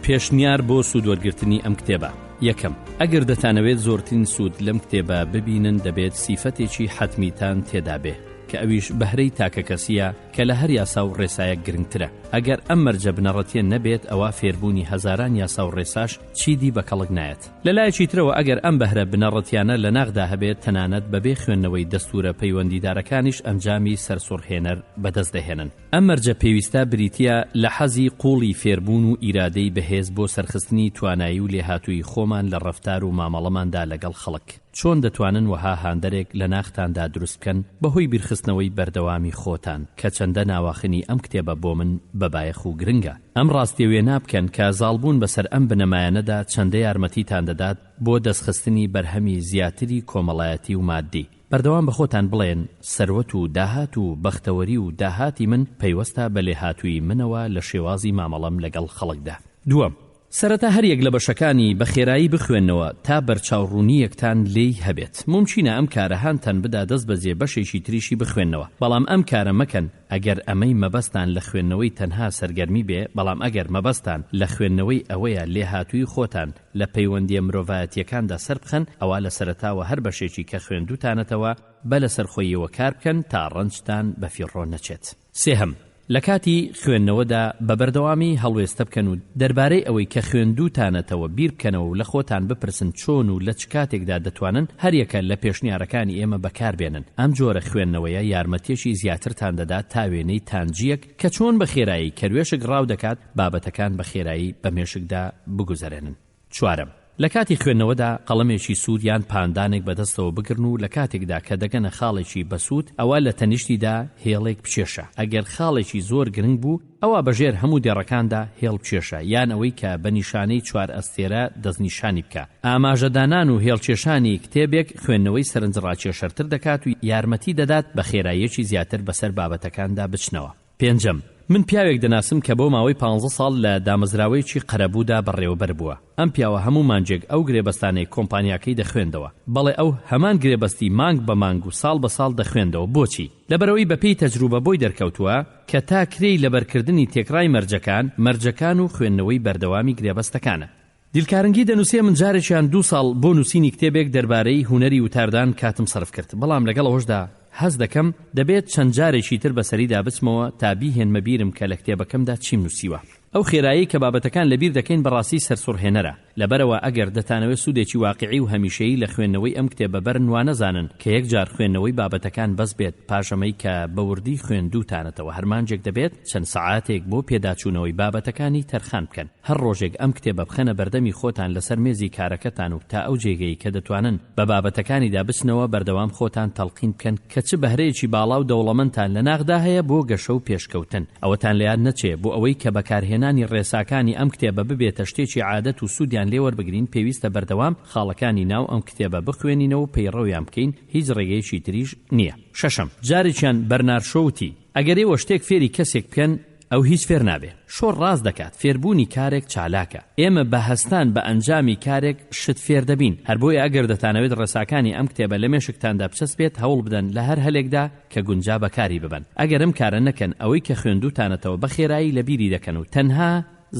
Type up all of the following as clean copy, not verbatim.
پێشنیار بۆ سوودوەرگرتنی ئەم کتێبە. یەکەم، ئەگەر دەتانەوێت زۆرترین سوود لەم کتێبە ببینن دەبێت سیفەتێکی حەتمیتان تێدابێ کە ئەویش بەهرەی تاکەکەسییە کە لە هەر یاسا و ڕێسایەک گرنگترە. ئەگەر ئەم مەرجە بنەڕەتییە نەبێت ئەوا فێربوونی هەزاران یاسا و ڕێساش چیدی بە کەڵک نایەت. لە لایەکی ترەوە ئەگەر ئەم بەهرە بنەڕەتیانە لە ناخدا هەبێت تەنانەت بەبێ خوێندنەوەی دەستوورە پەیوەندیدارەکانیش ئەنجامی سەرسوڕهێنەر بەدەست دەهێنن. ئەم مەرجە پێویستە بریتییە لە حەزی قووڵی فێربوون و ئیرادەی بەهێز بۆ سەرخستنی توانایی و لێهاتوویی خۆمان لە ڕەفتار و مامەڵەماندا لەگەڵ خەڵک. چۆن دەتوانن وەها هاندەرێک لە ناختاندا دروست بکەن بەهۆی بیرخستنەوەی بەردەوامی خۆتان کە چەندە ناواخنی ئەم کتێبە بۆ من بەبایەخ و گرنگە؟ ئەم ڕاستیە وێنا بکەن کە زاڵبوون بەسەر ئەم بنەمایانەدا چەندە یارمەتیتان دەدات بۆ دەستخستنی بەرهەمی زیاتری کۆمەڵایەتی و ماددی. بەردەوام بە خۆتان بڵێن سەروەت و داهات و بەختەوەری و داهاتی من پەیوەستە بە لێهاتوویی منەوە لە شێوازی مامەڵەم لەگەڵ خەڵکدا. دووەم، سەرەتا هەریەک لە بەشەکانی بە خێرایی بخوێننەوە تا بەرچاوڕوونییەکتان لێی هەبێت. مومکینە ئەم کارە هانتان بدا دەستبەجێ بەشێکی تریشی بخوێننەوە، بەڵام ئەم کارە مەکەن ئەگەر ئەمەی مەبەستان لە خوێندنەوەی تەنها سەرگەرمی بێ، بەڵام ئەگەر مەبەستان لە خوێندنەوەی ئەوەیە لێهاتوویی خۆتان لە پەیوەندییە مرۆڤایەتییەکاندا سەربخەن، ئەوا لە سەرەتاوە هەر بەشێکی کە خوێندووتانەتەوە بە لەسەرخۆییەوە کار بکەن تا ڕەنجتان بەفیڕۆ نەچێت. سێهەم، لە کاتی خوێندنەوەدا بە بەردەوامی هەڵوێستە بکەن و دەربارەی ئەوەی کە خوێندووتانەتەوە بیر بکەنەوە و لە خۆتان بپرسن چۆن و لە چ کاتێکدا دەتوانن هەریەکە لە پێشنیارەکانی ئێمە بەکار بێنن. ئەم جۆرە خوێندنەوەیە یارمەتییەکی زیاترتان دەدات تا وێنەی تانجییەک کە چۆن بە خێرایی کەروێشک ڕاو دەکات بابەتەکان بە خێرایی بە مێشکدا بگوزەرێنن. چوارەم، لە کاتی خوێندنەوەدا قەڵەمێکی سوور یان پاندانێک بەدەستەوە بگرن و لە کاتێکدا کە دەگەنە خاڵێکی بەسوود ئەوا لە تەنیشتیدا هێڵێک بکێشە، ئەگەر خاڵێکی زۆر گرنگ بوو ئەوا بە ژێر هەموو دێڕەکاندا هێڵ بکێشە یان ئەوەی کە بە نیشانەی چوارئەستێرە دەستنیشانی بکە. ئاماژەدانان و هێڵکێشانی کتێبێک خوێندنەوەی سەرنجڕاکێشەرتر دەکات و یارمەتی دەدات بە خێراییەکی زیاتر بەسەر بابەتەکاندا بچنەوە. پێنجەم، من پیاوێک دەناسم کە بۆ ماوەی پانزە ساڵ لە دامەزراوەیەکی قەرەبوودا بەڕێوەبەر بووە. ئەم پیاوە هەموو مانگێک ئەو گرێبەستانەی کۆمپانیاکەی دەخوێندەوە. بەڵێ ئەو هەمان گرێبەستی مانگ بە مانگ و ساڵ بە ساڵ دەخوێندەوە. بۆچی؟ لەبەرئەوەی بەپێی تەجروبە بۆی دەرکەوتووە کە تا کرێی لەبەرکردنی تێکڕای مەرجەکان، مەرجەکان و خوێندنەوەی بەردەوامی گرێبەستەکانە. دیل کارنگی دەنووسێ من جارێکیان دوو ساڵ بۆ نووسینی کتێبێک دەربارەی هونەری وتاردان کاتم سەرف کرد، بەڵام لەگەڵ ئەوەشدا هەست دەکەم دەبێت چەند جارێکی تر بەسەریدا بچمەوە تا بیهێنمە بیرم کە لە کتێبەکەمدا چیم نووسیوە. ئەو خێرایەی کە بابەتەکان لەبیر دەکەین بەڕاستی سەرسوڕهێنەرە. لەبەرئەوە ئەگەر دەتانەوێت سوودێکی واقیعی و هەمیشەیی لە خوێندنەوەی ئەم کتێبە بەرن وانەزانن کە یەک جار خوێندنەوەی بابەتەکان بەس بێت پاش ئەمەی کە بە وردی خوێندووتانەتەوە هەر مانگێک دەبێت چەند سەعاتێک بۆ پێداچوونەوەی بابەتەکانی تەرخان بکەن. هەر ڕۆژێک ئەم کتێبە بخەنە بەردەمی خۆتان لەسەر مێزی کارەکەتان و تا ئەو جێگەی کە دەتوانن بە بابەتەکانیدا بچنەوە بەردەوام خۆتان تەڵقین بکەن کە چ بەهرەیەکی باڵا و دەوڵەمەندتان لە ناخدا هەیە بۆ گەشە و پێشکەوتن. ئەوەتان لەیاد نەچێ بۆ ئەوەی کە بەکارهێنانی ڕێساکانی ئەم کتێبە ببێتە شتێکی عادەت و سوودیان لێ وەربگرین پێویستە بەردەوام خاڵەکانی ناو ئەم کتێبە بخوێنینەوە و پەیڕەویان بکەین هیچ ڕێگەیەکی تریش نییە. شەشەم، جارێکیان بەرنارد شۆ وتی، ئەگەر ئێوە شتێک فێری کەسێک بکەن، ئەو هیچ فێر نابێ. شۆڕ ڕاست دەکات، فێربوونی کارێک چالاکە. ئێمە بە هەستان بە ئەنجامی کارێک شت فێر دەبین. هەر بۆیە ئەگەر دەتانەوێت ڕێساکانی ئەم کتێبە لە مێشکتاندا بچەسپێت هەوڵ بدەن لە هەر هەلێکدا کە گونجا بەکاری ببەن. ئەگەر ئەم کارە نەکەن ئەوەی کە خوێندووتانەتەوە بە خێرایی لە بیری دەکەن و تەنها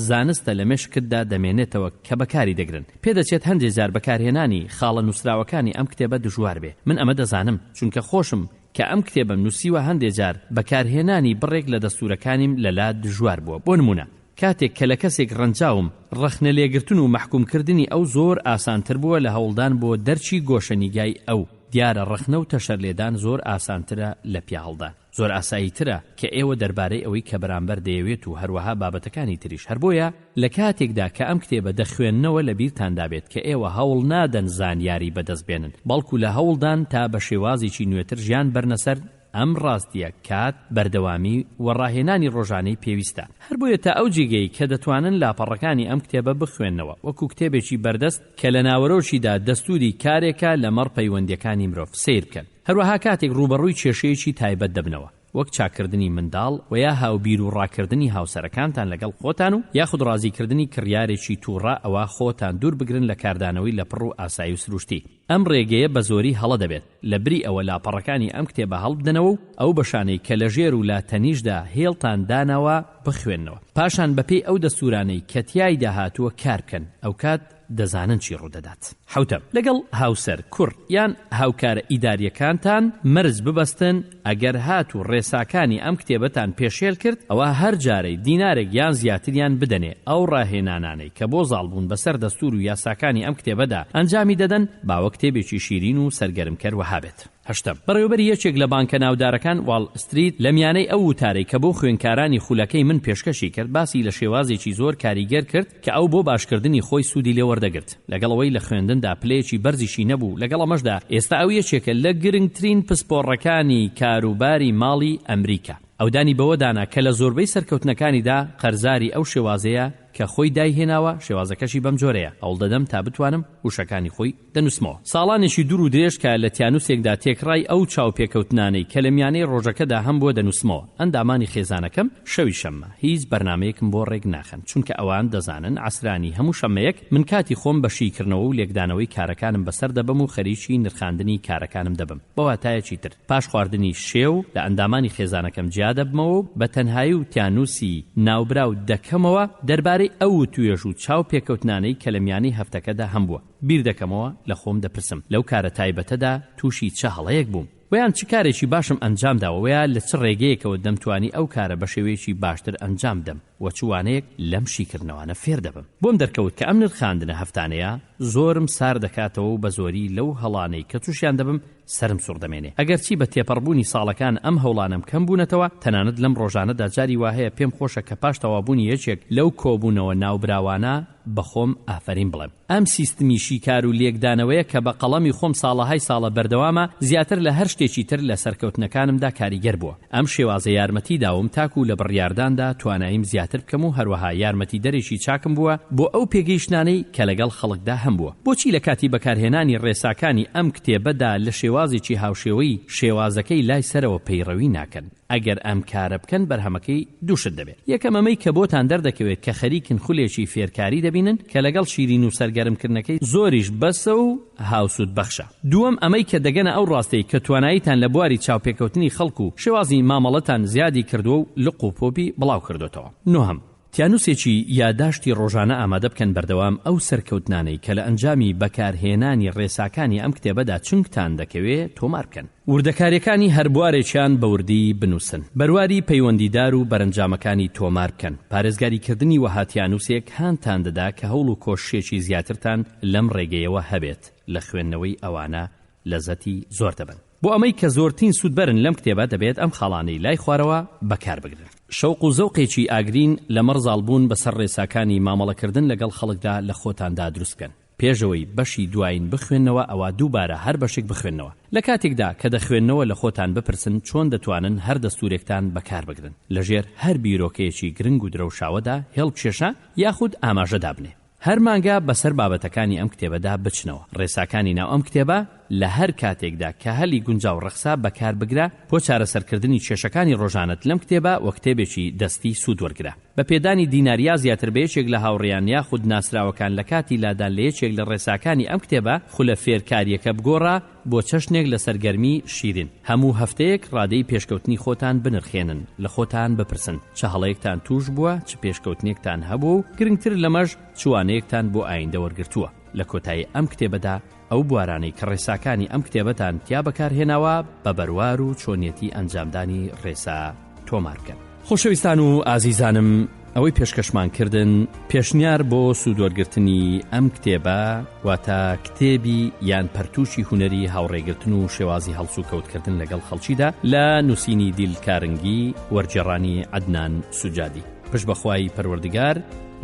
زانستە لە مێشکتدا دەمێنێتەوە کە بەکاری دەگرن. پێدەچێت هەندێ جار بەکارهێنانی خاڵە نووسراوەکانی ئەم کتێبە دژوار بێ. من ئەمە دەزانم، چونکە خۆشم کە ئەم کتێبەم نووسیوە هەندێ جار بەکارهێنانی بڕێک لە دەستوورەکانیم لەلا دژوار بووە بۆ نموونە کاتێک کە لە کەسێک ڕەنجاوم ڕەخنە لێگرتن و مەحکووم کردنی ئەو زۆر ئاسانتر بووە لە هەوڵدان بۆ دەرکی گۆشەنیگای ئەو دیارە ڕەخنە و تەشەر لێدان زۆر ئاسانترە لە پیاهەڵدان زۆر ئاساییترە کە ئێوە دەربارەی ئەوەی کە بەرامبەر دەیەوێت و هەروەها بابەتەکانی تریش هەر بۆیە لە کاتێکدا کە ئەم کتێبە دەخوێننەوە لە بیرتاندا بێت کە ئێوە هەوڵ نادەن زانیاری بەدەست بێنن، بەڵکو لە هەوڵدان تا بە شێوازێکی نوێتر ژیان بەرنە سەر، ئەم ڕاستییە کات، بەردەوامی، و ڕاهێنانی ڕۆژانەی پێویستە. هەر بۆیە تا ئەو جێگەی کە دەتوانن لاپەڕەکانی ئەم کتێبە بخوێننەوە وەکو کتێبێکی بەردەست کە لە ناوەرۆکیدا دەستووری کارێکە لەمەڕ پەیوەندییەکانی مرۆڤ، سەیر بکەن. هەروەها کاتێک ڕووبەڕووی کێشەیەکی تایبەت دەبنەوە. وەک چاککردنی منداڵ وە یا هاوبیروڕاکردنی هاوسەرەکانتان لەگەڵ خۆتان و یاخود ڕازیکردنی کڕیارێکی توڕە ئەوا خۆتان دوور بگرن لە کاردانەوەی لەپڕ و ئاسایی و سروشتی. ئەم ڕێگەیە بەزۆری هەڵە دەبێت. لە بری ئەوە لاپەڕەکانی ئەم کتێبە هەڵبدەنەوە و ئەو بەشانەی کە لە ژێر و لا تەنیشتدا هێڵتان داناوە بخوێننەوە. پاشان بەپێی ئەو دەستوورانەی کە تیایدا هاتووە کار بکەن. ئەوکات دەزانن چی ڕوودەدات. حەوتەم، لەگەڵ هاوسەر، کوڕ یان هاوکارە ئیدارییەکانتان مەرج ببەستن، ئەگەر هاتوو ڕێساکانی ئەم کتێبەتان پێشێل کرد، ئەوا هەر جارەی دینارێک یان زیاتریان بدەنێ. ئەو ڕاهێنانانەی کە بۆ زاڵبوون بەسەر دەستوور و یاساکانی ئەم کتێبەدا ئەنجامی دەدەن، با وەک کتێبێکی شیرین و سەرگەرمکەر وەها بێت. هەشتەم، بەڕێوەبەری یەکێک لە بانکە ناودارەکان، واڵ ستریت، لە میانەی ئەو وتارەی کە بۆ خوێندکارانی خولەکەی من پێشکەشی کرد، باسی لە شێوازێکی زۆر کاریگەر کرد کە ئەو بۆ باشکردنی خۆی سوودی لێ وەردەگرت. لەگەڵ ئەوەی لە خوێندندا پلەیەکی بەرزیشی نەبوو، لەگەڵ ئەمەشدا ئێستا ئەو یەکێکە لە گرنگترین پسپۆڕەکانی کاروباری ماڵی ئەمریکا. ئەو دانی بەوە دانا کە لە زۆربەی سەرکەوتنەکانیدا قەرزاری ئەو شێوازەیە کە خۆی دایهێناوە، شێوازەکەشی بەم جۆرەیە، هەوڵدەدەم تا بتوانم وشەکانی خۆی دەنووسمەوە. ساڵانێکی دوور و درێژ کە لە تیانووسێکدا تێکڕای ئەو چاوپێکەوتنانەی کە لە میانەی ڕۆژەکەدا هەمبووە دەنووسمەوە. ئەندامانی خێزانەکەم شەوی شەممە هیچ بەرنامەیەکم بۆ ڕێک ناخەن، چونکە ئەوان دەزانن عەسرانی هەموو شەممەیەک من کاتی خۆم بە شیکردنەوە و لێکدانەوەی کارەکانم بەسەر دەبەم و خەریکی نرخاندنی کارەکانم دەبم. بە واتایەکی تر پاش خواردنی شێو لە ئەندامانی خێزانەکەم جیا دەبمەوە و بە تەنهایی و تیانووسی ناوبراو دەکەمەوە دەربارەی ئەو وتوێژ و چاو پێکەوتنانەی کە لە میانەی هەفتەکەدا هەمبووە بیر دەکەمەوە لە خۆم دەپرسم لەو کارە تایبەتەدا تووشی چ هەڵەیەک بووم وەیان چ کارێکی باشم ئەنجام داوە وەیا لە چ ڕێگەیەکەوە دەمتوانی ئەو کارە بە شێوەیەکی باشتر ئەنجام بدەم وە چ وانەیەک لەم شیکردنەوانە فێر دەبم. بۆم دەرکەوت کە ئەم نرخاندنە هەفتانەیە زۆرم سارد دەکاتەوە و بە زۆری لەو هەڵانەی کە توشیان دەبم سەرم سوڕ دەمێنێ. ئەگەرچی بە تێپەڕبوونی ساڵەکان ئەم هەوڵانەم کەم بوونەتەوە، تەنانەت لەم ڕۆژانەدا جاری واهەیە پێم خۆشە کە پاش تەواوبوونی یەکێک لەو کۆبوونەوە ناوبراوانە بە خۆم ئافەرین بڵێم. ئەم سیستمی شیکار و لێکدانەوەیە کە بە قەڵەمی خۆم ساڵەهای ساڵە بەردەوامە، زیاتر لە هەر شتێکی تر لە سەرکەوتنەکانمدا کاریگەر بووە. ئەم شێوازە یارمەتی داوم تاکوو لە بڕیارداندا تواناییم زیاتر بکەم و هەروەها یارمەتیدەرێکی چاکم بووە بۆ ئەو پێگەیشتنانەی کە لەگەڵ خەڵکدا هەمبووە. بۆچی لە کاتی بەکارهێنانی ڕێساکانی ئەم کتێبەدا لە شێوازێکی هاوشێوەی شێوازەکەی لای سەرەوە پەیڕەوی ناکەن؟ ئەگەر ئەم کارە بکەن بەرهەمەکەی دوو شت دەبێت، یەکەم ئەمەی کە بۆتان دەردەکەوێت کە خەریکن خولێکی فێرکاری دەبینن کە لەگەڵ شیرین و سەرگەرمکردنەکەی زۆریش بەسە و هاوسوودبەخشە. دووەم ئەمەی کە دەگەنە ئەو ڕاستیەی کە تواناییتان لە بواری چاوپێکەوتنی خەڵک و شێوازی مامەڵەتان زیادی کردووە و لق و پۆپی بڵاو کردۆتەوە. نۆهەم، تیانوسێکی یاداشتی ڕۆژانە ئامادە بکەن بەردەوام ئەو سەرکەوتنانەی کە لە ئەنجامی بەکارهێنانی ڕێساکانی ئەم کتێبەدا چنگتان دەکەوێ تۆمار بکەن. وردەکاریەکانی هەر بوارێکیان بە وردی بنووسن. بەرواری پەیوەندیدار و بەرەنجامەکانی تۆمار بکەن. پارێزگاری کردنی وەها تیانوسێک هانتان دەدا کە هەوڵ و کۆششێکی زیاترتان لەم ڕێگەیەوە هەبێت. لە خوێندنەوەی ئەوانە لەزەتی زۆر دەبەن. بۆ ئەمەی کە زۆرترین سوود بەرن لەم کتێبە دەبێت ئەم خاڵانەی لای خوارەوە بەکار بگرن. شەوق و زەوقێکی ئاگرین لەمەڕ زاڵبوون بەسەر ڕێساکانی مامەڵەکردن لەگەڵ خەڵکدا لە خۆتاندا دروست بکەن. پێش ئەوەی بەشی دوایین بخوێننەوە ئەوا دووبارە هەر بەشێک بخوێننەوە. لە کاتێکدا کە دەخوێننەوە لە خۆتان بپرسن چۆن دەتوانن هەر دەستوورێکتان بەکار بگرن. لەژێر هەر بیرۆکەیەکی گرنگ و درەوشاوەدا هێڵ بکێشە یاخود ئاماژە دابنێ. هەر مانگە بەسەر بابەتەکانی ئەم کتێبەدا بچنەوە. ڕێساکانی ناو ئەم کتێبە لە هەر کاتێکدا کە هەلی گونجاو ڕەخسا بەکار بگرە بۆ چارەسەرکردنی کێشەکانی ڕۆژانەت لەم کتێبە وە کتێبێکی دەستی سوود وەرگرە. بە پێدانی دینار یا زیاتر بە یەکێک لە هاوڕێیان یاخود ناسراوەکان لە کاتی لادان لە یەکێک لە ڕێساکانی ئەم کتێبە خولە فێرکارییەکە بگۆڕە بۆ چەشنێک لە سەرگەرمی شیرین. هەموو هەفتەیەک ڕادەی پێشکەوتنی خۆتان بنرخێنن، لە خۆتان بپرسن چ هەڵەیەکتان تووش بووە، چ پێشکەوتنێکتان هەبووە و گرنگتر لەمەش چ وانەیەکتان بۆ ئایندە وەرگرتووە. لە کۆتایی ئەم کتێبەدا ئەو بوارانەی کە ڕێساکانی ئەم کتێبەتان تیا بەکارهێناوە بە بەروار و چۆنیەتی ئەنجامدانی ڕێسا تۆمار بکەن. خۆشەویستان و ئازیزانم ئەوەی پێشکەشمان کردن پێشنیار بۆ سوودوەرگرتنی ئەم کتێبە واتە کتێبی یان پەرتووکی هونەری هاوڕێگرتن و شێوازی هەڵسوکەوتکردن لەگەڵ خەڵکیدا لە نووسینی دیل کارنگی وەرگێڕانی عەدنان سوجادی پشت بەخوای پەروەردگار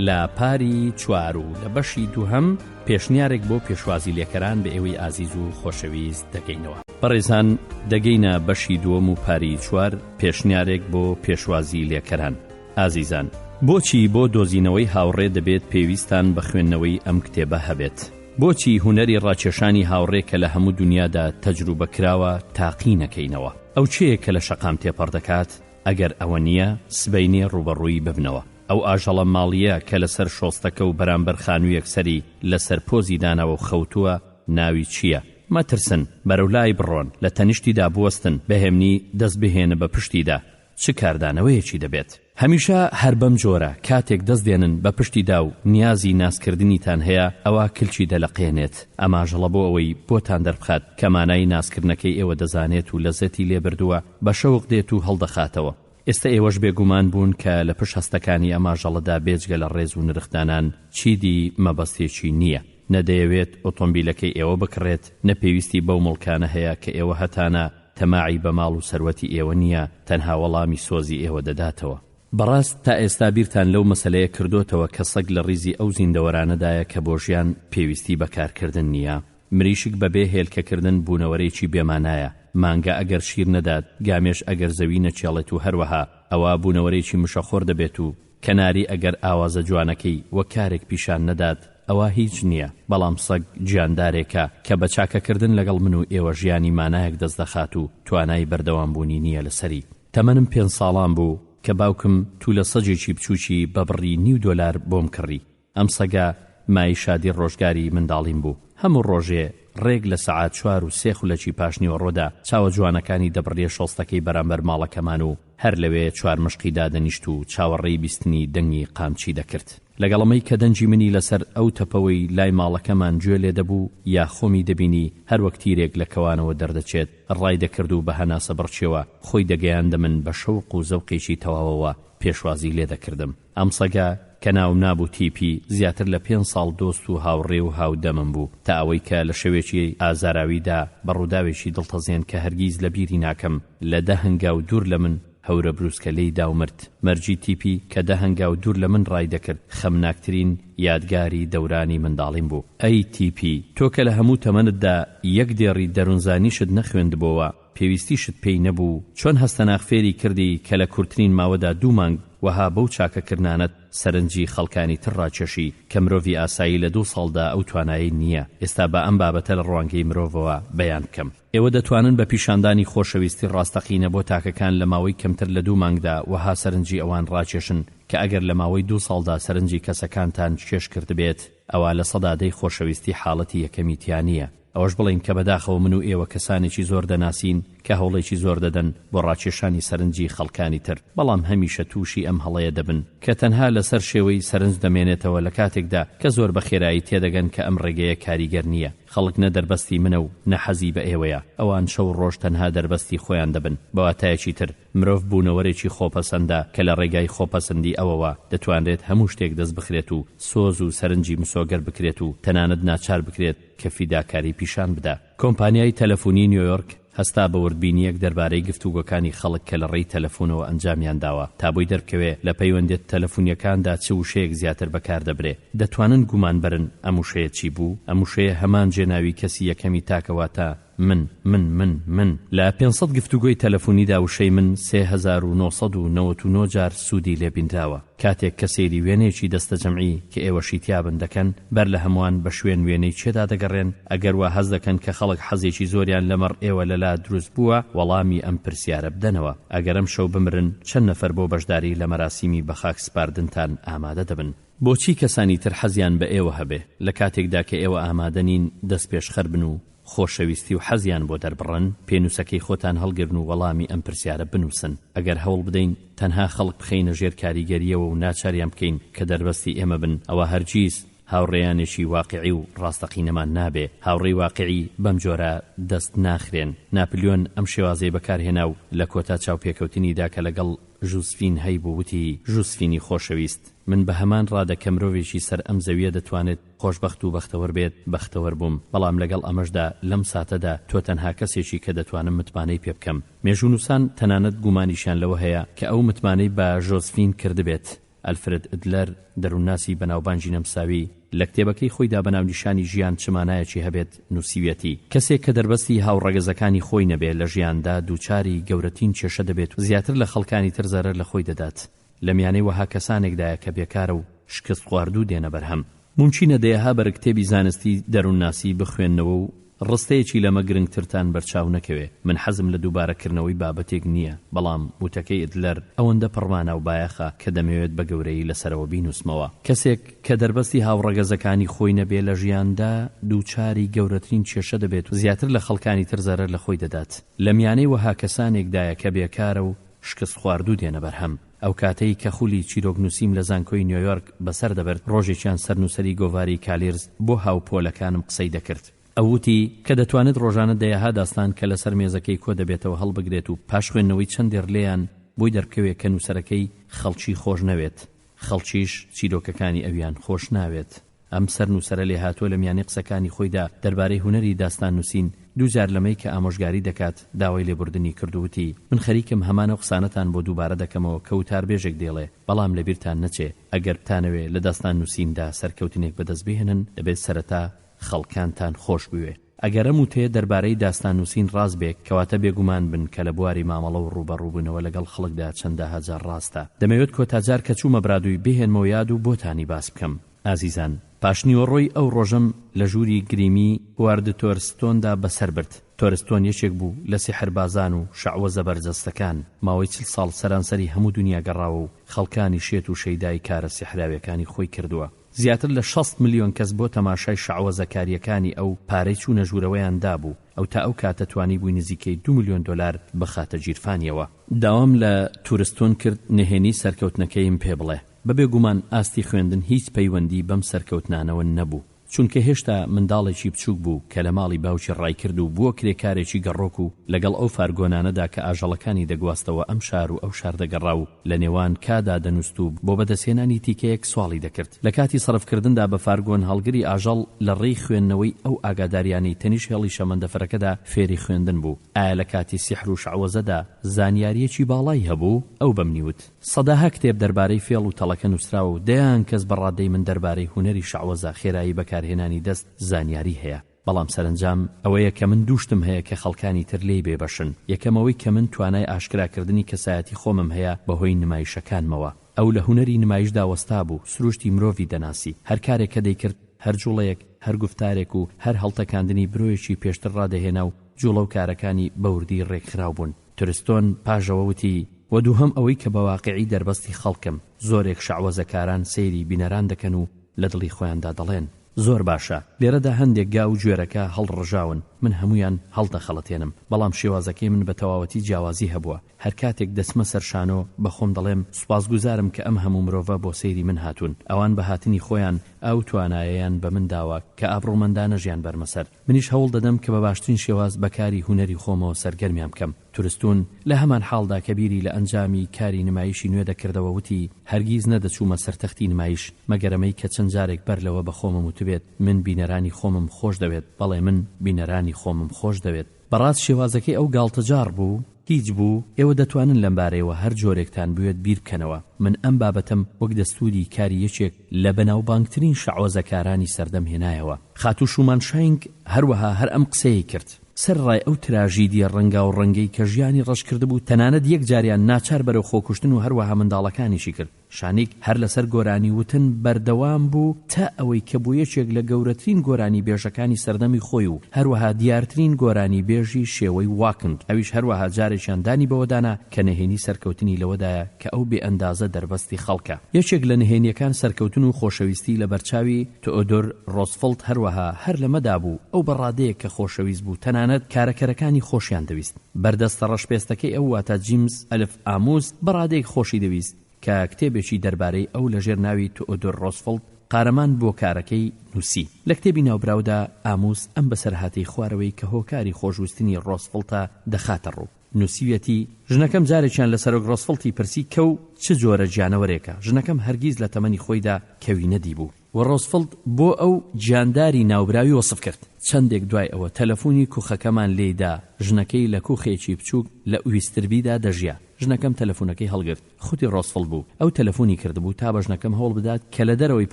لە پاری چوار و لە بەشی دووهەم پێشنیارێک بۆ پێشوازی لێکەران بە ئێوەی ئازیز و خۆشەویست دەکەینەوە. بەڕێزان دەگەینە بەشی دووەم و پاری چوار پێشنیارێک بۆ پێشوازی لێکەران. ئازیزان بۆچی بۆ دۆزینەوەی هاوڕێ دەبێت پێویستان بە خوێندنەوەی ئەم کتێبە هەبێت؟ بۆچی هونەری ڕاکێشانی هاوڕێ کە لە هەموو دونیادا تەجروبە کراوە تاقی نەکەینەوە؟ ئەو کێیە کە لە شەقام تێپەڕ دەکات؟ ئەگەر ئەوە نییە، سبەینێ ڕووبەڕووی ببنەوە. ئەو ئاژەڵە ماڵییە کە لەسەر شۆستەکە و بەرامبەر خانوویەک سەری لەسەر پۆزی داناوە و خەوتووە، ناوی چییە؟ مەترسن، بەرەو لای بڕۆن، لە تەنیشتیدا بوەستن، بە هێمنی دەست بهێنە بە پشتیدا، چ کاردانەوەیەکی دەبێت؟ هەمیشە هەر بەم جۆرە، کاتێک دەست دێنن بە پشتیدا و نیازی ناسکردنیتان هەیە، ئەوا کلکی دەلەقێنێت. ئەم ئاژەڵە بۆ ئەوەی بۆتان دەربخات کە مانای ناسکردنەکەی ئێوە دەزانێت و لەزەتی لێ بردووە، بە شەوق دێت و هەڵدەخاتەوە. ئێستە ئێوەش بێگومان بوون کە لە پشت هەستەکانی ئەم ئاژەڵەدا بێجگە لە ڕێز و نرخدانان چیدی مەبەستێکی نییە. نە دەیەوێت ئۆتۆمبیلەکەی ئێوە بکڕێت، نە پێویستی بەو موڵکانە هەیە کە ئێوە هەتانە، تەماعی بە ماڵ و سەروەتی ئێوە نییە، تەنها وەڵامی سۆزی ئێوە دەداتەوە. بەڕاست تا ئێستا بیرتان لەو مەسەلەیە کردۆتەوە کە سەگ لە ڕیزی ئەو زیندەوەرانەدایە کە بۆ ژیان پێویستی بە کارکردن نییە؟ مریشک بە بێ هێلکەکردن بوونەوەرێکی بێ مانایە، مانگا ئەگەر شیر نەدات، گامێش ئەگەر زەوی نەکێڵێت و هەروەها ئەوا بوونەوەرێکی مشەخۆر دەبێت و کەناری ئەگەر ئاوازە جوانەکەی وەک کارێک پیشان نەدات ئەوا هیچ نییە، بەڵام سەگ گیاندارێکە کە بە چاکەکردن لەگەڵ من و ئێوە ژیانی مانایەک دەست دەخات و توانای بەردەوامبوونی نییە لەسەری. تەمەنم پێنج ساڵان بوو کە باوکم تولە سەگێکی بچووکی بە بڕی نیو دۆلار بۆم کڕی. ئەم سەگە مایەی شادی ڕۆژگاری منداڵیم بوو. هەموو ڕۆژێ ڕێک لە سەعات 4 و 3 خولەکی پاشنیوەڕۆدا چاوە جوانەکانی دەبڕیە شۆستەکەی بەرامبەر ماڵەکەمان و هەر لەوێ چوارمشقی دادەنیشت و چاوەڕێی بیستنی دەنگی قامچی دەکرد. لەگەڵ ئەمەی کە دەنگی منی لەسەر ئەو تەپەوەی لای ماڵەکەمان گوێ لێ دەبوو یا خۆمی دەبینی هەر وەک تیرێک لە کەوانەوە دەردەچێت ڕایدەکرد و بە هەناسەبڕکێوە خۆی دەگەیاندە من بە شەوق و زەوقێکی تەواوەوە پێشوازی لێ دەکردم. ئەم سەگە کە ناوم نابوو تیپی، زیاتر لە پێنج ساڵ دۆست و هاوڕێ و هاودەمم بوو، تا ئەوەی کە لە شەوێکی ئازاراویدا بە ڕووداوێکی دڵتەزێن کە هەرگیز لە بیری ناکەم، لە دە هەنگاو دوور لە من هەورە بروسکە لێی دا و مرد. مەرگی تیپی کە دە هەنگاو دوور لە من ڕای دەکرد، خەمناکترین یادگاری دەورانی منداڵیم بوو. ئەی تیپی، تۆ کە لە هەموو تەمەنتدا یەک دێڕی دەروونزانیشت نەخوێندبۆوە، پێویستیشت پێی نەبوو، چۆن هەستەناخ فێری کردی کە لە کورترین ماوەدا دوو مانگ وەها بەو چاکەکردنانەت سەرنجی خەڵکانی تر ڕاکێشی کە مرۆڤی ئاسایی لە دوو ساڵدا ئەو توانایەی نییە. ئێستا با ئەم بابەتە لە ڕوانگەی مرۆڤەوە بەیان بکەم. ئێوە دەتوانن بە پیشاندانی خۆشەویستی ڕاستەقینە بۆ تاکەکان لە ماوەی کەمتر لە دوو مانگدا وەها سەرنجی ئەوان ڕاکێشن کە ئەگەر لە ماوەی دوو ساڵدا سەرنجی کەسەکانتان کێش کردبێت ئەوا 10% خۆشەویستی حاڵەتی یەکەمی تیا نییە. ئەوەش بڵێین کە بەداخەوە من و ئێوە کەسانێکی زۆر دەناسین کە هەوڵێکی زۆر دەدەن بۆ ڕاکێشانی سەرنجی خەڵکانی تر بەڵام هەمیشە تووشی ئەم هەڵەیە دەبن کە تەنها لەسەر شێوەی سەرنج دەمێنێتەوە لە کاتێکدا کە زۆر بە خێرایی تێدەگەن کە ئەم ڕێگەیە کاریگەر نییە خەڵک نە دەربەستی منە و نە حەزی بە ئێوەیە ئەوان شەو ڕۆژ تەنها دەربەستی خۆیان دەبن بە واتایەکی تر مرۆڤ بوونەوەرێکی خۆپەسەندە کە لە ڕێگای خۆپەسەندی ئەوەوە دەتوانرێت هەموو شتێک دەست بخرێت و سۆز و سەرنجی مسۆگەر بکرێت و تەنانەت ناچار بکرێت کە فیداکاری پیشان بدا. کۆمپانیای تەلەفونی نیۆیۆرک هەستا بە وردبینییەک دەربارەی گفتوگۆکانی خەڵک کە لە ڕێی تەلەفونەوە ئەنجامیان داوە تا بۆی دەربکەوێ لە پەیوەندیە تەلەفونییەکاندا چ وشەیەک زیاتر بەکار دەبرێ. دەتوانن گومان بەرن ئەم وشەیە چی بوو؟ ئەم وشەیە هەمان جێناوی کەسی یەکەمی تاکە واتە من، من، من، من. لە 500 گفتوگۆی تەلەفونیدا وشەی من 3999 جار سوودی لێ بینراوە. کاتێک کە سەیری وێنەیەکی دەستەجەمعی کە ئێوەشی تیابن دەکەن، بەر لە هەمووان بە شوێن وێنەی کێدا دەگەڕێن؟ ئەگەر وا هەست دەکەن کە خەڵک حەزێکی زۆریان لەمەڕ ئێوە لەلا دروست بووە، وەڵامی ئەم پرسیارە بدەنەوە، ئەگەر ئەمشەو بمرن، چەند نەفەر بۆ بەشداری لە مەراسیمی بەخاکسپاردنتان ئامادە دەبن؟ بۆچی کەسانی تر حەزیان بە ئێوە هەبێ، لە کاتێکدا کە ئێوە ئامادە نین دەستپێشخەر بن و خۆشەویستی و حەزیان بۆ دەربڕن؟ پێنووسەکەی خۆتان هەڵگرن و وەڵامی ئەم پرسیارە بنووسن. ئەگەر هەوڵ بدەین تەنها خەڵک بخەینە ژێر کاریگەرییەوە و ناچاریان بکەین کە دەربەستی ئێمە بن، ئەوا هەرگیز هاوڕێیانێکی واقیعی و ڕاستەقینەمان نابێ. هاوڕێی واقیعی بەم جۆرە دەست ناخرێن. ناپلیۆن ئەم شێوازەی بەکارهێنا و لە کۆتا چاوپێکەوتنیدا کە لەگەڵ ژوزفین هەیبوو وتی، ژوزفینی خۆشەویست، من بە هەمان ڕادە کە مرۆڤێکی سەر ئەم زەوییە دەتوانێت خۆشبەخت و بەختەوەر بێت، بەختەوەر بووم، بەڵام لەگەڵ ئەمەشدا لەم ساتەدا تۆ تەنها کەسێکی کە دەتوانم متمانەی پێ بکەم. مێژوونووسان تەنانەت گومانیشیان لەوە هەیە کە ئەو متمانەی بە ژۆزفین کردبێت. ئەلفرێد ئدلەر، دەروونناسی بەناوبانگی نەمساوی، لە کتێبەکەی خۆیدا بە ناونیشانی ژیان چ مانایەکی هەبێت نووسیویەتی، کەسێک کە دەربەستی هاوڕەگەزەکانی خۆی نەبێ لە ژیاندا دووچاری گەورەتین کێشە دەبێت و زیاتر لە خەڵکانی تر زەرەر لە خۆی دەدات. لە میانەی وەها کەسانێکدایە کە بێکارە و شکستخواردوو دێنە بەرهەم. مومکینە دەیەها بەرگ کتێبی زانستی دەروونناسی بخوێننەوە و. ڕستەیەکی لەمە گرنگترتان بەرچاو نەکەوێ، من حەزم لە دووبارەکردنەوەی بابەتێک نییە، بەڵام وتەکەی ئەدلەر ئەوەندە پڕمانا و بایەخە کە دەمەوێت بە گەورەیی لەسەرەوە بینووسمەوە. کەسێک کە دەربەستی هاوڕەگەزەکانی خۆی نەبێ لە ژیاندا دووچاری گەورەترین کێشە دەبێت و زیاتر لە خەڵکانی تر زەرەر لە خۆی دەدات. لە میانەی وەها کەسانێکدایە کە بێکارە و شکستخواردوو دێنە بەرهەم. ئەو کاتەی کە خولی چیرۆکنووسیم لە زانکۆی نیۆیۆرک بەسەر دەبرد، ڕۆژێکیان سەرنووسەری گۆڤاری کالیرز بۆ هاوپۆلەکانم قسەی دەکرد. ئەو وتی کە دەتوانێت ڕۆژانە دەیەها داستان کە لەسەر مێزەکەی کۆ دەبێتەوە هەڵبگرێت و پاش خوێندنەوەی چەند دێڕ لێیان بۆی دەربکەوێ کە نووسەرەکەی خەڵکی خۆش نەوێت، خەڵکیش چیرۆکەکانی ئەویان خۆش ناوێت. ئەم سەرنووسەرە لێهاتووە لە میانەی قسەکانی خۆیدا دەربارەی هونەری داستاننووسین، دووجار لەمەی کە ئامۆژگاری دەکات داوای لێبوردنی کرد و وتی، من خەریکم هەمان ئەو قسانەتان بۆ دووبارە دەکەمەوە کە وتاربێژێک دەیڵێ، بەڵام لەبیرتان نەچێ ئەگەر بتانەوێ لە داستاننووسیندا سەرکەوتنێک بەدەست بهێنن دەبێت سەرەتا خەڵکانتان خۆش بوێ. ئەگەر ئەم وتەیە دەربارەی داستاننووسین ڕاست بێ، کەواتە بێگومان بن کە لە بواری مامەڵە و ڕووبەڕووبوونەوە لەگەڵ خەڵکدا چەندەها جار ڕاستە. دەمەوێت کۆتا جار کە چوومە برادوی بهێنمەوە یاد و بۆتانی باس بکەم. ئازیزان، پاشنیوەڕۆی ئەو ڕۆژەم لە ژووری گریمی هوارد تۆرستۆندا بەسەر برد. تۆرستۆن یەکێک بوو لە سیحربازان و شەعوەزە بەرجەستەکان، ماوەی چل ساڵ سەرانسەری هەموو دونیا گەڕاوە و خەڵکانی شێت و شەیدای کارە سیحراویەکانی خۆی کردووە. زیاتر لە 60 ملیۆن کەس بۆ تەماشای شەعوەزەکارییەکانی ئەو پارەی چوونە ژوورەوەیان دابوو، ئەو تا ئەو کاتە توانیبووی نزیکەی دوو ملیۆن دۆلار بخاتە گیرفانیەوە. داوام لە تورستۆن کرد نهێنی سەرکەوتنەکەیم پێ بڵێ. بەبێ گومان ئاستی خوێندن هیچ پەیوەندی بەم سەرکەوتنانەوە نەبوو، چونکە هێشتا منداڵێکی بچووک بوو کە لە ماڵی باوکی ڕایکرد و بووە کرێکارێکی گەڕۆک و لەگەڵ ئەو فارگۆنانەدا کە ئاژەڵەکانی دەگواستەوە ئەم شار و ئەو شار دەگەڕا و لە نێوان کادا دەنووست و بۆ بەدەستهێنانی تیکەیەک سواڵی دەکرد لە کاتی سەرفکردندا بە فارگۆن هەڵگری ئاژەڵ لە ڕێی خوێندنەوەی ئەو ئاگاداریانەی تەنیشت هێڵی شەمەندەفەرەکەدا فێری خوێندن بوو. ئایا لە کاتی سیحر و شەعوەزەدا زانیارییەکی باڵای هەبوو؟ ئەو بەمنی وت. سەدەها کتێب دەربارەی فێڵ و تەڵەکە نووسراوە و دەیان کەس بە ڕادەی من دەربارەی هونەری شەعوەزە، خێرایی بەکارهێنانی دەست، زانیاری هەیە. بەڵام سەرەنجام ئەوەیە کە من دوو شتم هەیە کە خەڵکانی تر لێی بێ بەشن، یەکەم ئەوەی کە من توانای ئاشکراکردنی کەسایەتی خۆمم هەیە بەهۆی نمایشەکانمەوە. ئەو لە هونەری نمایشدا وەستا بوو، سروشتی مرۆڤی دەناسی. هەر کارێک کە دەیکرد، هەر جوڵەیەک، هەر گوفتارێک و هەر هەڵتەکاندنی برۆیەکی پێشتر ڕادەهێنا و جوڵە و کارەکانی بە وردی ڕێکخراو بوون. ترستۆن پاش ئەوە وتی، وە دووهەم ئەوەی کە بە واقیعی دەربەستی خەڵکم، زۆرێک شەعوەزەکاران سەیری بینەران دەکەن و لە دڵی خۆیاندا دەڵێن، زۆر باشە، لێرەدا هەندێک گا و گوێرەکە هەڵڕژاون، من هەموویان هەڵدەخەڵەتێنم، بەڵام شێوازەکەی من بە تەواوەتی جیاوازی هەبووە، هەر کاتێک دەچمە سەر شانۆ بە خۆم دەڵێم سوپاسگوزارم کە ئەم هەموو مرۆڤە بۆ سەیری من هاتوون، ئەوان بە هاتنی خۆیان ئەو توانایەیان بە من داوە کە ئابڕوومەندانە ژیان بەرمە سەر. منیش هەوڵ دەدەم کە بە باشترین شێواز بە کاری هونەری خۆمەوە سەرگەرمیان بکەم. تورستون لە هەمان حاڵدا کە بیری لە ئەنجامی کاری نمایشی نوێ دەکردەوە وتی، هەرگیز نەدەچوومە سەر تەختی نمایش، مەگەر ئەمەی کە چەند جارێک بەر لەوە بە خۆمم وتبێت، من بینەرانی خۆمم خۆش دەوێت، بەڵێ من بینەرانی خۆمم خۆش دەوێت. بەڕاست شێوازەکەی ئەو گاڵتەجاڕ بوو؟ هیچ بوو؟ ئێوە دەتوانن لەمبارەیەوە هەر جۆرێکتان بوێت بیر بکەنەوە. من ئەم بابەتەم وەک دەستووری کاری یەکێک لە بەناوبانگترین شەعوەزەکارانی سەردەم هێنایەوە. خاتوو شومان شاینگ هەروەها هەر ئەم قسەیەی کرد. سەرەڕای ئەو تراژیدییە ڕەنگاوڕەنگەی کە ژیانی ڕەش کردبوو، تەنانەت یەک جاریان ناچار بەرەو خۆکوشتن و هەروەها منداڵەکانیشی کرد. شانیک هەر لەسەر گۆرانی وتن بەردەوام بوو تا ئەوەی کە بوو یەکێک لە گەورەترین گۆرانی بێژەکانی سەردەمی خۆی و هەروەها دیارترین گۆرانی بێژی شێوەی واکند ئەویش هەروەها جارێکیان دانی بەوەدانا کە نهێنی سەرکەوتنی لەوەدایە کە ئەو بێ ئەندازە دەربەستی خەڵکە. یەکێک لە نهێنیەکان سەرکەوتن و خۆشەویستی لە بەرچاوی تئۆدۆر ڕۆزفڵت هەروەها هەر لەمەدا بوو ئەو بە ڕادەیەک کە خۆشەویست بوو تەنانەت کارەکەرەکانی خۆشیان دەویست. بەردەستە ڕەشپێستەکەی ئەو واتە جیمز ئەلف ئاموس بە ڕادەیەک خۆشی دەویست کە کتێبێکی دەربارەی ئەو لە ژێر ناوی تئۆدۆر ڕۆزفڵت قارەمان بۆ کارەکەی نووسی. لە کتێبی ناوبراودا ئاموس ئەم بەسەرهاتەی خوارەوەی کە هۆکاری خۆشویستنی ڕۆزفڵتە دەخاتە ڕوو. نووسیویەتی، ژنەکەم جارێکیان لە سەرۆک ڕۆزفڵتی پرسی کەو چ جۆرە گیانەوەرێکە، ژنەکەم هەرگیز لە تەمەنی خۆیدا کەوی نەدیبوو. و ڕۆزفڵت بۆ ئەو گیانداری ناوبراوی وەسف کرد. چەندێک دوای ئەوە تەلەفونی کوخەکەمان لێی دا، ژنەکەی لە کوخێکی بچووک لە ئویستربیدا دەژیا. ژنەکەم تەلەفونەکەی هەڵگرت. خودی ڕۆزفڵت بوو. ئەو تەلەفونی کردبوو تا بە ژنەکەم هەوڵ بدات کە لە دەرەوەی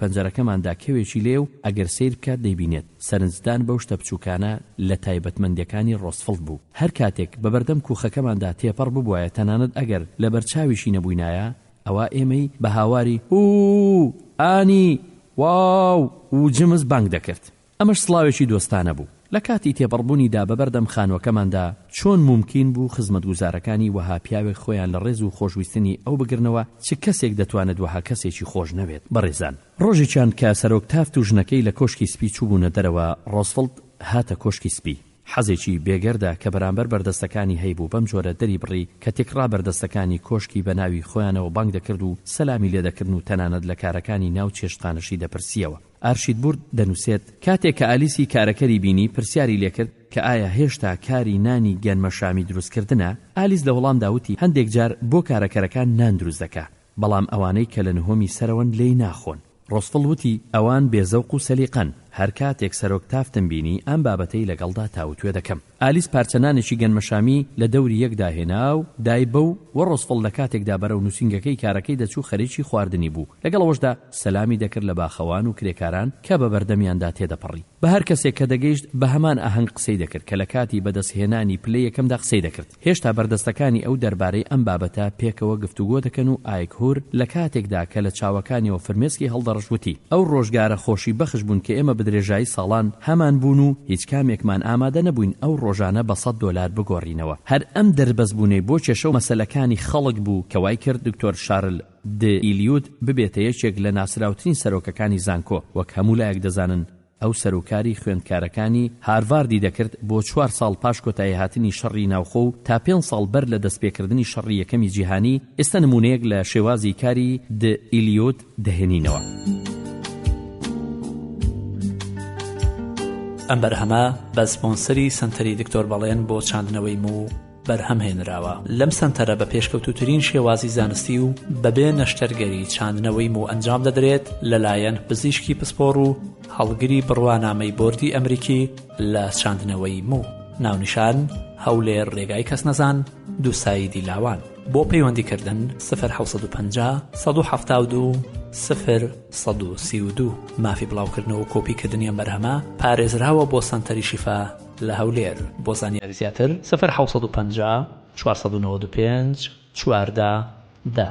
پەنجەرەکەماندا کەوێکی لێیە و ئەگەر سەیر بکات دەیبینێت. سەرنجدان بەو شتە بچووکانە لە تایبەتمەندیەکانی ڕۆزفڵت بوو. هەر کاتێک بە بەردەم کوخەکەماندا تێپەڕ ببوایە تەنانەت ئەگەر لەبەرچاویشی نەبووینایە، ئەوا ئێمەی بە هاواری ئوو! ئانی! واو! و جمز بانگ دەکرد. ئەمەش سڵاوێکی دۆستانە بوو. لە کاتی تێپەڕبوونیدا بە بەردەم خانووەکەماندا، چۆن مومکین بوو خزمەتگوزارەکانی وەها پیاوێک خۆیان لە ڕێز و خۆشویستنی ئەو بگرنەوە، چ کەسێک دەتوانێت وەها کەسێکی خۆش نەوێت؟ بەڕێزان، ڕۆژێکیان کە سەرۆک تافت و ژنەکەی لە کۆشکی سپی چووبوونە دەرەوە، ڕۆزفڵت هاتە کۆشکی سپی. حەزێکی بێگەردە کە بەرامبەر بەردەستەکانی هەیبوو بەم جۆرە دەری بڕی کە تێکڕا بەردەستەکانی کۆشکی بە ناوی خۆیانەوە بانگ دەکرد و سەلامی لێ دەکردن و تەنانەت لە کارەکانی ناو چێشتخانەشی دەپرسییەوە. ئارشیدبورد دەنووسێت، کاتێک کە ئالیسی کارەکەری بینی پرسیاری لێ کرد کە ئایا هێشتا کاری نانی گەنمەشامی دروست کردنە؟ ئالیس لە وەڵامدا وتی هەندێک جار بۆ کارەکەرەکان نان دروست دەکا بەڵام ئەوانەی کە لە نهۆمی سەرەوەن لێی ناخۆن. ڕۆزفڵ وتی، ئەوان بێ زەوق و سەلیقەن. هەر کاتێک سەرۆک تافتم بینی، ئەم بابەتەی لەگەڵدا تاوتوێ دەکەم. ئالیس پارچە نانێکی گەنمەشامی لە دەوری یەکدا هێنا و دای بەو و ڕۆزفڵ لە کاتێکدا بەرەو نووسینگەکەی کارەکەی دەچوو خەریکی خواردنی بوو. لەگەڵ ئەوەشدا سەلامی دەکرد لە باخەوان و کرێکاران کە بە بەردەمیاندا تێدەپەڕی. بە هەر کەسێک کە دەگەیشت بە هەمان ئاهەنگ قسەی دەکرد کە لە کاتی بەدەستهێنانی پلەی یەکەمدا قسەی دەکرد. هێشتا بەردەستەکانی ئەو دەربارەی ئەم بابەتە پێکەوە گفتوگۆ دەکەن و ئایک هور لە کاتێکدا کە لە چاوەکانیەوە فرمێسکی هەڵدەڕشت وتی، ئەو ڕۆژگارە خۆشی بەخش بوون کە ئێمە بەدرێژایی ساڵان هەمان بوون و هیچ کامێکمان ئامادە نەبووین ئەو ڕۆژانە بە سەت دۆلار بگۆڕینەوە. هەر ئەم دەربەستبوونەی بۆ کێشە و مەسەلەکانی خەڵک بوو کە وای کرد دکتۆر شارل د ئیلیوت ببێتە یەکێک لە ناسراوترین سەرۆکەکانی زانکۆ، وەک هەموو لایەک دەزانن ئەو سەروکاری خوێندکارەکانی هارڤاردی دەکرد بۆ چوار ساڵ پاش کۆتاییهاتنی شەڕی ناوخۆ و تا پێنج ساڵ بەر لە دەستپێکردنی شەڕی یەکەمی جیهانی، ئێستا نموونەیەک لە شێوازی کاری د ئیلیوت دەهێنینەوە. ئەم بەرهەمە بە سپۆنسەری سەنتەری دکتۆر بەڵێن بۆ چاندنەوەی موو بەرهەم هێنراوە. لەم سەنتەرە بە پێشکەوتووترین شێوازی زانستی و بەبێ نەشتەرگەری چاندنەوەی موو ئەنجام دەدرێت لەلایەن پزیشکی پسپۆڕ و هەڵگری بڕوانامەی بۆردی ئەمریکی لە چاندنەوەی موو. ناونیشان، هەولێر ڕێگای کەسنەزان، دووسایدی لاوان. بۆ پەیوەندی کردن، سفر 750 172 سفر 132. مافی بڵاوکردنەوە و کۆپی کردنی ئەم بەرهەمە پارێزراوە بۆ سەنتەری شیفا لە هەولێر. بۆ زانیاری زیاتر سفر 750 495 14 دە.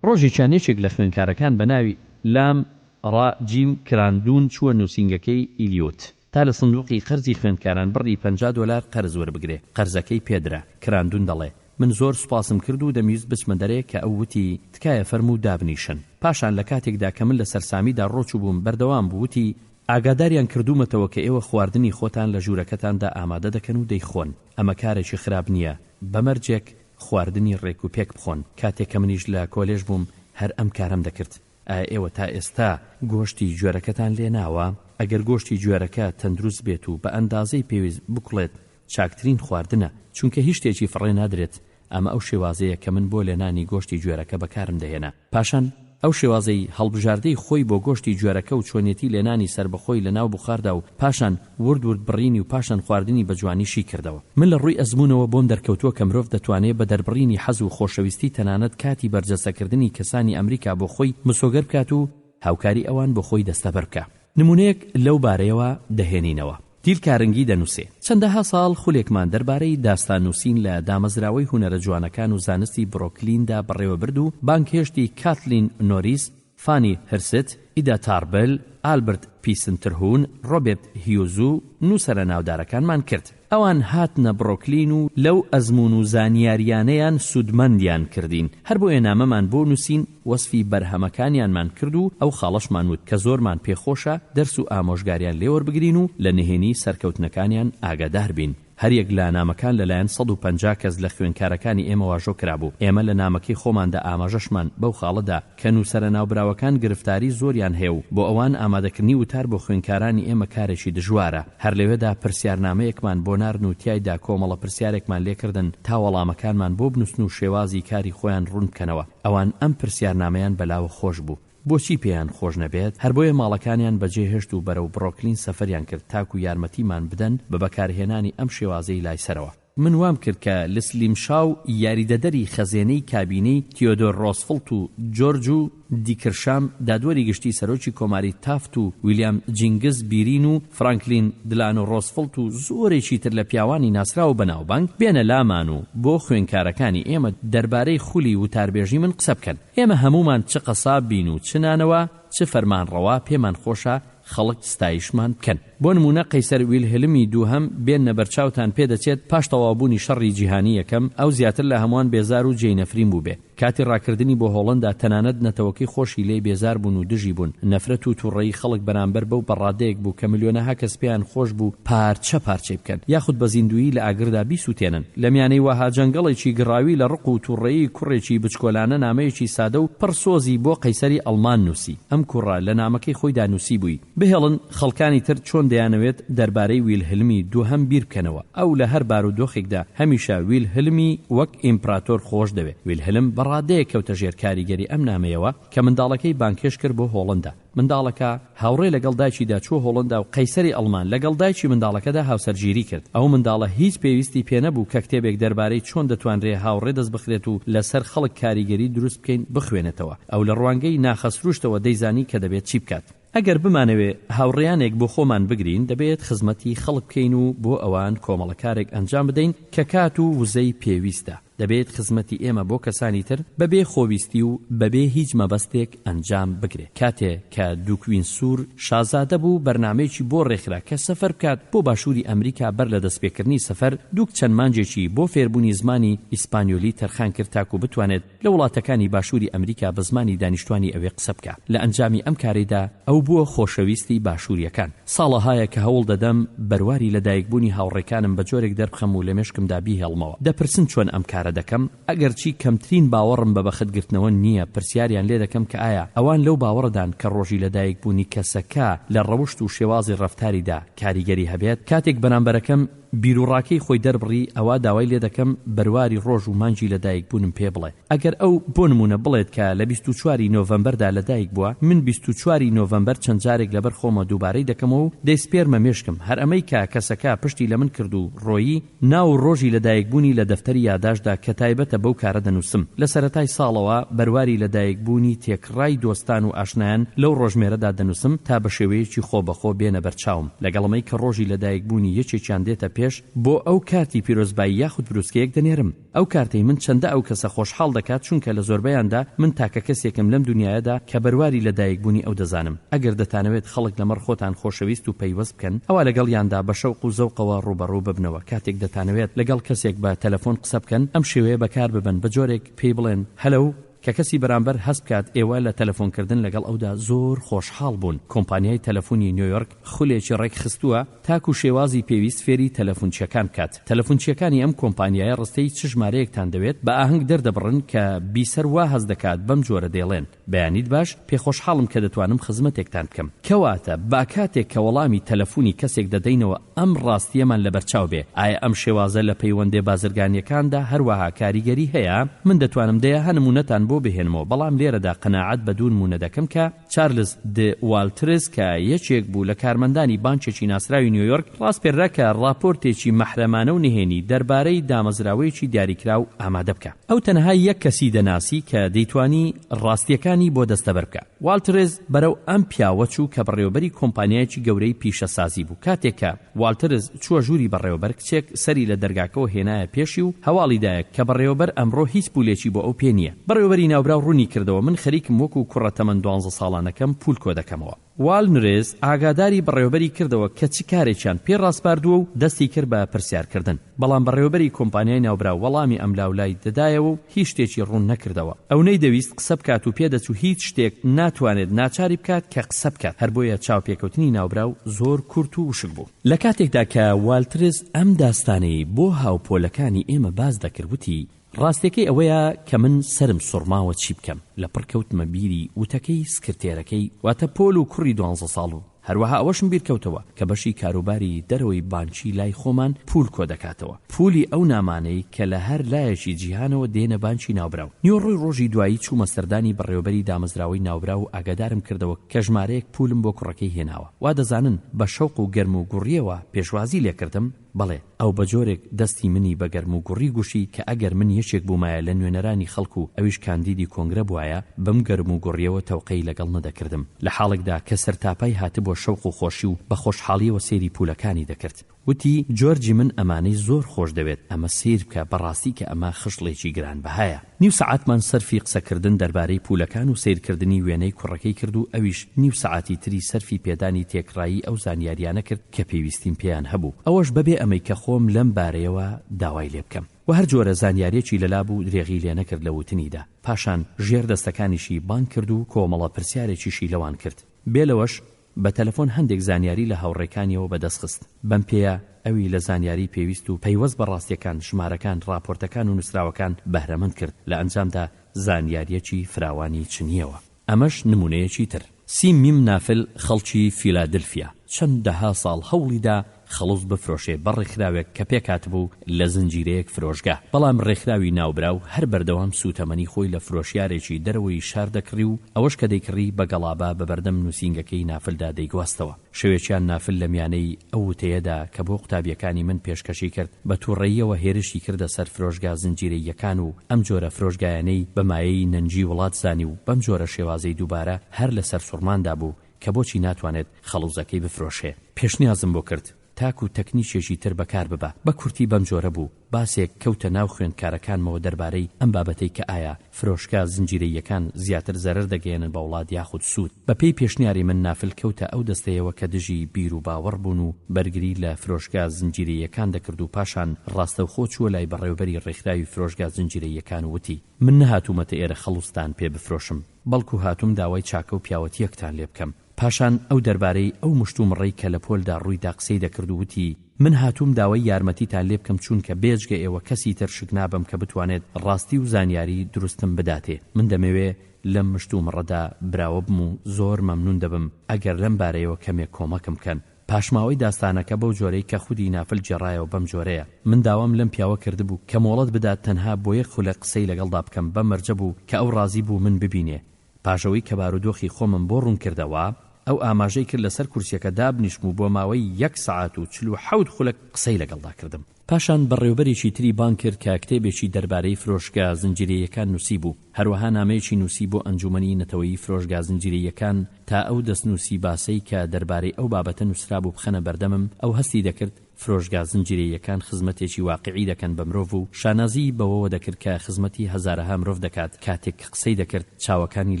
ڕۆژێکیان یەکێک لە خوێندکارەکان بە ناوی، لام، ڕا، جیم، کراندون چووە نووسینگەکەی ئیلیوت تا لە سندووقی قەرزی خوێندکاران بڕی 50 دۆلار قەرز وەربگرێ. قەرزەکەی پێ درا. کراندون دەڵێ، من زۆر سوپاسم کرد و دەمویست بچمە دەرێ کە ئەو وتی، تکایە فەرموو دابنیشن. پاشان لە کاتێکدا کە من لە سەرسامیدا ڕۆچووبووم بەردەوام بوو وتی، ئاگاداریان کردوومەتەوە کە ئێوە خواردنی خۆتان لە ژوورەکەتاندا ئامادە دەکەن و دەیخۆن. ئەمە کارێکی خراپ نییە، بە مەرجێک خواردنی ڕێک و پێک بخۆن، کاتێک کە منیش لە کۆلێژ بووم هەر ئەم کارەم دەکرد. ئایا ئێوە تا ئێستا گۆشتی گوێرەکەتان لێ ناوە؟ ئەگەر گۆشتی گوێرەکە تەندروست بێت و بە ئەندازەی پێویست بکوڵێت چاکترین خواردنە، چونکە هیچ شتێکی فڕێ نادرێت، ئەمە ئەو شێوازەیە کە من بۆ لێنانی گۆشتی گوێرەکە بەکارم دەهێنا. پاشان ئەو شێوازەی هەڵبژاردەی خۆی بۆ گۆشتی گوێرەکە و چۆنیەتی لێنانی سەربەخۆی لە ناو بوخاردا و پاشان ورد ورد بڕینی و پاشان خواردنی بە جوانی شی کردەوە. من لە ڕووی ئەزموونەوە بۆم دەرکەوتووە کە مرۆڤ دەتوانێ بە دەربڕینی حەز و خۆشەویستی تەنانەت کاتی بەرجەستەکردنی کەسانی ئەمریکا بۆ خۆی مسۆگەر بکات و هاوکاری ئەوان بۆ خۆی دەستەبەر بکا. نموونەیەک لەو بارەیەوە دەهێنینەوە. دیل کارنگی دەنووسێ، چەندەها ساڵ خولێکمان دەربارەی داستاننووسین لە دامەزراوەی هونەرە جوانەکان و زانستی برۆکلیندا بەڕێوەبرد و بانگهێشتی کاتلین نۆریس، فانی هرست، ئیدا تاربل، ئالبرت پیسنترهون، ڕۆبێرت هیوز و نووسەرە ناودارەکانمان کرد. ئەوان هاتنە بڕۆکلین و لەو ئەزموون و زانیارییانەیان سوودمەندیان کردین، هەر بۆیە نامەمان بۆ نووسین، وەسفی بەرهەمەکانیانمان کرد و ئەو خاڵەشمان وت کە زۆرمان پێ خۆشە دەرس و ئامۆژگاریان لێ وەربگرین و لە نهێنی سەرکەوتنەکانیان ئاگادار بین. هەریەک لە نامەکان لەلایەن 150 کەس لە خوێندکارەکانی ئێمە واژۆ کرابوو. ئێمە لە نامەکەی خۆماندا ئاماژەشمان بەو خاڵە دا کە نووسەرە ناوبراوەکان گرفتاری زۆریان هەیە و بۆ ئەوان ئامادەکردنی وتار بۆ خوێندکارانی ئێمە کارێکی دژوارە. هەر لەوێدا پرسیارنامەیەکمان بۆ ناردن و تیایدا کۆمەڵە پرسیارێکمان لێکردن تا وەڵامەکانمان بۆ بنووسن و شێوازی کاری خۆیان ڕوون بکەنەوە. ئەوان ئەم پرسیارنامەیان بەلاوە خۆش بوو. بۆچی پێیان خۆش نەبێت؟ هەر بۆیە ماڵەکانیان بەجێ هێشت و بەرەو بڕۆکلین سەفەریان کرد تاکو یارمەتیمان بدەن بە بەکارهێنانی ئەم شێوازەی لای سەرەوە. من وام کرد کە لسلیم شاو یاریدەدەری خەزێنەی کابینەی تیۆدۆر ڕۆزفڵت و جۆرج و دیکرشام دادوەری گشتی سەرۆکی کۆماری تافت و ویلیام جینگز بیرین و فرانکلین دلانۆ ڕۆزفڵت و زۆرێکی تر لە پیاوانی ناسراو و بەناوبانگ بێنە لامان و بۆ خوێنکارەکانی ئێمە دەربارەی خولی وتاربێژی من قسە بکەن. ئێمە هەموومان چ قەساب بین و چ نانەوا، چ فەرمانڕەوا پێمان خۆشە خەڵک ستایشمان بکەن. بۆ نموونە قەیسەر ویلهلمی دووهەم بێننە بەرچاوتان پێدەچێت پاش تەواوبوونی شەڕی جیهانی یەکەم ئەو زیاتر لە هەمووان بێزار و جێی نەفرین بووبێ. کاتی ڕاکردنی بۆ هۆڵەندا تەنانەت نەتەوەکەی خۆشی لێی بێزار بوون و دژی بوون. نەفرەت و توڕەیی خەڵک بەرامبەر بەو بە ڕادەیەک بوو کە ملیۆنەها کەس پێیان خۆش بوو پارچە پارچەی بکەن یاخود بە زیندوویی لە ئاگردا بیسووتێنن. لە میانەی وەها جەنگەڵێکی گڕاوی لە ڕق و توڕەیی کوڕێکی بچکۆلانە نامەیەکی سادە و پڕ سۆزی بۆ قەیسەری ئەڵمان نووسی. ئەم کوڕە لە نامەکەی خۆیدا نووسیبووی، بهێڵن خەڵکانی تر چۆن دەیانەوێت دەربارەی ویلهلمی دووهەم بیر بکەنەوە. ئەو لە هەر بارودۆخێکدا هەمیشە ویلهلمی وەک ئیمپراتۆر خۆش دەوێ. ویلهلم بە ڕادەیەک کەوتە ژێر کاریگەری ئەم نامەیەوە کە منداڵەکەی بانگهێشت کرد بۆ هۆڵەندا. منداڵەکە هاوڕێ لەگەڵ دایکیدا چووە هۆڵەندا و قەیسەری ئەڵمان لەگەڵ دایکی منداڵەکەدا هاوسەرگیری کرد. ئەو منداڵە هیچ پێویستی پێنەبوو کە کتێبێک دەربارەی چۆن دەتوانرێ هاوڕێ دەست بخرێت و لەسەر خەڵک کاریگەری دروست بکەین بخوێنێتەوە. ئەو لە ڕوانگەی ناخە سروشتەوە دەیزانی کە دەبێت چی بکات. ئەگەر بمانەوێ هاوڕێیانێک بۆ خۆمان بگرین دەبێت خزمەتی خەڵک بکەین و بۆ ئەوان کۆمەڵە کارێک ئەنجام بدەین کە کات و وزەی پێویستە. دەبێت خزمەتی ئێمە بۆ کەسانی تر بەبێ خۆویستی و بەبێ هیچ مەبەستێک ئەنجام بگرێ. کاتێ کە دوک وینسور شازادە بوو بەرنامەیەکی بۆ ڕێکخرا کە سەفەر بکات بۆ باشووری ئەمریکا بەر لە دەستپێکردنی سەفەر دوک چەند مانگێکی بۆ فێربوونی زمانی ئیسپانیۆلی تەرخان کرد تاکوو بتوانێت لە وڵاتەکانی باشووری ئەمریکا بە زمانی دانیشتوانی ئەوێ قسە بکا. لە ئەنجامی ئەم کارەیدا ئەو بووە خۆشەویستی باشوورییەکان. ساڵەهایە کە هەوڵ دەدەم بەرواری لە دایکبوونی هاوڕێکانم بە جۆرێک دەربخەم و لە مێشکمدا بیهێڵمەوە. دەپرسن چۆن ئەم کارە دەکەم؟ ئەگەرچی کەمترین باوەڕم بە بەخت گرتنەوە نییە، پرسیاریان لێ دەکەم کە ئایا ئەوان لەو باوەڕەدان کە ڕۆژی لە دایکبوونی کەسەکە لە ڕەوشت و شێوازی ڕەفتاریدا کاریگەری هەبێت؟ کاتێک بەرامبەرەکەم بیروڕاکەی خۆی دەربڕی، ئەوا داوای لێدەکەم بەرواری ڕۆژ و مانگی لەدایکبوونم پێ بڵێ. ئەگەر ئەو، بۆ نموونە، بڵێت کە لە 24 ی نۆڤەمبەردا لەدایک بووە، من 24 ی نۆڤەمبەر چەند جارێک لەبەر خۆمە دووبارەی دەکەمەوە و دەیسپێرمە مێشکم، هەر ئەمەی کە کەسەکە پشتی لە من کرد و ڕۆیی، ناو و ڕۆژی لەدایکبوونی لە دەفتەری یاداشتدا کە تایبەتە بەو کارە دەنووسم. لە سەرەتای ساڵەوە بەرواری لەدایکبوونی تێکڕای دۆستان و ئاشنایان لەو ڕۆژمێرەدا دەنووسم تا بە شێوەیەکی خۆبەخۆ بێنە بەرچاوم. لەگەڵ ئەمەی کە ڕۆژی لەدایک بوونی یەکێکیان دێتە پێش، بۆ ئەو کارتی پیرۆزبایی یاخود بروسکەیەک دەنێرم. ئەو کارتەی من چەندە ئەو کەسە خۆشحاڵ دەکات چونکە لە زۆربەیاندا من تاکە کەسێکم لەم دونیایەدا کە بەرواری لەدایک بوونی ئەو دەزانم. ئەگەر دەتانەوێت خەڵک لەمەڕ خۆتان خۆشەویست و پەیوەست بکەن ئەوا لەگەڵیاندا بە شەوق و زەوقەوە ڕووبەڕوو ببنەوە. کاتێک دەتانەوێت لەگەڵ کەسێک بە تەلەفۆن قسە بکەن ئەم شێوەیە بەکار ببەن بە جۆرێک پێی بڵێن هەلەو، کە کەسی بەرامبەر هەست بکات ئێوە لە تەلەفۆنکردن لەگەڵ ئەودا زۆر خۆشحاڵ بوون، کۆمپانیای تەلەفونی نیۆیۆرک خولێکی ڕێکخستووە تاکو شێوازی پێویست فێری تەلەفونچیەکان بکات، تەلەفونچیەکانی ئەم کۆمپانیایە ڕستەی چ ژمارەیەکتان دەوێت بە ئاهەنگ دەردەبڕن کە بیسەر وا هەست دەکات بەم جۆرە دەیڵێن، بەیانیت باش، پێخۆشحاڵم کە دەتوانم خزمەتێکتان بکەم. کەواتە با کاتێک کە وەڵامی تەلەفونی کەسێک دەدەینەوە ئەم ڕاستییەمان لەبەرچاو بێ، ئایا ئەم شێوازە لە پەیوەندێ بازرگانییەکاندا هەروەها کاریگەری هەیە؟ من دەتوانم دەیەها نموونەتان بۆ بهێنمەوە، بەڵام لێرەدا قەناعەت بە دوو نموونە دەکەم کە چارلز د والترز کە یەکێک بوو لە کارمەندانی بانکێکی ناسراوی نیۆیۆرک ڕاسپێررا کە ڕاپۆرتێکی مەحرەمانە و نهێنی دەربارەی دامەزراوەیەکی دیاریکراو ئامادە بکا. ئەو تەنها یەک کەسی دەناسی کە دەیتوانی ڕاستییەکانی بۆ دەستەبەر بکا. والترز بەرەو ئەم پیاوە چوو کە بەڕێوەبەری کۆمپانیایەکی گەورەی پیشەسازی بوو. کاتێک کە والترز چووە ژووری بەڕێوەبەر، کچێک سەری لە دەرگاکەوە هێنایە پێشی و هەواڵی دایە کە بەڕێوەبەر ئەمڕۆ هیچ پولێکی بۆ ئەو پێ نییە. بەڕێوەبەری ناوبراو ڕوونی کردەوە، من خەریکم وەکوو کوڕە تەمەن دوانزە ساڵانەکەم پول کۆدەکەمەوە. والنرز ئاگاداری بەڕێوەبەری کردەوە کە چ کارێکیان پێ ڕاسپاردووە و دەستی کرد بە پرسیارکردن. بەڵام بەڕێوەبەری کۆمپانیای ناوبراو وەڵامی ئەملاولای دەدایەوە و هیچ شتێکی ڕوون نەکردەوە. ئەو نەیدەویست قسە بکات و پێدەچوو هیچ شتێک ناتوانێت ناچاری بکات کە قسە بکات، هەر بۆیە چاوپێکەوتنی ناوبراو زۆر کورت و وشک بوو. لە کاتێکدا کە والترز ئەم داستانەی بۆ هاوپۆلەکانی ئێمە باس دەکرد وتی، ڕاستیەکەی ئەوەیە کە من سەرم سوڕماوە چی بکەم، لەپڕ کەوتمە بیری وتەکەی سکرتێرەکەی واتە پۆل و کوڕی دوانزە ساڵ و هەروەها ئەوەشم بیرکەوتەوە کە بەشی کاروباری دەرەوەی بانکی لای خۆمان پوول کۆدەکاتەوە، پوولی ئەو نامانەی کە لە هەر لایەکی جیهانەوە دێنە بانکی ناوبراو. نیوەڕۆی ڕۆژی دوایی چوومە سەردانی بەڕێوەبەری دامەزراوەی ناوبراو و ئاگادارم کردەوە کە ژمارەیەک پوولم بۆ کوڕەکەی هێناوە. وا دەزانن بە شەوق و گەرم و گوڕییەوە پێشوازی لێکردم. بەڵێ، ئەو بە جۆرێک دەستی منی بە گەرموگوڕی گوشی کە ئەگەر من یەکێک بوومایە لە نوێنەرانی خەڵک و ئەویش کاندیدی کۆنگرە بوایە، بەم گەرموگوڕییەوە تەوقەی لەگەڵ نەدەکردم. لە حاڵێکدا کە سەرتاپای هاتبووە شەوق و خۆشی و بە خۆشحاڵییەوە سەیری پوولەکانی دەکرد. وتی، جۆرجی من ئەمانەی زۆر خۆش دەوێت، ئەمە سەیر بکە، بەڕاستی کە ئەمە خشڵێکی گرانبەهایە. نیو سەعاتمان سەرفی قسەکردن دەربارەی پوولەکان و سەیرکردنی وێنەی کوڕەکەی کرد و ئەویش نیو سەعاتی تری سەرفی پێدانی تێکڕایی ئەو زانیاریانە کرد کە پێویستیم پێیان هەبوو، ئەوەش بەبێ ئەمەی کە خۆم لەم بارەیەوە داوای لێ بکەم. وە هەر جۆرە زانیاریەکی لەلا بوو درێغی لێ نەکرد لە وتنیدا. پاشان ژێر دەستەکانیشی بانگ کرد و کۆمەڵە پرسیارێکیشی لەوان کرد. بێ لەوەش بە تەلەفۆن هەندێک زانیاری لە هاوڕێکانیەوە بەدەست خست. بەم پێیە ئەوی لە زانیاری پێویست و پەیوەست بە ڕاستیەکان، ژمارەکان، ڕاپۆرتەکان و نووسراوەکان بەهرەمەند کرد. لە ئەنجامدا زانیاریەکی فراوانی چنیەوە. ئەمەش نموونەیەکی تر. سیم میم نافل خەڵکی فیلادلفیا، چەندەها ساڵ هەوڵی دا خەڵوز بفرۆشێ بە ڕێکخراوێک کە پێکهاتبوو لە زنجیرەیەک فرۆشگا، بەڵام ڕێکخراوی ناوبراو هەر بەردەوام سووتەمەنی خۆی لە فرۆشیارێکی دەرەوەی شار دەکڕی و ئەوەش کە دەیکڕی بە گەڵابە بە بەردەم نووسینگەکەی نافلدا دەیگواستەوە. شەوێکیان نافل لە میانەی ئەو وتەیەدا کە بۆ قوتابییەکانی من پێشکەشی کرد بە تووڕەییەوە هێرشی کردە سەر فرۆشگا زنجیرەییەکان و ئەم جۆرە فرۆشگایانەی بە مایەی نەنگی وڵات زانی و بەم جۆرە شێوازەی دووبارە هەر لە سەرسوڕماندا بوو کە بۆچی ناتوانێت خەڵوزەکەی بفرۆشێ. پێشنیازم بۆ کرد تاکو تەکنیکێکی تر بەکار ببا. بە کورتی بەم جۆرە بوو، باسێک کەوتە ناو خوێندکارەکانمەوە دەربارەی ئەم بابەتەی کە ئایا فرۆشگا زنجیرەییەکان زیاتر زەرەر دەگەیەنن بە وڵات یاخود سوود. بە پێی پێشنیاری من نافل کەوتە ئەو دەستەیەوە کە دژی بیروباوەڕ بوون و بەرگری لە فرۆشگا زنجیرەییەکان دەکرد و پاشان ڕاستەوخۆ چووە لای بەڕێوەبەری ڕێکخراوی فرۆشگا زنجیرەییەکان و وتی، من نەهاتوومەتە ئێرە خەڵوزتان پێ بفرۆشم. بەڵکو هاتووم داوای چاکە و پیاوەتییەکتان لێ بکەم. پاشان ئەو دەربارەی ئەو مشتومڕەی کە لە پۆلدا ڕووی دا قسەی دەکرد و وتی، من هاتووم داوای یارمەتیتان لێ بکەم چوونکە بێجگە ئێوە کەسی تر شک نابەم کە بتوانێت ڕاستی و زانیاری دروستم بداتێ. من دەمەوێ لەم مشتومڕەدا براوە بم و زۆر مەمنوون دەبم ئەگەر لەم بارەیەوە کەمێک کۆمەکم بکەن. پاشماوەی داستانەکە بەو جۆرەی کە خودی نافل گێڕایەوە بەم جۆرەیە، من داوام لەم پیاوە کردبوو کە مۆڵەت بدات تەنها بۆ یەک خولەک قسەی لەگەڵدا بکەم بەم مەرجە بوو کە ئەو ڕازی بوو من ببینێ پاش ئەوەی کە بارودۆخی خۆمم بۆ ڕوون کردەوە ئەو ئاماژەی کرد لەسەر کورسیەکە دابنیشم و بۆ ماوەی یەک سەعات و 47 خولەک قسەی لەگەڵدا کردم. پاشان بەڕێوبەرێکی تری بانگ کرد کە کتێبێکی دەربارەی فرۆشگا زنجیرەییەکان نووسیبوو، هەروەها نامەیەکی نووسی بۆ ئەنجوومەنی نەتەوەیی فرۆشگا زنجیرەییەکان تا ئەو دەستنووسی باسەی کە دەربارەی ئەو بابەتە نووسرابوو بخەنە بەردەمم، ئەو هەستی دەکرد فرۆشگا زنجیرەییەکان خزمەتێکی واقیعی دەکەن بە مرۆڤ و شانازیی بەوەوە دەکرد کە خزمەتی هەزارەها مرۆڤ دەکات، کاتێک کە قسەی دەکرد چاوەکانی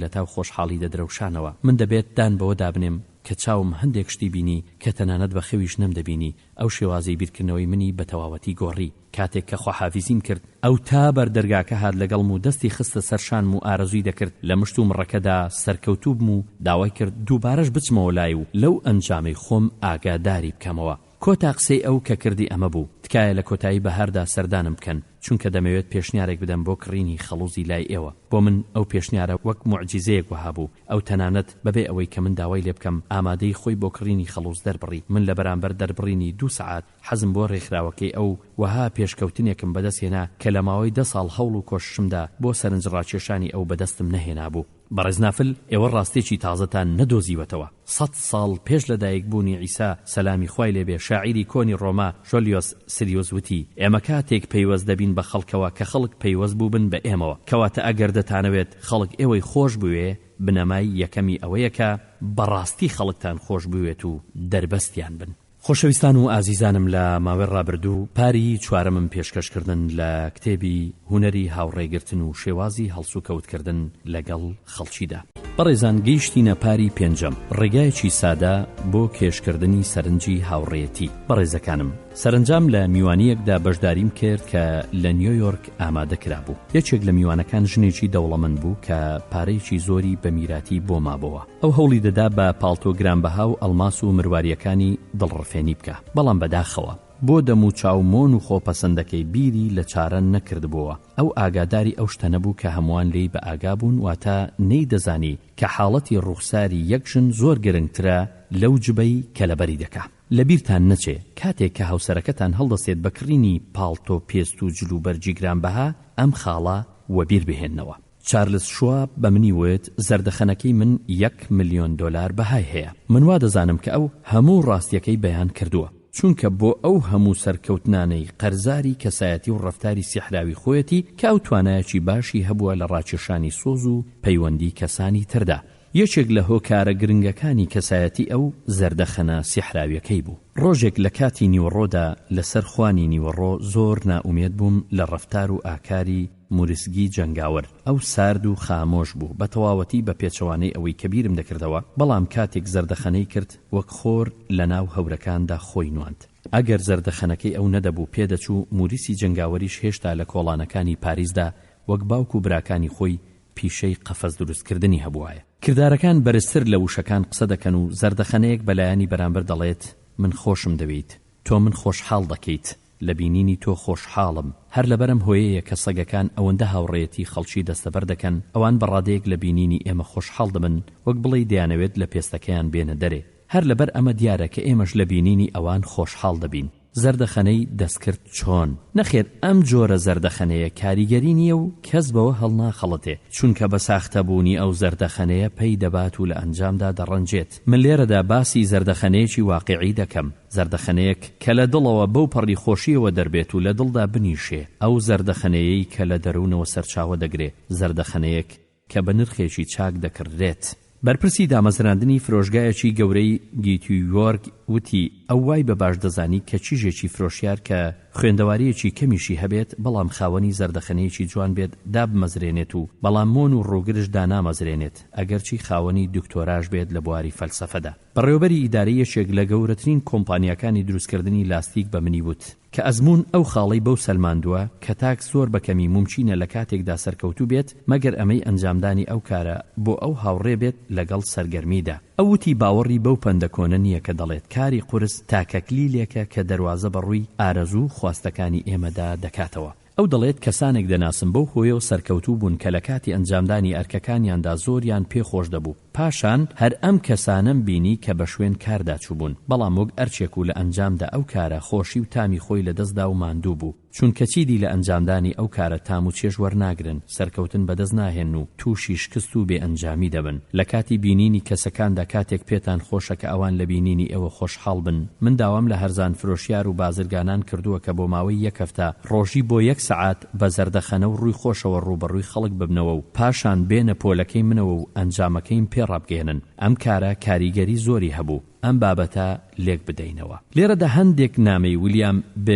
لەتاو خۆشحاڵی دەدرەوشانەوە. من دەبێت دان بەوە دابنێم کە چاوم هەندێک شتی بینی کە تەنانەت بە خەویش نەمدەبینی، ئەو شێوازی بیرکردنەوەی منی بە تەواوەتی گۆڕی. کاتێک کە خواحافیزیم کرد، ئەو تا بەر دەرگاکە هات لەگەڵم و دەستی خستە سەر شانم و ئارەزووی دەکرد لە مشت و مڕەکەدا سەرکەوتوو بم و داوای کرد دووبارەش بچمەوە لای و لەو ئەنجامەی خۆم ئاگاداری بکەمەوە. کۆتا قسەی ئەو کە کردی ئەمە بوو، تکایە لە کۆتایی بەهاردا سەردانم بکەن، چونکە دەمەوێت پێشنیارێک بدەم بۆ کڕینی خەڵوزی لای ئێوە. بۆ من ئەو پێشنیارە وەک موعجیزەیەک وەها بوو. ئەو تەنانەت بەبێ ئەوەی کە من داوای لێ بکەم، ئامادەیی خۆی بۆ کڕینی خەڵوز دەربڕی. من لە بەرامبەر دەربڕینی دوو سەعات حەزم بۆ رێکخراوەکەی ئەو، وەها پێشکەوتنێکم بەدەست هێنا کە لە ماوەی دە ساڵ هەوڵ و کۆششمدا بۆ سەرنجڕاکێشانی ئەو بەدەستم نەهێنابوو. بەڕێز نافل، ئێوە ڕاستیەکی تازەتان نەدۆزیوەتەوە. سەت ساڵ پێش لە دایک بوونی عیسا، سەلامی خوای لێ بێ، شاعیری کۆنی ڕۆما، ژۆلیۆس سریوس وتی، ئێمە کاتێک پەیوەست دەبین بە خەڵکەوە کە خەڵک پەیوەست بووبن بە ئێمەوە. کەواتە ئەگەر دەتانەوێت خەڵک ئێوەی خۆش بوێ، بنەمای یەکەمی ئەوەیە کە بەڕاستی خەڵکتان خۆش بوێت و دەربەستیان بن. خۆشەویستان و ئازیزانم لە ماوەی ڕابردوو پاری چوارەمم پێشکەش کردن لە کتێبی هونەری هاوڕێ گرتن و شێوازی هەڵسوکەوت کردن لەگەڵ خەڵکیدا. بەڕێزان گەیشتینە پاری پێنجەم ڕێگایەکی سادە بۆ کێشکردنی سەرنجی هاوڕێیەتی بەڕێزەکانم سەرەنجام لە میوانیەکدا بەشداریم کرد کە لە نیۆیۆرک ئامادە کرابوو یەکێک لە میوانەکان ژنێکی دەوڵەمەند بوو کە پارەیەکی زۆری بە میراتی بۆ مابۆوە ئەو هەوڵی دەدا بە پاڵتۆ گرانبەها و ئەڵماس و مروارییەکانی دڵڕفێنی بکا، بەڵام بەداخەوە بۆ دەم و چاو مۆن و خۆپەسەندەکەی بیری لە چارە نەکردبۆوە. ئەو ئاگاداری ئەو شتە نەبوو کە هەمووان لێی بە ئاگا بوون، واتە نەیدەزانی کە حاڵەتی ڕووخساری یەک ژن زۆر گرنگترە لەو جبەی کە لەبەری دەکا. لە بیرتان نەچێ کاتێک کە هاوسەرەکەتان هەڵدەستێت بە کڕینی پاڵتۆ پێست و جلوبەرگی گرانبەها ئەم خاڵە وەبیر بهێننەوە. چارلز شواب بە منی وت زەردەخەنەکەی من یەک ملیۆن دۆلار بەهای هەیە. من وا دەزانم کە ئەو هەموو ڕاستیەکەی بەیان کردووە. چونکە بۆ ئەو هەموو سەرکەوتنانەی قەرزاری کەسایەتی و ڕەفتاری سیحراوی خۆیەتی کە ئەو توانایەکی باشی هەبووە لە ڕاکێشانی سۆز و پەیوەندی کەسانی تردا. یەکێک لە هۆکارە گرنگەکانی کەسایەتی ئەو، زەردەخەنە سیحراویەکەی بوو. ڕۆژێک لە کاتی نیوەڕۆدا لە سەر خوانی نیوەڕۆ زۆر نائومێد بووم لە ڕەفتار و ئاکاری مورسگی جەنگاوەر. ئەو سارد و خامۆش بوو، بە تەواوەتی بە پێچەوانەی ئەوەی کە بیرم دەکردەوە، بەڵام کاتێک زەردەخەنەی کرد وەک خۆر لە ناو هەورەکاندا خۆی نواند. ئەگەر زەردەخەنەکەی ئەو نەدەبوو پێدەچوو موریسی جەنگاوەریش هێشتا لە کۆڵانەکانی پاریسدا وەک باوک و براکانی خۆی پیشەی قەفەز دروستکردنی هەبووایە. کردارەکان بەرزتر لە وشەکان قسە دەکەن و زەردەخەنەیەک بە لایەنی بەرامبەر دەڵێت من خۆشم دەوێیت، تۆ من خۆشحاڵ دەکەیت، لە بینینی تۆ خۆشحاڵم. هەر لەبەر ئەم هۆیەیە کە سەگەکان ئەوەندە هاوڕێیەتی خەڵکی دەستەبەر دەکەن، ئەوان بە ڕادەیەک لە بینینی ئێمە خۆشحاڵ دەبن وەک بڵێی دەیانەوێت لە پێستەکەیان بێنە دەرێ. هەر لەبەر ئەمە دیارە کە ئێمەش لە بینینی ئەوان خۆشحاڵ دەبین. زەردەخەنەی دەستکرد چۆن؟ نەخێر ئەم جۆرە زەردەخەنەیە کاریگەری نییە و کەس بەوە هەڵناخەڵەتێ، چونکە بە ساختەبوونی ئەو زەردەخەنەیە پەی دەبات و لە ئەنجامدا دەڕەنجێت. من لێرەدا باسی زەردەخەنەیەکی واقیعی دەکەم، زەردەخەنەیەک کە لە دڵەوە بەو پەڕی خۆشییەوە دەربێت و لە دڵدا بنیشێ، ئەو زەردەخەنەیەی کە لە دەروونەوە سەرچاوە دەگرێ، زەردەخەنەیەک کە بە نرخێکی چاک دەکڕدرێت. بەرپرسی دامەزراندنی فرۆشگایەکی گەورەی گیتیویۆرک وتی، ئەو وای بە باش دەزانی کە کیژێکی فرۆشیار کە خوێندەوارییەکی کەمیشی هەبێت بەڵام خاوەنی زەردەخەنەیەکی جوان بێت دابمەزرێنێت و بەڵام مۆن و ڕووگرژ دانامەزرێنێت ئەگەرچی خاوەنی دکتۆراش بێت لە بواری فەلسەفەدا. بەڕێوەبەری ئیدارەی یەکێک لە گەورەترین کۆمپانیاکانی دروستکردنی لاستیک بە منی وت، کە ئەزموون ئەو خاڵەی بەو سەلماندووە کە تاک زۆر بە کەمی مومکینە لە کاتێکدا سەرکەوتوو بێت مەگەر ئەمەی ئەنجامدانی ئەو کارە بۆ ئەو هاوڕێ بێت لەگەڵ سەرگەرمیدا. ئەو وتی باوەڕی بەو پەندە کۆنە نییە کە دەڵێت کاری قورس تاکە کلیلێکە کە دەروازە بە ڕووی ئارەزوو و خواستەکانی ئێمەدا دەکاتەوە. ئەو دەڵێت کەسانێک دەناسم بەو هۆیەوە سەرکەوتوو بوون کە لە کاتی ئەنجامدانی ئەرکەکانیاندا زۆریان پێ خۆش دەبوو، پاشان هەر ئەم کەسانەم بینی کە بە شوێن کاردا چووبوون، بەڵام وەک ئەرکێک و لە ئەنجامدا ئەو کارە خۆشی و تامی خۆی لەدەست دا و ماندوو بوو، چونکە چیدی لە ئەنجامدانی ئەو کارە تام و چێژ وەرناگرن، سەرکەوتن بەدەست ناهێنن و تووشی شکست و بێ ئەنجامی دەبن. لە کاتی بینینی کەسەکاندا کاتێک پێتان خۆشە کە ئەوان لە بینینی ئێوە خۆشحاڵ بن، من داوام لە هەرزان فرۆشیار و بازرگانان کردووە کە بۆ ماوەی یەک هەفتە ڕۆژی بۆ یەک سەعات بە زەردەخەنە و ڕووی خۆشەوە ڕووبەڕووی خەڵک ببنەوە و پاشان بێنە پۆلەکەی منەوە و ئەنجامەکەیم پێ ڕابگەیەنن. ئەم کارە کاریگەری زۆری هەبوو. ئەم بابەتە لێک بدەینەوە. لێرەدا هەندێک نامەی ویلیام ب.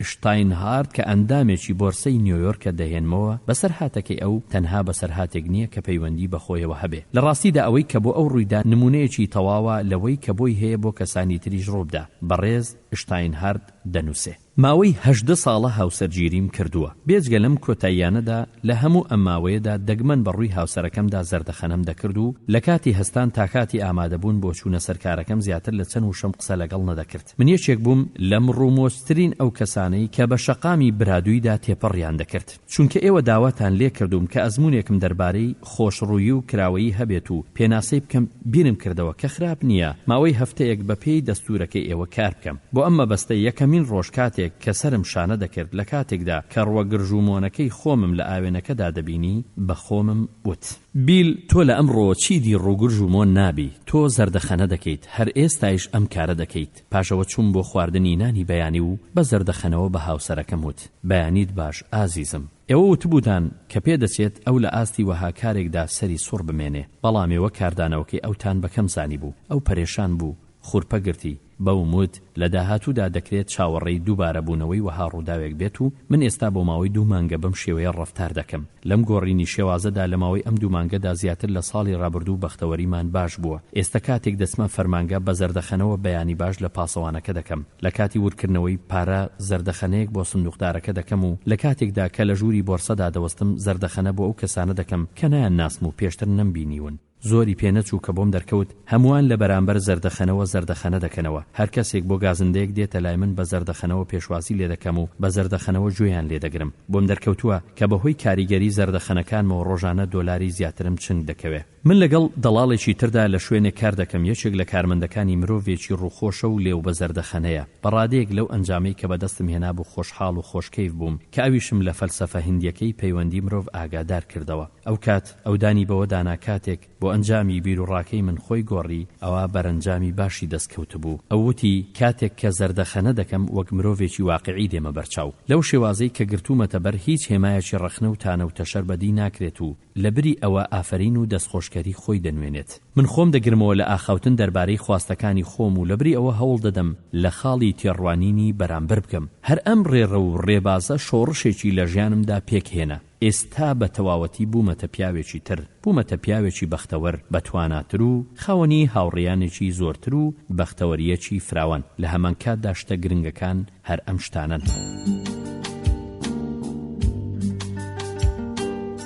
شتاینهارت کە ئەندامێکی بۆرسەی نیۆیۆرکە دەهێنمەوە، بەسەرهاتەکەی ئەو تەنها بەسەرهاتێک نییە کە پەیوەندی بە خۆیەوە هەبێ. لە ڕاستیدا ئەوەی کە بۆ ئەو ڕوویدا نموونەیەکی تەواوە لەوەی کە بۆی هەیە بۆ کەسانی تریش ڕووبدا. بەڕێز شتاینهارت دەنووسێ. ماوەی 18 ساڵە هاوسەرگیریم کردووە. بێجگە لەم کۆتاییانەدا، لە هەموو ئەم ماوەیەدا دەگمەن بە ڕووی هاوسەرەکەمدا زەردەخەنەم دەکرد و لە کاتی هەستان تا کاتی ئامادەبوون بۆ چوونە سەر کارەکەم زیاتر لە چەند وشەم قسە لەگەڵ نەدەکرد. من یەکێک بووم لە مڕومۆچترین ئەو کەسانەی کە بە شەقامی برادویدا تێپەڕیان دەکرد. چونکە ئێوە داواتان لێکردووم کە ئەزموونێکم دەربارەی خۆشڕوویی و کراوەیی هەبێت و پێناسەی بکەم، بیرم کردەوە کە خراپ نییە ماوەی هەفتەیەک بە پێی دەستوورەکەی ئێوە کار بکەم. بۆ ئەم مەبەستە یەکەمین ڕۆژ کاتێک کە سەرم شانە دەکرد لە کاتێکدا کە ڕووە گرژ و مۆنەکەی خۆمم لە ئاوێنەکەدا دەبینی بە خۆمم وت. بیل، تۆ لە ئەمڕۆوە چیدی ڕووگرژ و مۆن نابی، تۆ زەردەخەنە دەکەیت، هەر ئێستایش ئەم کارە دەکەیت. پاش ئەوە چووم بۆ خواردنی نانی بەیانی و بە زەردەخەنەوە بە هاوسەرەکەم وت، بەیانیت باش ئازیزم. ئێوە وتبووتان کە پێدەچێت ئەو لە ئاستی وەها کارێکدا سەری سوڕ بمێنێ، بەڵام ئێوە کاردانەوەکەی ئەوتان بە کەم زانیبوو. ئەو پەرێشان بوو، خورپە گرتی. بەوم وت، لە داهاتوودا دەکرێت چاوەڕێی دووبارەبوونەوەی وەها ڕووداوێک بێت و من ئێستا بۆ ماوەی دوو مانگە بەم شێوەیە ڕەفتار دەکەم. لەم گۆڕینی شێوازەدا لە ماوەی ئەم دوو مانگەدا زیاتر لە ساڵی ڕابردوو بەختەوەریمان باش بووە. ئێستە کاتێک دەچمە فەرمانگە بە زەردەخەنەوە بەیانی باش لە پاسەوانەکە دەکەم. لە کاتی وردکردنەوەی پارە زەردەخەنەیەک بۆ سندوقدارەکە دەکەم و لە کاتێکدا کە لە ژووری بۆرسەدا دەوەستم زەردەخەنە بۆ ئەو کەسانە دەکەم کە نایانناسم و پێشتر نەمبینیون. زۆری پێ نەچوو کە بۆم دەرکەوت هەمووان لە بەرامبەر زەردەخەنەوە زەردەخەنە دەکەنەوە، هەر کەسێک بۆ گازندەیەک دێتە لای من بە زەردەخەنەوە پێشوازی لێ دەکەم و بە زەردەخەنەوە گوێیان لێ دەگرم. بۆم دەرکەوتووە کە بە هۆی کاریگەری زەردەخەنەکانمەوە ڕۆژانە دۆلاری زیاترم چنگ دەکەوێ. من لەگەڵ دەڵاڵێکی تردا لە شوێنێک کار دەکەم، یەکێک لە کارمەندەکانی مرۆڤێکی ڕووخۆشە و لێو بە زەردەخەنەیە. بە ڕادەیەک لەو ئەنجامەی کە بەدەستم هێنابوو خۆشحاڵ و خۆشکەیف بووم کە ئەویشم لە فەلسەفە هیندییەکەی پەیوەندی مرۆڤ ئاگادار کردەوە. ئەوکات ئەو دانی بەوە دانا کاتێک بۆ. ئەنجامی بیروڕاکەی من خۆی گۆڕی، ئەوا بەرەنجامی باشی دەست کەوتبوو. ئەو وتی، کاتێک کە زەردەخەنە دەکەم وەک مرۆڤێکی واقیعی دێمە بەرچاو. لەو شێوازەی کە گرتوومەتە بەر هیچ هێمایەکی ڕەخنە و تانە و تەشەر بەدی ناکرێت و لە بری ئەوە ئافەرین و دەستخۆشکەری خۆی دەنوێنێت. من خۆم دەگرمەوە لە ئاخاوتن دەربارەی خواستەکانی خۆم و لەبری ئەوە هەوڵ دەدەم لە خاڵی تێڕوانینی بەرامبەر بگەم. هەر ئەم ڕێڕەو و ڕێبازە شۆڕشێکی لە ژیانمدا پێک هێنا. ئێستا بە تەواوەتی بوومەتە پیاوێکی تر، بوومەتە پیاوێکی بەختەوەر، بەتواناتر و خاوەنی هاوڕێیانێکی زۆرتر و بەختەوەرییەکی فراوان، لە هەمانکاتدا شتە گرنگەکان هەر ئەم شتانەن.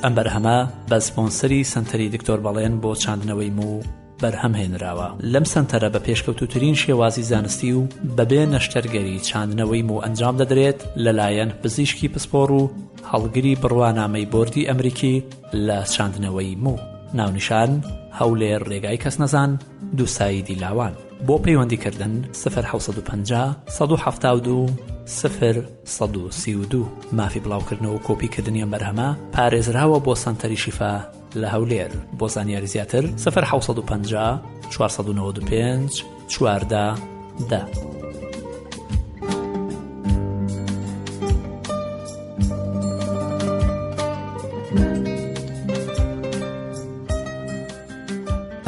ئەم بەرهەمە بە سپۆنسەری سەنتەری دکتۆر بەڵێن بۆ چاندنەوەی موو بەرهەم هێنراوە. لەم سەنتەرە بە پێشکەوتووترین شێوازی زانستی و بەبێ نەشتەرگەری چاندنەوەی موو ئەنجام دەدرێت لەلایەن پزیشکی پسپۆڕ و هەڵگری بڕوانامەی بۆردی ئەمریکی لە چاندنەوەی موو. ناونیشان، هەولێر ڕێگای کەسنەزان، دووسایدی لاوان. بۆ پەیوەندی کردن، سفر 750 172 سفر 132. مافی بڵاوکردنەوە و کۆپی کردنی ئەم بەرهەمە پارێزراوە بۆ سەنتەری شیفا لە هەولێر. بۆ زانیاری زیاتر، سفر 750 495 14 دە.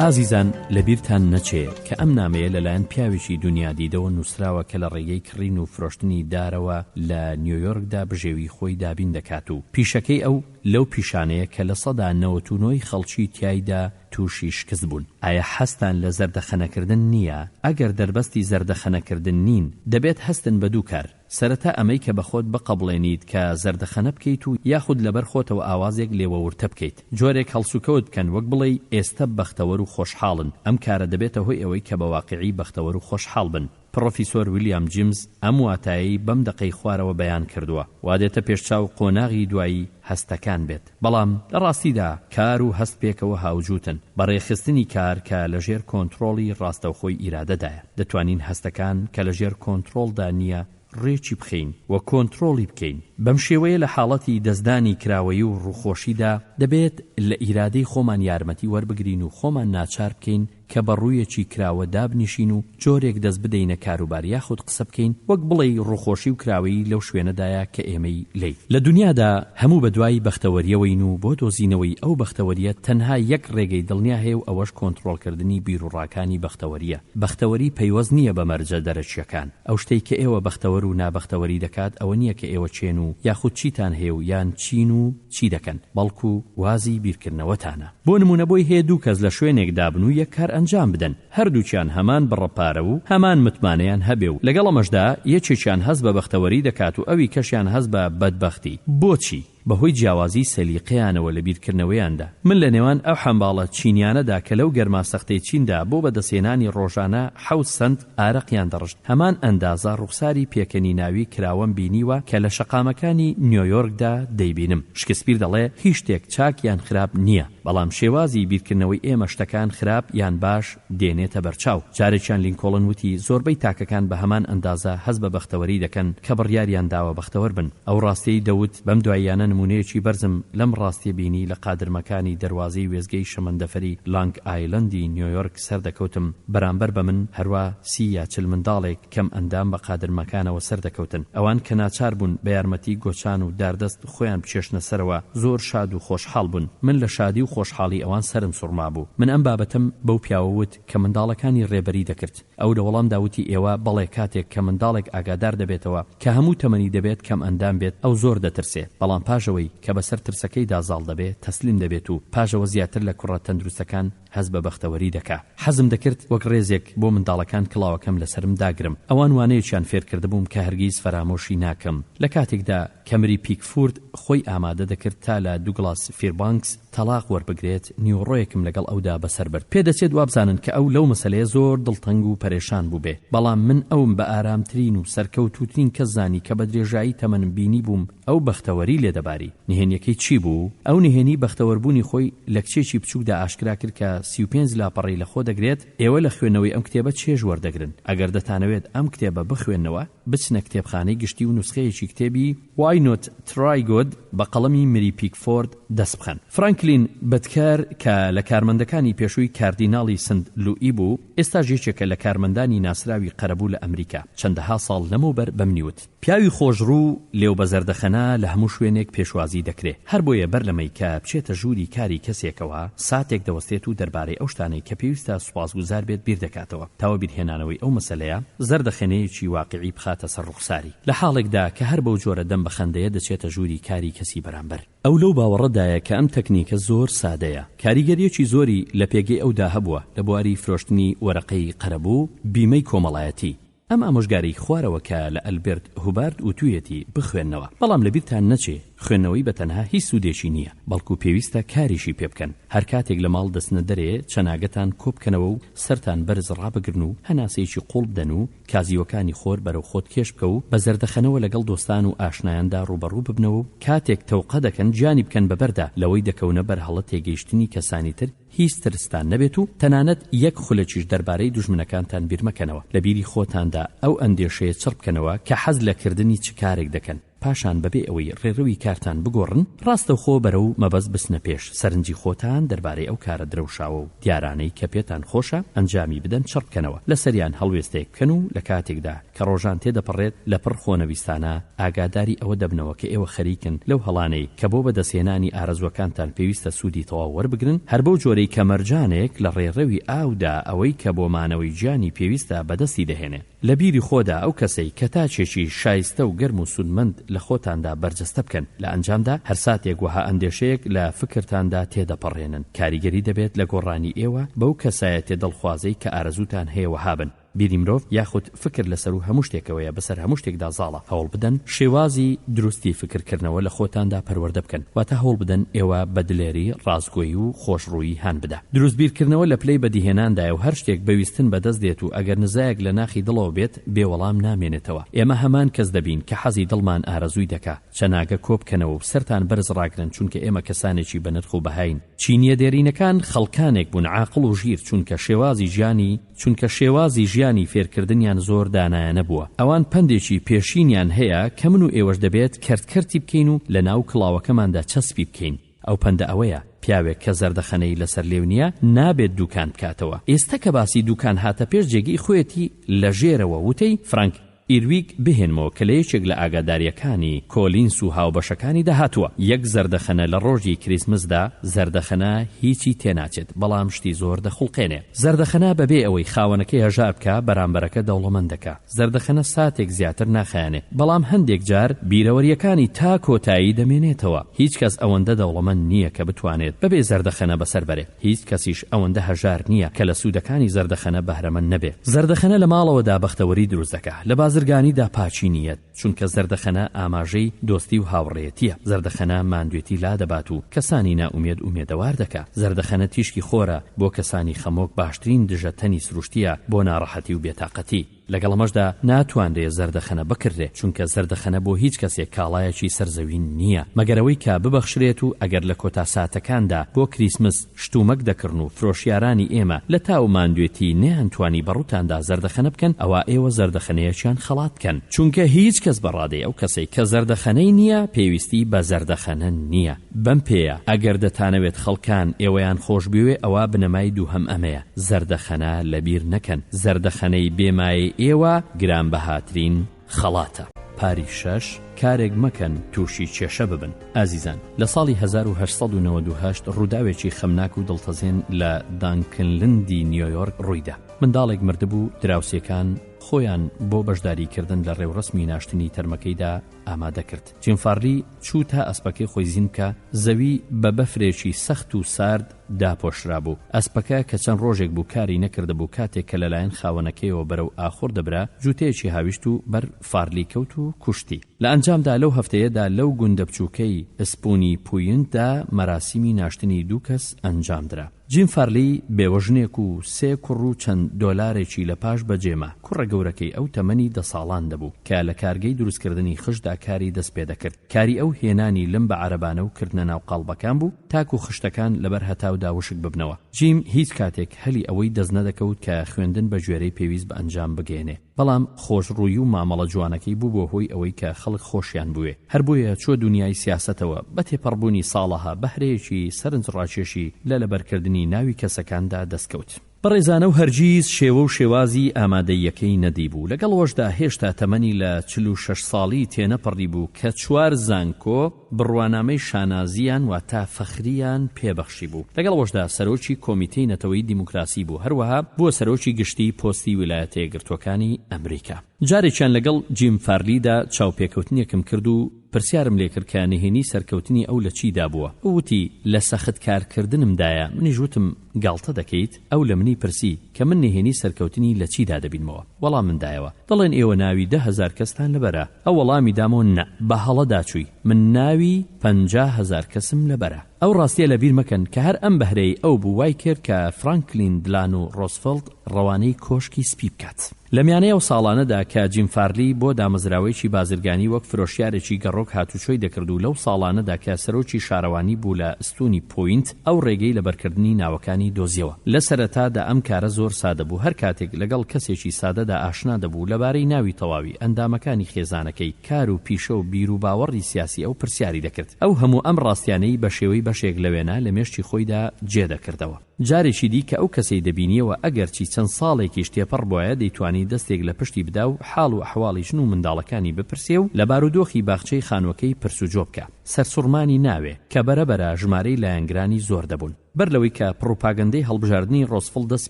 ئازیزان لەبیرتان نەچێ کە ئەم نامەیە لەلایەن پیاوێکی دونیادیدەوە نووسراوە کە لە ڕێگەی کڕین و فرۆشتنی دارەوە لە نیۆیۆرکدا بژێوی خۆی دابین دەکات و پیشەکەی ئەو لەو پیشانەیە کە 99% ی خەڵکی تیایدا تووشی شکست بوون. ئایا حەزتان لە زەردەخەنەکردن نییە؟ ئەگەر دەربەستی زەردەخەنەکردن نین، دەبێت هەستن بە دوو کار، سەرەتا ئەمەی کە بەخۆت بقەبڵێنیت کە زەردەخەنە بکەیت و یاخود لەبەر خۆتەوە ئاوازێک لێوە ورتە بکەیت. جۆرێک هەڵسوکەوت بکەن وەک بڵێی ئێستە بەختەوەر و خۆشحاڵن، ئەم کارە دەبێتە هۆی ئەوەی کە بە واقیعی بەختەوەر و خۆشحاڵ بن. پڕۆفیسۆر ویلیام جیمز ئەم واتایەی بەم دەقەی خوارەوە بەیان کردووە، وا دێتە پێشچاو قۆناغی دوایی هەستەکان بێت. بەڵام لە ڕاستیدا کار و هەست پێکەوە هاوجووتن، بە ڕێکخستنی کار کە لە ژێر کۆنترۆڵی ڕاستەوخۆی ئیرادەدایە، دەتوانین هەستەکان کە لە ژێر کۆنترۆڵدا نییە ڕێکی بخەین و کۆنترۆڵی بکەین. بەم شێوەیە لە حاڵەتی دەستدانی کراوەیی و ڕووخۆشیدا دەبێت لە ئیرادەی خۆمان یارمەتی وەربگرین و خۆمان ناچار بکەین کە بە ڕوویەکی کراوە دابنیشین و جۆرێک دەست بدەینە کاروبار یاخود قسە بکەین وەک بڵێی ڕووخۆشی و کراوەیی لەو شوێنەدایە کە ئێمەی لێی لە دونیادا هەموو بەدوای بەختەوەریەوەین و بۆ دۆزینەوەی ئەو بەختەوەریە تەنها یەک ڕێگەی دڵنیا هەیە و ئەوەش کۆنتڕۆڵکردنی بیروڕاکانی بەختەوەریە. بەختەوەری پەیوەست نییە بە مەرجە دەرەکیەکان. ئەو شتەی کە ئێوە بەختەوەر و نابەختەوەری دەکات ئەوە نییە کە ئێوە کێن و یاخود چیتان هەیە و یان چین و چی دەکەن بەڵکو وازی بیرکردنەوەتانە. بۆ نموونە بۆی هەیە دوو کەس لە شوێنێکدا بن و یەک کار ئەنجام بدەن، هەردووکیان هەمان بڕە پارە و هەمان متمانەیان هەبێ و لەگەڵ ئەمەشدا یەکێکیان هەست بە بەختەوەری دەکات و ئەوی کەشیان هەست بە بەدبەختی. بۆچی؟ بەهۆی جیاوازی سەلیقەیانەوە لە بیرکردنەوەیاندا. من لە نێوان ئەو حەمباڵە چینیانەدا کە لەو گەرما سەختەی چیندا بۆ بەدەستهێنانی ڕۆژانە حەوت سەنت ئارەقیان دەڕشت، هەمان ئەندازە ڕوخساری پێکەنیناوی کراوەم بینیوە کە لە شەقامەکانی نیۆیۆرکدا دەیبینم. شکسپیر دەڵێ هیچ شتێک چاک یان خراپ نییە، بەڵام شێوازی بیرکردنەوەی ئێمە شتەکان خراپ یان باش دێنێتە بەرچاو. جارێکیان لینکۆڵن وتی زۆربەی تاکەکان بە هەمان ئەندازە هەست بە بەختەوەری دەکەن کە بڕیاریان داوە بەختەوەر بن. ئەو ڕاستیەی دەوت، بەم دواییانە نموونەیەکی بەرزم لەم ڕاستیە بینی لە قادرمەکانی دەروازەی وێستگەی شەمەندەفەری لانگ ئایلەندی نیۆیۆرک سەردەکەوتم، بەرامبەر بە من هەروا سی یا چل منداڵێک کەم ئەندام بە قادرمەکانەوە سەردەکەوتن. ئەوان کە ناچار بوون بە یارمەتی گۆچان و داردەست خۆیان بکێشنە سەرەوە زۆر شاد و خۆشحاڵ بوون. من لە شادی و خۆشحاڵی ئەوان سەرم سوڕمابوو. من ئەم بابەتەم بەو پیاوە وت کە منداڵەکانی ڕێبەری دەکرد. ئەو لە وەڵامدا وتی ئێوە بەڵێ کاتێک کە منداڵێک ئاگادار دەبێتەوە کە هەموو تەمەنی دەبێت کەم ئەندام بێت ئەو زۆر دەترسێ بەڵام پاش ئەوەی کە بەسەر ترسەکەیدا زاڵ دەبێ تەسلیم دەبێت و پاش ئەوە زیاتر لە کوڕە تەندروستەکان هەست بە بەختەوەری دەکا. حەزم دەکرد وەک ڕێزێک بۆ منداڵەکان کڵاوەکەم لەسەرم داگرم. ئەوان وانەیەکیان فێرکردبووم کە هەرگیز فەرامۆشی ناکەم. لە کاتێکدا کە مری پیکفورد خۆی ئامادە دەکرد تا لە دوگڵاس فیربانکس تەڵاق وەربگرێت، نیوەڕۆیەکم لەگەڵ ئەودا بەسەر برد. پێدەچێت وابزانن کە ئەو لەو مەسەلەیە زۆر دڵتەنگ و پەرێشان بووبێ. بەڵام من ئەوم بە ئارامترین و سەرکەوتووترین کەس زانی کە بە درێژایی تەمەنم بینیبووم ئەو بەختەوەری لێ دەباری. نهێنیەکەی چی بوو؟ ئەو نهێنی بەختەوەربوونی خۆی لە کچێکی بچووکدا ئاشکرا کرد کە 35 لاپەڕەی لە خۆ دەگرێت، ئێوە لە خوێندنەوەی ئەم کتێبە چێژ وەردەگرن. ئەگەر دەتانەوێت ئەم کتێبە بخوێننەوە، بچنە کتێبخانەی گشتی و نوسخەیەکی کتێبی، Why Not Try Good، بە قەڵەمی مری پیکفۆرد دەست بخەن. فرانکلین بتکەر کە لە کارمەندەکانی پێشووی کاردیناڵی سنت لوئی بوو، ئێستاش یەکێکە لە کارمەندانی ناسراوی قەرەبوو لە ئەمریکا، چەندەها ساڵ لەمەوبەر بە منی وت. پیاوی خۆشڕوو و لێو بە زەردەخەنە لە هەموو شوێنێک پێشوازی دەکرێ، هەر بۆیە بەر لەمەی کە بچێتە ژووری کاری کەسێکەوە، ساتێک دەوەستێت و دەربارەی ئەو شتانەی کە پێویستە سوپاسگوزار بێت بیر دەکاتەوە، تا وەبیرهێنانەوەی ئەو مەسەلەیە، زەردەخەنەیەکی واقیعی بخاتە سەر ڕوخساری. لە حاڵێکدا کە هەر بەو جۆرە دەم بە خەندەیە دەچێتە ژووری کاری کەسی بەرامبەر. ئەو لەو باوەڕەدایە کە ئەم تەکنیکە زۆر سادەیە، کاریگەرییەکی زۆری لە پێگەی ئەودا هەبووە لە بواری فرۆشتنی وەرەقەی قەرەبوو، بیمەی کۆمەڵایەتی. ئەم ئامۆژگاریی خوارەوە کە لە ئەلبێرت هوبارد وتوویەتی بخوێننەوە، بەڵام لەبیرتان نەچێ خوێندنەوەی بە تەنها هیچ سوودێکی نییە، بەڵکو پێویستە کاریشی پێ بکەن. هەر کاتێک لە ماڵ دەچنە دەرێ چەناگەتان کۆ بکەنەوە و سەرتان بەرز ڕابگرن و هەناسەیەکی قووڵ بدەن و کازیوەکانی خۆر بەرەو خۆت کێش بکە و بە زەردەخەنەوە لەگەڵ دۆستان و ئاشنایاندا ڕووبەڕوو ببنەوە و کاتێک تەوقە دەکەن گیانی بکەن بە بەردا لەوەی دەکەونە بەر هەڵە تێگەیشتنی کەسانی تر هیچ ترستان نەبێت و تەنانەت یەک خولەکیش دەربارەی دوژمنەکانتان بیرمەکەنەوە، لە بیری خۆتاندا ئەو ئەندێشەیە چڕ بکەنەوە کە حەز لە کردنی چ کارێک دەکەن، پاشان بەبێ ئەوەی ڕێڕەوی کارتان بگۆڕن، ڕاستەوخۆ بەرەو مەبەست بچنە پێش، سەرنجی خۆتان دەربارەی ئەو کارە درەوشاوە و دیارانەی کە پێتان خۆشە ئەنجامی بدەن چڕ بکەنەوە، لەسەریان هەڵوێستەیەک بکەن و لە کاتێکدا کە ڕۆژان تێدەپەڕێت لەپڕ خۆنەویستانە ئاگاداری ئەوە دەبنەوە کە ئێوە خەریکن لەو هەڵانەی کە بۆ بەدەستهێنانی ئارەزووەکانتان پێویستە سوودی تەواو وەربگرن، هەر بەو جۆرەی کە مەرجانێک لە ڕێڕەوی ئاودا ئەوەی کە بۆ مانەوەی گیانی پێویستە بەدەستی دەهێنێ. لە بیری خۆدا ئەو کەسەی کە تاکێکی شایستە و گەرم و سوودمەند لە خۆتاندا بەرجەستە بکەن، لە ئەنجامدا هەر ساتێک وەها ئەندێشەیەک لە فکرتاندا تێدەپەڕێنن، کاریگەری دەبێت لە گۆڕانی ئێوە بەو کەسایەتیە دڵخوازەی کە ئارەزووتان هەیە وەها بن. بیری مرۆڤ یاخود فکر لە سەروو هەموو شتێکەوەیە بەسەر هەموو شتێکدا زاڵە، هەوڵبدەن شێوازی دروستی فکرکردنەوە لە خۆتاندا پەروەردە بکەن، واتە هەوڵبدەن ئێوە بە دلێری، ڕاستگۆیی و خۆشڕوویی هان بدا. دروست بیرکردنەوە لە پلەی بەدیهێناندایە و هەر شتێک بە ویستن بەدەست دێت و ئەگەر نزایەک لە ناخی دڵەوە بێت بێ وەڵام نامێنێتەوە. ئێمە هەمان کەس دەبین کە حەزی دڵمان ئارەزووی دەکا. چەناگە کۆبکەنەوە و سەرتان بەرز ڕاگرن چونکە ئێمە کەسانێکی بەنرخ و بەهاین. چینییە دێرینەکان خەڵکانێک بوون عاقڵ و ژیر چونکە شێوازی ژیانی چونکە شێوازی ژیانی فێرکردنیان زۆر دانایانە بووە. ئەوان پەندێکی پێشینیان هەیە کە من و ئێوەش دەبێت کەرت کەرتی بکەین و لە ناو کڵاوەکەماندا چەسپی بکەین. ئەو پەندە ئەوەیە، پیاوێک کە زەردەخەنەی لەسەر لێو نییە، نابێت دووکان بکاتەوە. ئێستە کە باسی دووکان هاتە پێش جێگەی خۆیەتی لە ژێرەوە وتەی، فرانک ئیرویگ بهێنمەوە کە لە یەکێک لە ئاگادارییەکانی کۆلینس و هاوبەشەکانیدا هاتووە، یەک زەردەخەنە لە ڕۆژی کریسمسدا، زەردەخەنە هیچی تێناچێت، بەڵام شتی زۆر دەخوڵقێنێ. زەردەخەنە بەبێ ئەوەی خاوەنەکەی هەژار بکا، بەرامبەرەکە دەوڵەمەند دەکا. زەردەخەنە ساتێک زیاتر ناخایەنێ، بەڵام هەندێک جار بیرەوەرییەکانی تا کۆتایی دەمێنێتەوە. هیچ کەس ئەوەندە دەوڵەمەند نییە کە بتوانێت بەبێ زەردەخەنە بەسەر بەرێ. هیچ کەسیش ئەوەندە هەژار نییە کە لە سوودەکانی زەردەخەنە بەهرەمەند نەبێ. زەردەخەنە لە ماڵەوەدا بەختەوەری دروست دەکا، لە بازرگانیدا پاکی نییەت، چونکە زەردەخەنە ئاماژەی دۆستی و هاوڕێیەتییە. زەردەخەنە ماندوێتی لادەبات و کەسانی نائومێد ئومێدەوار دەکا. زەردەخەنە تیشکی خۆرە بۆ کەسانی خەمۆک باشترین دژە تەنی سروشتییە بۆ ناڕەحەتی و بێتاقەتی. لەگەڵ ئەمەشدا ناتوانرێ زەردەخەنە بکڕرێ، چونکە زەردەخەنە بۆ هیچ کەسێک کاڵایەکی سەر زەوین نییە، مەگەر ئەوەی کە ببەخشرێت و ئەگەر لە کۆتا ساتەکاندا بۆ کریسمس شتومەک دەکڕن و فرۆشیارانی ئێمە لە تاو ماندوێتی نەیانتوانی بە ڕووتاندا زەردەخەنە بکەن ئەوا ئێوە زەردەخەنەیەکیان خەڵات بکەن، چونکە هیچ کەس بە ڕادەی ئەو کەسەی کە زەردەخەنەی نییە پێویستی بە زەردەخەنە نییە. بەم پێیە ئەگەر دەتانەوێت خەڵکان ئێوەیان خۆش بوێ ئەوا بنەمای دووهەم ئەمەیە، زەردەخەنە لەبیر نەکەن، زەردەخەنەی بێ مایەی ئێوە گرانبەهاترین خەڵاتە. پاری شەش، کارێک مەکەن تووشی کێشە ببن. ئازیزان، لە ساڵی 1898 ڕووداوێکی خەمناک و دڵتەزێن لە دانکنلندی نیۆیۆرک ڕوویدا. منداڵێک مردبوو، دراوسێکان خۆیان بۆ بەشداریکردن لە ڕێوڕەسمی ناشتنی تەرمەکەیدا ئامادە کرد. جیم فارلی چوو تا ئەسپەکەی خۆی زین بکا، زەوی بە بەفرێکی سەخت و سارد داپۆشرابوو. ئەسپەکە کە چەند ڕۆژێک بوو کاری نەکردبوو، کاتێک کە لەلایەن خاوەنەکەیەوە بەرەو ئاخوڕ دەبرا، جووتەیەکی هاویشت و بەر فارلی کەوت و کوشتی. لە ئەنجامدا لەو هەفتەیەدا لەو گوندە بچووکەی ئسپونی پوینتدا مەراسیمی ناشتنی دوو کەس ئەنجام درا. جیم فارلی بێوەژنێک و سێ کوڕ و چەند دۆلارێکی لە پاش بەجێ ما. کوڕە گەورەکەی. گەورەکەی ئەو تەمەنی دە ساڵان دەبوو کە لە کارگەی دروستکردنی خشتدا کاری دەست پێدەکرد. کاری ئەو هێنانی لم بە عەرەبانە و کردنە ناو قاڵبەکان بوو تاکو خشتەکان لەبەر هەتاودا وشک ببنەوە. جیم هیچ کاتێک هەلی ئەوەی دەست نەدەکەوت کە خوێندن بە گوێرەی پێویست بە ئەنجام بگەیەنێ. بەڵام خۆشڕووی و مامەڵە جوانەکەی بووبووە هۆی ئەوەی کە خەڵک خۆشیان بوێ. هەر بۆیە چووە دونیای سیاسەتەوە، بە تێپەڕبوونی ساڵەها بەهرەیەکی سەرنجڕاکێشی لە لەبەرکردنی ناوی کەسەکاندا دەستکەوت. بەڕێزانە و هەرگیز شێوە و شێوازی ئامادەییەکەی نەدیبوو، لەگەڵ ئەوەشدا هێشتا تەمەنی لە 46 ساڵی تێنەپەڕیبوو کە چوار زانکۆ بڕوانامەی شانازییان واتە فەخرییان پێ بەخشیبوو، لەگەڵ ئەوەشدا سەرۆکی کۆمیتەی نەتەوەیی دیموکراسی بوو، هەروەها بووە سەرۆکی گشتیی پۆستی ویلایەتەیەکگرتووەکانی ئەمریکا. جارێکیان لەگەڵ جیم فارلیدا چاوپێکەوتنێکم کرد و پرسیارم لێکرد کە نهێنی سەرکەوتنی ئەو لە چیدا بووە؟ ئەو وتی لە سەخت کارکردنمدایە، منیش وتم گاڵتە دەکەیت؟ ئەو لە منی پرسی کە من نهێنی سەرکەوتنی لە چیدا دەبینمەوە؟ وەڵامم دایەوە، دەڵێن ئێوە ناوی 10,000 کەستان لەبەرە. ئەو وەڵامی دامەوە نە، بە هەڵەدا چووی، من ناوی 50,000 کەسم لەبەرە. ئەو ڕاستیە لەبیر مەکەن کە هەر ئەم بەهرەی ئەو بوو وای کرد کە فرانکلین دلانو ڕۆزفڵت ڕەوانەی کۆشکی سپی بکات. لە میانەی ئەو ساڵانەدا کە جیم فارلی بۆ دامەزراوەیەکی بازرگانی وەک فرۆشیارێکی گەڕۆک هاتوچۆی دەکرد و لەو ساڵانەدا کە سەرۆکی شارەوانی بوو لە ستونی پۆینت ئەو ڕێگەی لەبەرکردنی ناوەکانی دۆزیەوە. لە سەرەتادا ئەم کارە زۆر سادە بوو، هەر کاتێک لەگەڵ کەسێکی سادەدا ئاشنا دەبوو لەبارەی ناوی تەواوی ئەندامەکانی خێزانەکەی، کار و پیشە و بیروباوەڕی سیاسی ئەو پرسیاری دەکرد. ئەو هەموو ئەم ڕاستیانەی بە شێوەی بەشێک لە وێنە لە مێشکی خۆیدا جێ دەکردەوە. جارێکی دی کە ئەو کەسەی دەبینیەوە ئەگەرچی چەند ساڵێکیش تێپەڕ بوایە دەیتوانی دەستێک لە پشتی بدا و حاڵ و ئەحواڵی ژن و منداڵەکانی بپرسێ و لە بارودۆخی باخچەی خانوەکەی پرس و جۆ بکا. سەرسوڕمانی ناوێ کە بەرە بەرە ژمارەی لایەنگرانی زۆر دەبوون. بەر لەوەی کە پڕوپاگەندەی هەڵبژاردنی ڕۆزفڵت دەست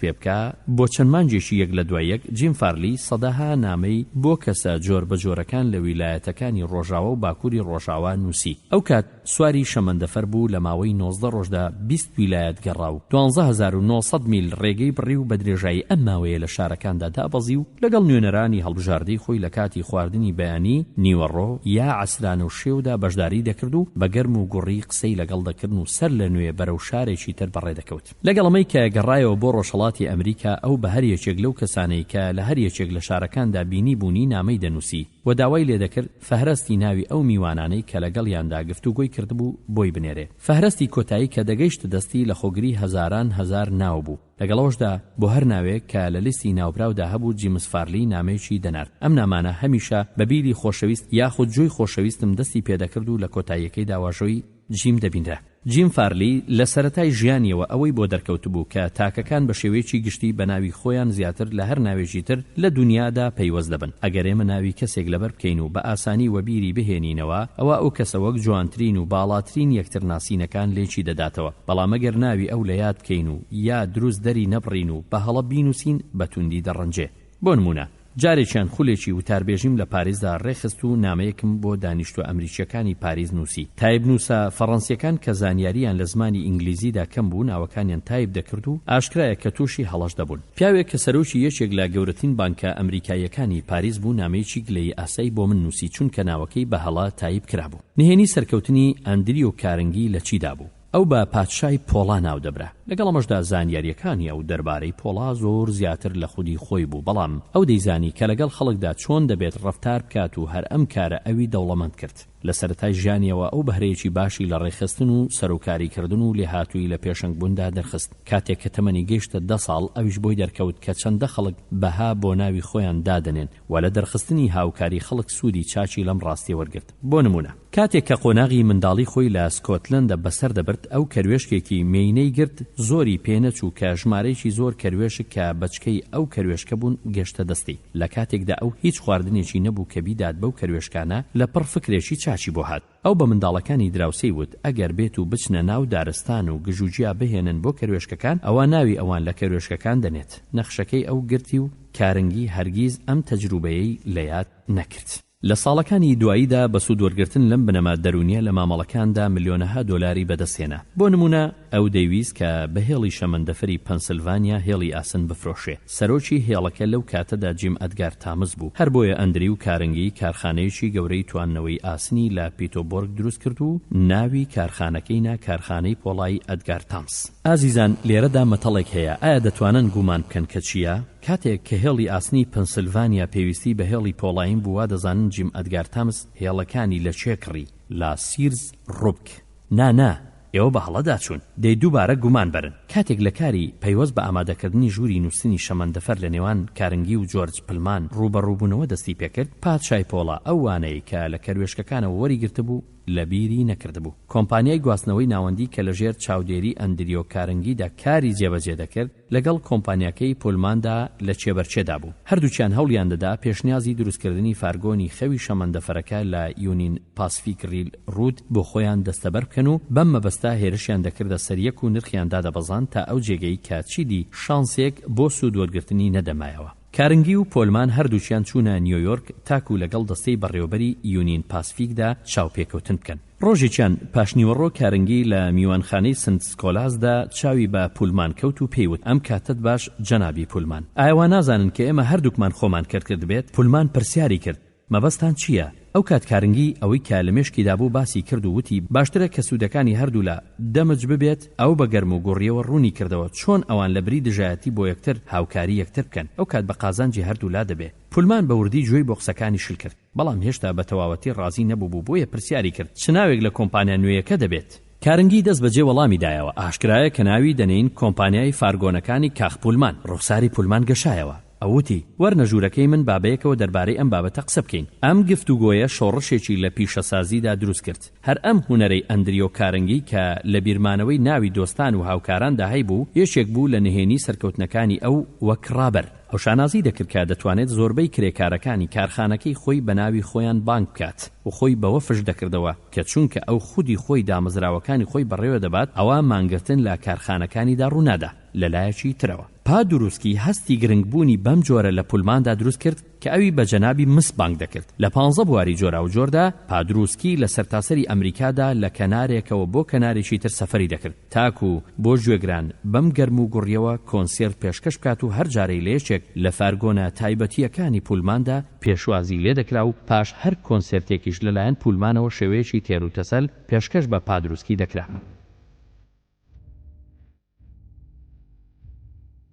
پێ بکا، بۆ چەند مانگێکی یەک لە دوای یەک جیم فارلی سەدەها نامەی بۆ کەسە جۆربەجۆرەکان لە ویلایەتەکانی ڕۆژاوا و باکووری ڕۆژاوا نووسی. ئەو کات سواری شەمەندەفەر بوو لە ماوەی 19 ڕۆژدا 20 ویلایەت گەڕا و 12900 میل ڕێگەی بڕی و بە درێژایی ئەم ماوەیە لە شارەکاندا دابەزی و لەگەڵ نوێنەرانی هەڵبژاردەی خۆی لە کاتی خواردنی بەیانی، نیوەڕۆ یا عەسرانە و شێودا بەشداری دەکرد و بە گەرم و گوڕی قسەی لەگەڵ دەکردن و سەر لە نوێ بەرەو شارێکی تر بەڕێ دەکەوت. لەگەڵ ئەمەی کە گەڕایەوە بۆ ڕۆژهەڵاتی ئەمریکا ئەو بە هەر یەکێک لەو کەسانەی کە لە هەر یەکێک لە شارەکاندا بینیبوونی نامەی دەنووسی و داوای لێ دەکرد فەهرەستی ناوی ئەو میوانانەی کە لەگەڵیاندا گفتوگۆی کردبوو بۆی بنێرێ. فەهرەستی کۆتایی کە دەگەیشتە دەستی لەخۆگری هەزاران هەزار ناو بوو. لەگەڵ ئەوەشدا بۆ هەر ناوێک کە لە لیستی ناوبراودا هەبوو جیمس فارلی نامەیەکی دەنارد. ئەم نامانە هەمیشە بە بیلی خۆشەویست یاخود جۆی خۆشەویستم دەستی پێدەکرد و لە کۆتاییەکەیدا واژۆی جیم دەبینرا. جیم فارلی لە سەرەتای ژیانیەوە ئەوەی بۆ دەرکەوتبوو کە تاکەکان بە شێوەیەکی گشتی بە ناوی خۆیان زیاتر لە هەر ناوێکی تر لە دونیادا پەیوەست دەبن. ئەگەر ئێمە ناوی کەسێک لەبەر بکەین و بە ئاسانی وەبیری بهێنینەوە ئەوا ئەو کەسە وەک جوانترین و باڵاترین یەکترناسینەکان لێکی دەداتەوە. بەڵام ئەگەر ناوی ئەو لە یاد بکەین و یا دروست دەری نەبڕین و بە هەڵە بینووسین بە توندی دەڕەنجێ. بۆ نموونە جارێکیان خولێکی وتاربێژیم لە پاریسدا ڕێکخست و نامەیەکم بۆ دانیشتووە ئەمریکییەکانی پاریس نووسی. تایبنووسە فەڕەنسییەکان کە زانیارییان لە زمانی ئینگلیزیدا کەم بوو ناوەکانیان تایپ دەکرد و ئاشکرایە کە تووشی هەڵەش دەبوون. پیاوێک کە سەرۆکی یەکێک لە گەورەترین بانکە ئەمریکاییەکانی پاریس بوو نامەیەکی گلەیی ئاسای بۆ من نووسی چونکە ناوەکەی بە هەڵە تایپ کرابوو. نهێنی سەرکەوتنی ئەندریو کارنگی لە چیدا بوو؟ ئەو بە پادشای پۆڵا ناودەبرا. لەگەڵ ئەمەشدا زانیارییەکانی ئەو دەربارەی پۆڵا زۆر زیاتر لە خودی خۆی بوو، بەڵام ئەو دەیزانی کە لەگەڵ خەڵکدا چۆن دەبێت ڕەفتار بکات و هەر ئەم کارە ئەوی دەوڵەمەند کرد. لە سەرەتای ژیانیەوە ئەو بەهرەیەکی باشی لە ڕێکخستن و سەروکاریکردن و لێهاتوویی لە پێشەنگبووندا دەرخست. کاتێک کە تەمەنی گەیشتە دە ساڵ ئەویش بۆی دەرکەوت کە چەندە خەڵک بەها بۆ ناوی خۆیان دادەنێن و لە دەرخستنی هاوکاری خەڵک سوودی چاکی لەم ڕاستیە وەرگرت. بۆ نموونە، کاتێک کە قۆناغی منداڵی خۆی لە سکۆتلەندە بەسەر دەبرد، ئەو کەروێشکێکی مێینەی گرت، زۆری پێ نەچوو کە ژمارەیەکی زۆر کەروێشک کە بەچکەی ئەو کەروێشکە بوون گەشتە دەستی. لە کاتێکدا ئەو هیچ خواردنێکی نەبوو کە بیدات بەو کەروێشکانە، لە پڕ فکرێکی چاکی بۆ هات. ئەو بە منداڵەکانی دراوسێی وت، ئەگەر بێت و بچنە ناو دارستان و گژوگیا بهێنن بۆ کەروێشکەکان، ئەوا ناوی ئەوان لە کەروێشکەکان دەنێت. نەخشەکەی ئەو گرتی و کارنگی هەرگیز ئەم تەجروبەیەی لە یاد نەکرد. لە ساڵەکانی دواییدا بە سوودوەرگرتن لەم بنەما دەروونییە لە مامەڵەکاندا ملیۆنەها دۆلاری بەدەستهێنا. بۆ نموونە. ئەو دەیویست کە بە هێڵی شەمەندەفەری پەنسلڤانیا هێڵی ئاسن بفرۆشێ. سەرۆکی هێڵەکە لەو کاتەدا جیم ئەدگار تامس بوو. هەر بۆیە ئەندریو کارنگی کارخانەیەکی گەورەی تواندنەوەی ئاسنی لە پیتۆبۆرگ دروست کرد و ناوی کارخانەکەی نا کارخانەی پۆڵای ئەدگار تامس. ئازیزان لێرەدا مەتەڵێک هەیە، ئایا دەتوانن گومان بکەن کە چییە؟ کاتێک کە هێڵی ئاسنی پەنسلڤانیا پێویستی بە هێڵی پۆڵایین بوو وا دەزانن جیم ئەدگار تامس هێڵەکانی لە کێ کڕی؟ لە سیرز ڕوبک. نا نا ئێوە بە هەڵەدا چوون. دەی دووبارە گومان بەرن. کاتێک لە کاری پەیوەست بە ئامادەکردنی ژووری نووستنی شەمەندەفەر لە نێوان کارنگی و جۆرج پلمان ڕووبەڕووبوونەوە دەستی پێکرد، پادشای پۆڵا ئەو وانەی کە لە کەروێشکەکانەوە وەریگرتبوو لە بیری نەکردبوو. کۆمپانیای گواستنەوەی ناوەندی کە لە ژێر چاودێری ئەندریۆ کارنگیدا کاری جێبەجێ دەکرد، لەگەڵ کۆمپانیاکەی پولماندا لە کێبەرکێدا بوو. هەردووکیان هەوڵیان دەدا پێشنیازی دروستکردنی فارگۆنی خەوی شەمەندەفەرەکە لە یونین پاسفیک ریل رود بۆ خۆیان دەستەبەر بکەن و بەم مەبەستە هێرشیان دەکردە سەر یەک و نرخیان دادەبەزاند تا ئەو جێگەی کە چیدی شانسێک بۆ سوود وەرگرتنی نەدەمایەوە. کارنگی و پۆلمان هەردووکیان چوونە نیۆیۆرک تاکو لەگەڵ دەستەی بەڕێوەبەری یونین پاسفیکدا چاوپێکەوتن بکەن. ڕۆژێکیان پاشنیوەڕۆ کارنگی لە میوانخانەی سنت سکۆلاسدا چاوی بە پولمان کەوت و پێی وت، ئەم کاتەت باش جەنابی پولمان. ئایا وا نازانن کە ئێمە هەردووکمان خۆمان کەر کردبێت؟ پولمان پرسیاری کرد، مەبەستتان چییە؟ ئەو کات کارنگی ئەوەی کە لە مێشکیدا بوو باسی کرد و وتی، باشترە کە سوودەکانی هەردوولا دەمج ببێت، ئەو بە گەرم و گوڕییەوە ڕوونی کردەوە چۆن ئەوان لە بری دژایەتی بۆ یەکتر هاوکاری یەکتر بکەن، ئەو کات بە قازانجی هەردوولا دەبێ. پولمان بە وردی گوێی بۆ قسەکانی شل کرد. بەڵام هێشتا بە تەواوەتی ڕازی نەبووبوو بۆیە پرسیاری کرد چ ناوێک لە کۆمپانیا نوێیەکە دەبێت؟ کارنگی دەست بەجێ وەڵامی دایەوە ئاشکرایە کە ناوی دەنێین کۆمپانیای فارگۆنەکانی کاخ پولمان. ڕوخساری پولمان گەشایەوە. ئەو وتی، وەرنە ژوورەکەی من با بەیەکەوە دەربارەی ئەم بابەتە قسە بکەین. ئەم گفتوگۆیە شۆڕشێکی لە پیشەسازیدا دروست کرد. هەر ئەم هونەرەی ئەندریۆ کارنگی کە لە بیرمانەوەی ناوی دۆستان و هاوکاراندا هەیبوو، یەکێک بوو لە نهێنی سەرکەوتنەکانی ئەو وەک ڕابەر. ئەو شانازی دەکرد کە دەتوانێت زۆربەی کرێکارەکانی کارخانەکەی خۆی بە ناوی خۆیان بانگ بکات و خۆی بەوە فش دەکردەوە کە چونکە ئەو خودی خۆی دامەزراوەکانی خۆی بەڕێوە دەبات ئەوا مانگرتن لە کارخانەکانیدا ڕوونادا. لە لایەکی ترەوە پادوروسکی هەستی گرنگبوونی بەم جۆرە لە پولماندا دروست کرد کە ئەوی بە جەنابی مس بانگ دەکرد. لە پانزە بواری جۆراوجۆردا پادروسکی لە سەرتاسەری ئەمریکادا لە کەنارێکەوە بۆ کەنارێکی تر سەفەری دەکرد. تاکو بۆ گوێگران بەم گەرم و گوڕیەوە کۆنسێرت پێشکەش بکات و هەر جارەی لە یەکێک لە فارگۆنە تایبەتییەکانی پولماندا پێشوازی لێدەکرا و پاش هەر کۆنسێرتێکیش لەلایەن پولمانەوە شێوەیەکی تێروتەسەل پێشکەش بە پادروسکی دەکرا.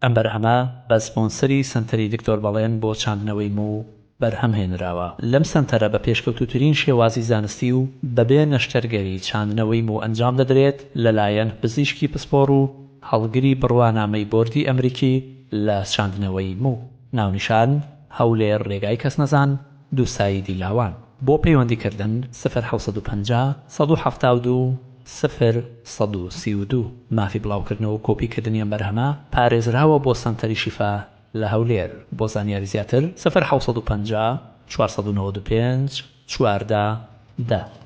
ئەم بەرهەمە بە سپۆنسەری سەنتەری دکتۆر بەڵێن بۆ چاندنەوەی موو بەرهەم هێنراوە. لەم سەنتەرە بە پێشکەوتووترین شێوازی زانستی و بەبێ نەشتەرگەری چاندنەوەی موو ئەنجام دەدرێت لەلایەن پزیشکی پسپۆڕ و هەڵگری بڕوانامەی بۆردی ئەمریکی لە چاندنەوەی موو. ناونیشان، هەولێر رێگای کەسنەزان، دووسایدی لاوان. بۆ پەیوەندی کردن، سفر 750 172 سفر 132. مافی بڵاوکردنەوە و کۆپی کردنی ئەم بەرهەمە پارێزراوە بۆ سەنتەری شیفا لە هەولێر. بۆ زانیاری زیاتر، سفر 750 495 14 دە.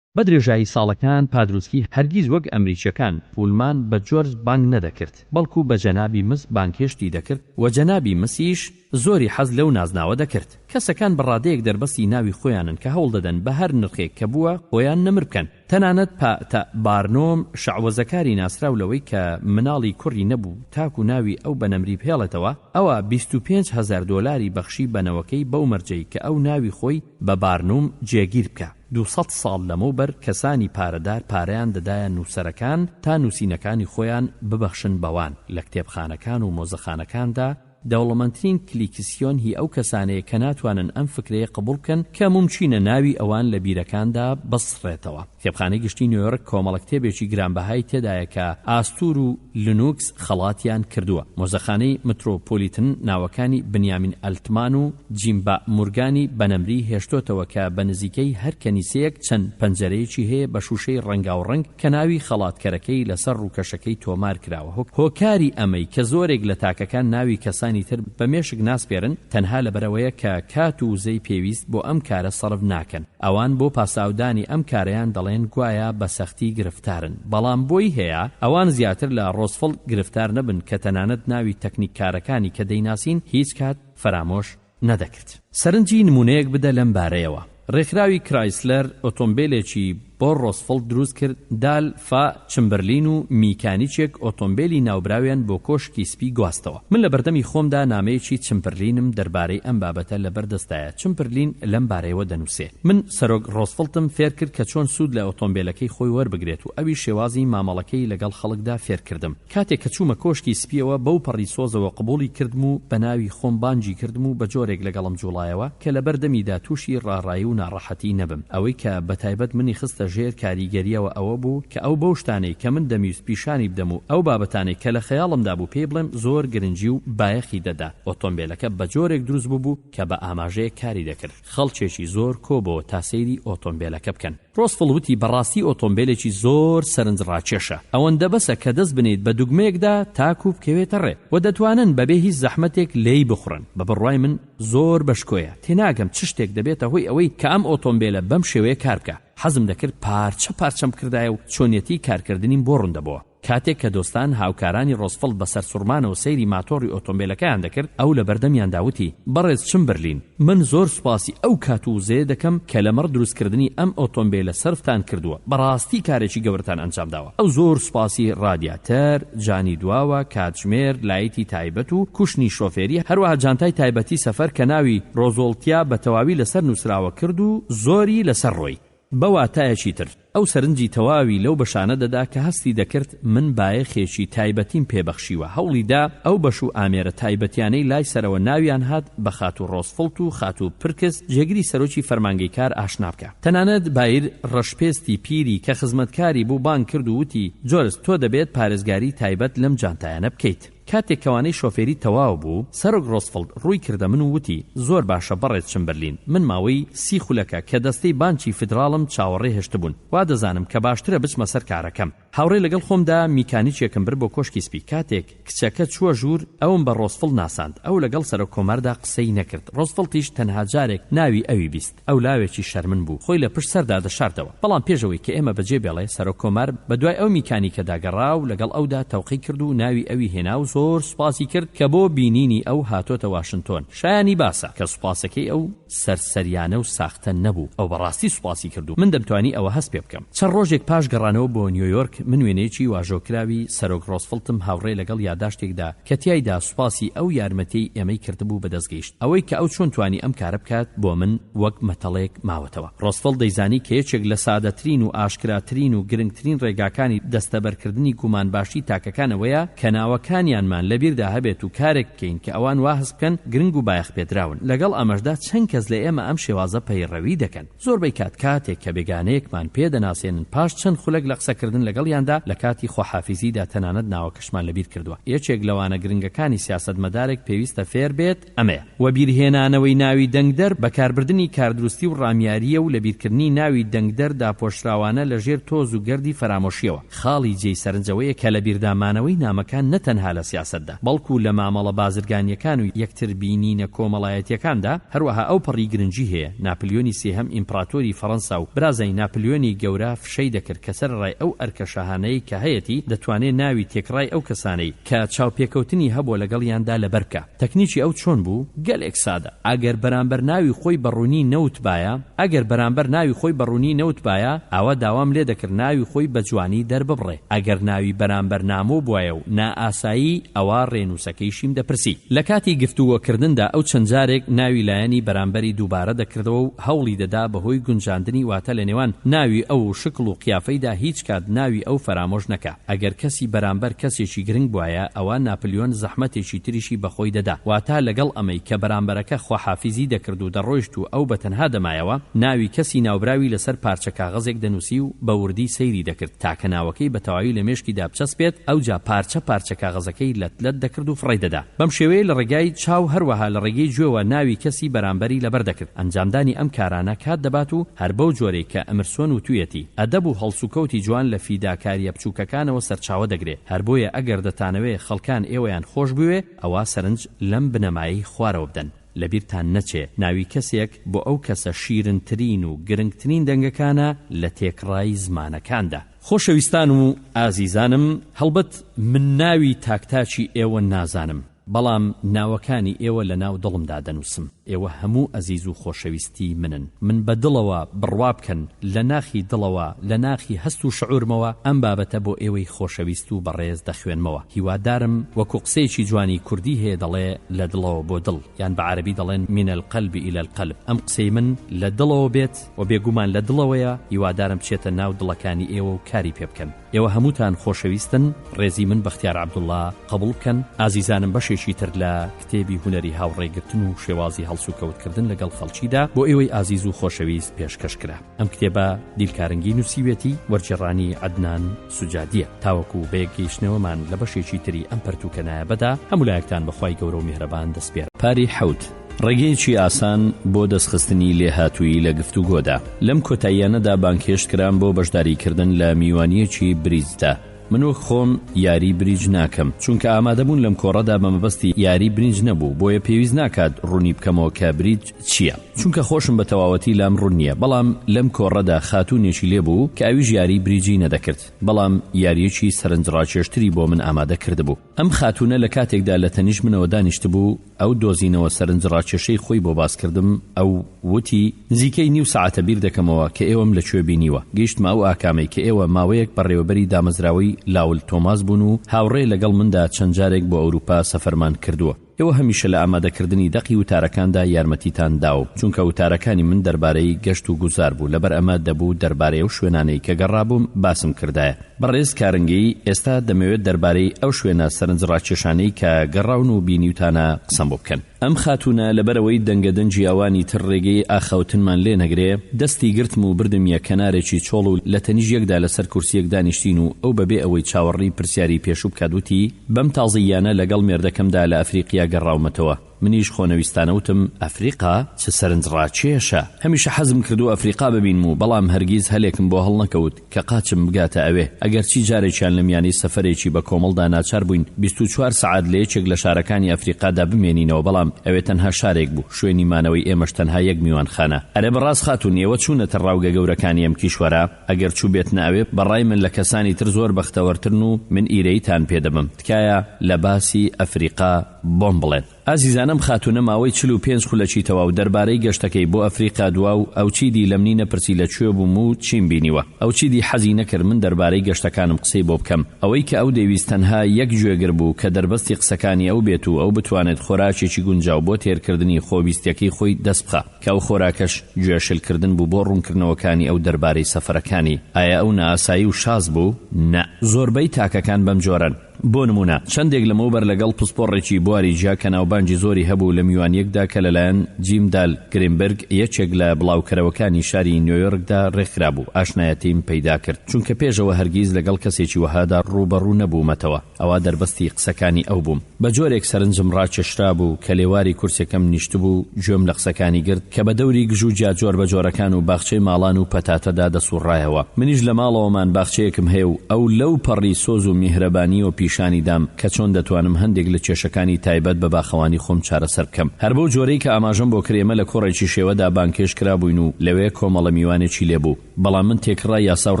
بە درێژایی ساڵەکان پادروسکی هەرگیز وەک ئەمریکییەکان پولمان بە جۆرج بانگ نەدەکرد، بەڵکو بە جەنابی مس بانگهێشتی دەکرد و جەنابی مسیش زۆری حەز لەو نازناوە دەکرد. کەسەکان بە ڕادەیەک دەربەستی ناوی خۆیانن کە هەوڵ دەدەن بە هەر نرخێک کە بووە خۆیان نەمر بکەن. تەنانەت پا تە بارنۆم شەعوەزەکاری ناسراو لەوەی کە مناڵی کوڕی نەبوو تاکو ناوی ئەو بە نەمری بهێڵێتەوە، ئەوا 25 هەزار دۆلاری بەخشی بە نەوەکەی بەو مەرجەی کە ئەو ناوی خۆی بە بارنوم جێگیر بکا. 200 ساڵ لەمەو بەر کەسانی پارەدار پارەیان دەدایە نووسەرەکان تا نووسینەکانی خۆیان ببەخشن بەوان، لە کتێبخانەکان و مۆزەخانەکاندا دەوڵەمەندترین کلیکسیۆن هی ئەو کەسانەیە کە ناتوانن ئەم فکرەیە قبوڵ بکەن کە مومکینە ناوی ئەوان لە بیرەکاندا بسڕێتەوە. کتێبخانەی گشتی نیۆیۆرک کۆمەڵە کتێبێکی گرانبەهای تێدایە کە ئاستور و لنوکس خەڵاتیان کردووە. مۆزەخانەی مترۆپۆلیتن ناوەکانی بنیامین ئەلتمان و جیمبا مورگانی بە نەمری هێشتۆتەوە کە بە نزیکەی هەر کەنیسەیەک چەند پەنجەرەیەکی هەیە بە شووشەی ڕەنگاوڕەنگ کە ناوی خەڵاتکەرەکەی لەسەر ڕووکەشەکەی تۆمار کراوە. هۆکاری ئەمەی کە زۆرێک لە تاکەکان ناوی کەسانی. کەسانی تر بە مێشک ناسپێرن تەنها لەبەرئەوەیە کە کات و وزەی پێویست بۆ ئەم کارە سەرف ناکەن. ئەوان بۆ پاساودانی ئەم کارەیان دەڵێن گوایا بە سەختی گرفتارن، بەڵام بۆی هەیە ئەوان زیاتر لە ڕۆزفڵت گرفتار نەبن کە تەنانەت ناوی تەکنیککارەکانی کە دەیناسین هیچ کات فەرامۆش نەدەکرد. سەرنجی نموونەیەک بدە لەم بارەیەوە. ڕێکخراوی کرایسلەر ئۆتۆمبێلێکی بۆ ڕۆزفڵت دروست کرد، دال فا چمبرلین و میکانیکێک ئۆتۆمبێلی ناوبراویان بۆ کۆشکی سپی گواستەوە. من لە بەردەمی خۆمدا نامەیەکی چمپرلینم دەربارەی ئەم بابەتە لەبەر دەستدایە، چمپرلین لەم بارەیەوە دەنووسێ، من سەرۆک ڕۆزفڵتم فێرکرد کە چۆن سوود لە ئۆتۆمبێلەکەی خۆی وەربگرێت و ئەویش شێوازی مامەڵەکەی لەگەڵ خەڵکدا فێرکردم. کاتێک کە چوومە کۆشکی سپییەوە بەو پەڕی سۆزەوە قبوڵی کردم و بە ناوی خۆم بانگی کردم و بە جۆرێک لەگەڵم جوڵایەوە کە لەبەر دەمیدا تووشی ڕاڕایی و ناڕەحەتی نەبم. ئەوەی کە بە تایبەت منی خستە ژێر کاریگەرییەوە ئەوە بوو کە ئەو بەو شتانەی کە من دەمویست پیشانی بدەم و ئەو بابەتانەی کە لە خەیاڵمدا بوو پێی بڵێم زۆر گرنگی و بایەخی دەدا. ئۆتۆمبێلەکە بە جۆرێک دروست بووبوو کە بە ئاماژەیەک کاری دەکرد. خەڵکێکی زۆر کۆبۆوە تا سەیری ئۆتۆمبێلەکە بکەن. ڕۆزفڵ وتی بەڕاستی ئۆتۆمبێلێکی زۆر سەرنجڕاکێشە، ئەوەندە بەسە کە دەست بنێیت بە دوگمەیەکدا تاکوو بکەوێتە ڕێ، وە دەتوانن بەبێ هیچ زەحمەتێک لێی بخوڕن، بە بڕوای من زۆر بەشکۆیە، تێناگەم چ شتێک دەبێتە هۆی ئەوەی کە ئەم ئۆتۆمبێلە بەم شێوەیە کار بکا، حەزم دەکرد پارچە پارچەم بکردایە و چۆنیەتی کارکردنیم بۆ ڕوون دەبۆوە. کاتێک کە دۆستان هاوکارانی ڕۆزفڵت بە سەرسوڕمانەوە سەیری ماتۆڕی ئۆتۆمبێلەکەیان دەکرد، ئەو لە بەردەمیاندا وتی، بەڕێز چمبرلین، من زۆر سوپاسی ئەو کات و وزەیە دەکەم کە لەمەڕ دروستکردنی ئەم ئۆتۆمبێلە سەرفتان کردووە، بەڕاستی کارێکی گەورەتان ئەنجامداوە. ئەو زۆر سوپاسی ڕادیاتەر، جانی دواوە، کاتژمێر، لایتی تایبەت و کوشنی شۆفێری، هەروەها جانتای تایبەتی سەفەر کە ناوی ڕۆزۆڵتیا بە تەواوی لەسەر نووسراوە کرد و زۆری لەسەر ڕۆی. بە واتایەکی تر، ئەو سەرنجی تەواوی لەو بەشانە دەدا کە هەستی دەکرد من بایەخێکی تایبەتیم پێ بەخشیوە، هەوڵی دا ئەو بەش و ئامێرە تایبەتیانەی لای سەرەوە ناویان هات بە خاتوو ڕۆزفڵت و خاتوو پرکس جێگری سەرۆکی فەرمانگەی کار ئاشنا بکا. تەنانەت بایر ڕەشپێستی پیری کە خزمەتکاری بوو بانگ کرد و وتی، جۆرج تۆ دەبێت پارێزگاری تایبەت لەم جانتایانە بکەیت. کاتێک کەوانەی شۆفێری تەواو بوو، سەرۆک ڕۆزفڵت ڕووی کردە من و وتی، زۆر باشە بەڕێز چمبرلین، من ماوەی سی خولەکە کە دەستەی بانکی فیدراڵم چاوەڕێ هێشتبوون، وا دەزانم کە باشترە بچمە سەر کارەکەم. هاوڕێ لەگەڵ خۆمدا میکانیکێکم برد بۆ کۆشکی سپی، کاتێک کچەکە چووە ژوور، ئەوم بە ڕۆزفڵت ناساند، ئەو لەگەڵ سەرۆک کۆماردا قسەی نەکرد، ڕۆزفڵتیش تەنها جارێک ناوی ئەوی بیست. ئەو لاوێکی شەرمن بوو، خۆی لە پشت سەردا دەشاردەوە. بەڵام پێش ئەوەی کە ئێمە بەجێ بێڵێ، سەرۆک کۆمار بە دوای ئەو میکانیکەدا گەڕا و لەگەڵ ئەودا تەوقەی کرد و ناوی ئەوی هێنا و زۆر سوپاسی کرد کە بۆ بینینی ئەو هاتۆتە واشنتۆن. شایانی باسە کە سوپاسەکەی ئەو سەرسەریانە و ساختە نەبوو. ئەو بە ڕاستی سوپاسی کرد و من دەمتوانی ئەوە هەست پێ بکەم. چەند ڕۆژێک پاش گەڕانەوە بۆ نیۆیۆرک، من وێنەیەکی واژۆکراوی سەرۆک ڕۆزفڵتم هاوڕێ لەگەڵ یاداشتێکدا کە تیایدا سوپاسی ئەو یارمەتیەی ئێمەی کردبوو بەدەست گەیشت. ئەوەی کە ئەو چۆن توانی ئەم کارە بکات بۆ من وەک مەتەڵێک ماوەتەوە. ڕۆزفڵت دەیزانی کە یەکێک لە سادەترین و ئاشکراترین و گرنگترین ڕێگاکانی دەستەبەرکردنی گومانباشی تاکەکان ئەوەیە کە ناوەکانیانمان لەبیردا هەبێت و کارێک بکەین کە ئەوان وا هەست بکەن گرنگ و بایەخپێدراون. لەگەڵ ئەمەشدا چەند کەس لە ئێمە ئەم شێوازە پەیڕەوی دەکەن. زۆربەی کات کاتێک کە بێگانەیەکمان پێ دەناسێنن پاش چەند خولەک لە قسەکردن لەگەڵیاندا لە کاتی خواحافیزیدا تەنانەت ناوەکەشمان لەبیر کردووە. یەکێک لە وانە گرنگەکانی سیاسەتمەدارێک پێویستە فێر بێت ئەمەیە، وەبیرهێنانەوەی ناوی دەنگدەر بەکاربردنی کاردروستی و ڕامیارییە و لەبیرکردنی ناوی دەنگدەر داپۆشراوانە لە ژێر تۆز و گەردی فەرامۆشییەوە. خاڵی جێی سەرنج ئەوەیە کە لەبیردا مانەوەی نامەکان نە تەنها لە سیاسەتدا، بەڵکو لە مامەڵە بازرگانییەکان و یەکتربینینە کۆمەڵایەتییەکاندا هەروەها ئەوپەڕی گرنگی هەیە. ناپلیۆنی سێهەم ئیمپڕاتۆری فەڕەنسا و برازای ناپلیۆنی گەورە فشەی دەکرد کە سەرەڕای ئەو ئەرکە شاهانەی کە هەیەتی دەتوانێ ناوی تێکڕای ئەو کەسانەی کە چاوپێکەوتنی هەبووە لەگەڵیاندا لەبەر بکا. تەکنیکی ئەو چۆن بوو؟ گەلێک سادە. ئەگەر بەرامبەر ناوی خۆی بە ڕوونی نەوتبایە، ئەگەر بەرامبەر ناوی خۆی بە ڕوونی نەوتبایە، ئاوا داوام لێ دەکرد ناوی خۆی بە جوانی دەرببڕێ. ئەگەر ناوی بەرامبەر نامۆ بوایە و نائاسایی، ئەوا ڕێنووسەکەیشیم دەپرسی. لە کاتی گفتوگۆکردندا ئەو چەند جارێک ناوی لایەنی بەرامبەری دووبارە دەکردەوە و هەوڵی دەدا بە هۆی گونجاندنی واتە لە نێوان ناوی ئەو و شکڵ و قیافەیدا هیچ کات ناوی ئەو فەرامۆش نەکا. ئەگەر کەسی بەرامبەر کەسێکی گرنگ بوایە ئەوا ناپلیۆن زەحمەتێکی تریشی بە خۆی دەدا. واتا لەگەڵ ئەمەی کە بەرامبەرەکە خواحافیزی دەکرد و دەڕۆیشت و ئەو بە تەنها دەمایەوە، ناوی کەسی ناوبراوی لەسەر پارچە کاغەزێک دەنووسی و بە وردی سەیری دەکرد تا کە ناوەکەی بە تەواوی لە مێشکیدا بچەسپێت، ئەوجا پارچە پارچە کاغەزەکەی. بەرامبەرەکەی لەت لەت دەکرد و فڕێی دەدا. بەم شێوەیە لە ڕێگای چاو هەروەها لە ڕێگەی گوێوە ناوی کەسی بەرامبەری لەبەر دەکرد. ئەنجامدانی ئەم کارانە کات دەبات و هەر بەو جۆرەی کە ئەمرسۆن وتویەتی، ئەدەب و هەڵسوکەوتی جوان لە فیداکارییە بچووکەکانەوە سەرچاوە دەگرێ. هەر بۆیە ئەگەر دەتانەوێ خەڵکان ئێوەیان خۆش بوێ، ئەوا سەرنج لەم بنەمایەی خوارەوە بدەن. لەبیرتان نەچێ ناوی کەسێک بۆ ئەو کەسە شیرنترین و گرنگترین دەنگەکانە لە تێکڕای زمانەکاندا. خۆشەویستان و ئازیزانم هەڵبەت من ناوی تاک تاکی ئێوە نازانم بەڵام ناوەکانی ئێوە لە ناو دڵمدا دەنووسم ئێوە هەموو ئەزیز و خۆشەویستی منن من بە دڵەوە بڕوا بکەن لە ناخی دڵەوە لە ناخی هەست و شعورمەوە ئەم بابەتە بۆ ئێوەی خۆشەویست و بەڕێز دەخوێنمەوە هیوادارم وەکو قسەیەکی جوانی کوردی هەیە دەڵێ لە دڵەوە بۆ دڵ یان بە عەرەبی دەڵێن من القلب الی القلب ئەم قسەی من لە دڵەوە بێت و بێگومان لە دڵەوەیە هیوادارم بچێتە ناو دڵەکانی ئێوە و کاری پێ بکەن ئێوە هەمووتان خۆشەویستن ڕێزی من بەختیار عەبدوڵا قبوڵ بکەن ئازیزانم بەشێکی تر لە کتێبی هونەری هاوڕێگرتن و شێوازی هەڵسوکەوت کردن لەگەڵ خەڵکیدا بۆ ئێوەی ئازیز و خۆشەویست پێشکەش کرا. ئەم کتێبە دیل کارنگی نووسیویەتی، وەرگێڕانی عەدنان سوجادییە. تاوەکو بەیەکگەیشتنەوەمان لە بەشێکی تری ئەم پەرتووکە نایابەدا، هەموو لایەکتان بە خوای گەورە و میهرەبان دەسپێرم. پاری حەوت، ڕێگەیەکی ئاسان بۆ دەستخستنی لێهاتوویی لە گفتوگۆدا. لەم کۆتاییانەدا بانگهێشت کرام بۆ بەشداریکردن لە میوانییەکی بریجدا. من وەک خۆم یاری بریج ناکەم، چونکە ئامادەبوون لەم کۆڕەدا بە مەبەستی یاری برینج نەبوو، بۆیە پێویست ناکات ڕوونی بکەمەوە کە بریج چییە، چونکە خۆشم بە تەواوەتی لام ڕوون نییە، بەڵام لەم کۆڕەدا خاتوونێکی لێ بوو کە ئەویش یاری بریجی نەدەکرد، بەڵام یارییەکی سەرنجڕاکێشتری بۆ من ئامادە کردبوو. ئەم خاتوونە لە کاتێکدا لە تەنیشت منەوە دانیشتبوو، ئەو دۆزینەوە سەرنجڕاکێشەی خۆی بۆ باس کردم، ئەو وتی، نزیکەی نیو سەعاتە بیر دەکەمەوە کە ئێوەم لە کوێ بینیوە، گەیشتمە ئەو ئاکامەی کە ئێوە ماوەیەک بەڕێوەبەری دامەزراوەی لاول تۆماس بوون و هاوڕێ لەگەڵ مندا چەند جارێک بۆ ئەوروپا سەفەرمان کردووە. ئێوە هەمیشە لە ئامادەکردنی دەقی وتارەکاندا یارمەتیتان داوم، چونکە وتارەکانی من دەربارەی گەشت و گوزار بوو، لەبەر ئەمە دەبوو دەربارەی ئەو شوێنانەی کە گەڕابووم باسم کردایە. بەڕێز کارنگی، ئێستا دەمەوێت دەربارەی ئەو شوێنە سەرنجڕاکێشانەی کە گەڕاون و بینیوتانە قسەم بۆ بکەن. ئەم خاتوونە لەبەرئەوەی دەنگەدەنگی ئەوانی تر ڕێگەی ئاخاوتنمان لێ نەگرێ، دەستی گرتم و بردمیە کەنارێکی چۆڵ و لە تەنیش یەکدا لەسەر کورسییەک دانیشتین و ئەو بەبێ ئەوەی چاوەڕێی پرسیاری پێشوو بکات وتی، بەم تازەییانە لەگەڵ مێردەکەمدا لە ئەفریقیا گەڕاومەتەوە. منیش خۆنەویستانە وتم، ئەفریقا؟ چ سەرنجڕاکێشە! هەمیشە حەزم کردووە ئەفریقا ببینم و بەڵام هەرگیز هەلێکم بۆ هەڵنەکەوت کە قاچم بگاتە ئەوێ. ئەگەرچی جارێکیان لە میانەی سەفەرێکی بە کۆمەڵدا ناچار بووین 24 سەعات لە یەکێک لە شارەکانی ئەفریقادا بمێنینەوە بەڵام ئەوێ تەنها شارێک بوو، شوێنی مانەوەی ئێمەش تەنها یەک میوانخانە. ئەرێ بەڕاست خاتوون ئێوە چوونەتە ڕاوگە گەورەکانی ئەم کیشوەرە؟ ئەگەر چووبێتنە ئەوێ بەڕای من لە کەسانی تر زۆر بەختەوەرترن و من ئیرەییتان پێ دەبەم. تکایە لە باسی ئەفریقا بۆم بڵێن. ئازیزان ئەم خاتوونە ماوەی 45 خولەکی تەواو دەربارەی گەشتەکەی بۆ ئەفریقا دوا و ئەو چیدی لەمنی نەپرسی لە کوێ بووم و چیم بینیوە. ئەو چیدی حەزی نەکرد من دەربارەی گەشتەکانم قسەی بۆ بکەم. ئەوەی کە ئەو دەیویست تەنها یەک گوێگر بوو کە دەربەستی قسەکانی ئەو بێت و ئەو بتوانێت خۆراکێکی گونجاو بۆ تێرکردنی خۆویستیەکەی خۆی دەست بخا. کە ئەو خۆراکەش گوێ شل کردن بوو بۆ ڕوونکردنەوەکانی ئەو دەربارەی سەفەرەکانی. ئایا ئەو نائاسایی و شاز بوو؟ نە. زۆربەی تاکەکان بەم جۆرەن. بۆ نموونە، چەندێک لەمەوبەر لەگەڵ پسپۆڕێکی بواری جیا کە ناوبانگی زۆری هەبوو لە میوانییەکدا کە لەلایەن جیم دال گرینبرگ یەکێک لە بڵاوکەرەوەکانی شاری نیۆیۆرکدا ڕێکخرابوو ئاشنایەتیم پەیدا کرد چونکە پێشەوە هەرگیز لەگەڵ کەسێکی وەهادا ڕووبەڕوو نەبوومەتەوە. ئەوا دەربەستی قسەکانی ئەو بووم. بە جۆرێک سەرنجم ڕاکێشرابوو کە لێواری کورسیەکەم نیشتبوو و گوێم لە قسەکانی گرت کە بە دەوری گژوگیا جۆربەجۆرەکان و باخچەی ماڵان و پەتاتەدا دەسوڕایەوە. منیش لە ماڵەوەمان باخچەیەکم هەیە و ئەو لەو پەڕی سۆز و میهرەبانییەوە پیشانی دام کە چۆن دەتوانم هەندێک لە کێشەکانی تایبەت بە باخەوانی خۆم چارەسەر بکەم. هەر بەو جۆرەی کە ئاماژەم بۆ کرد ئێمە لە کۆڕێکی شێوەدا بانگهێشت کرابووین و لەوێ کۆمەڵە میوانێکی لێ بوو. بەڵام من تێکڕای یاسا و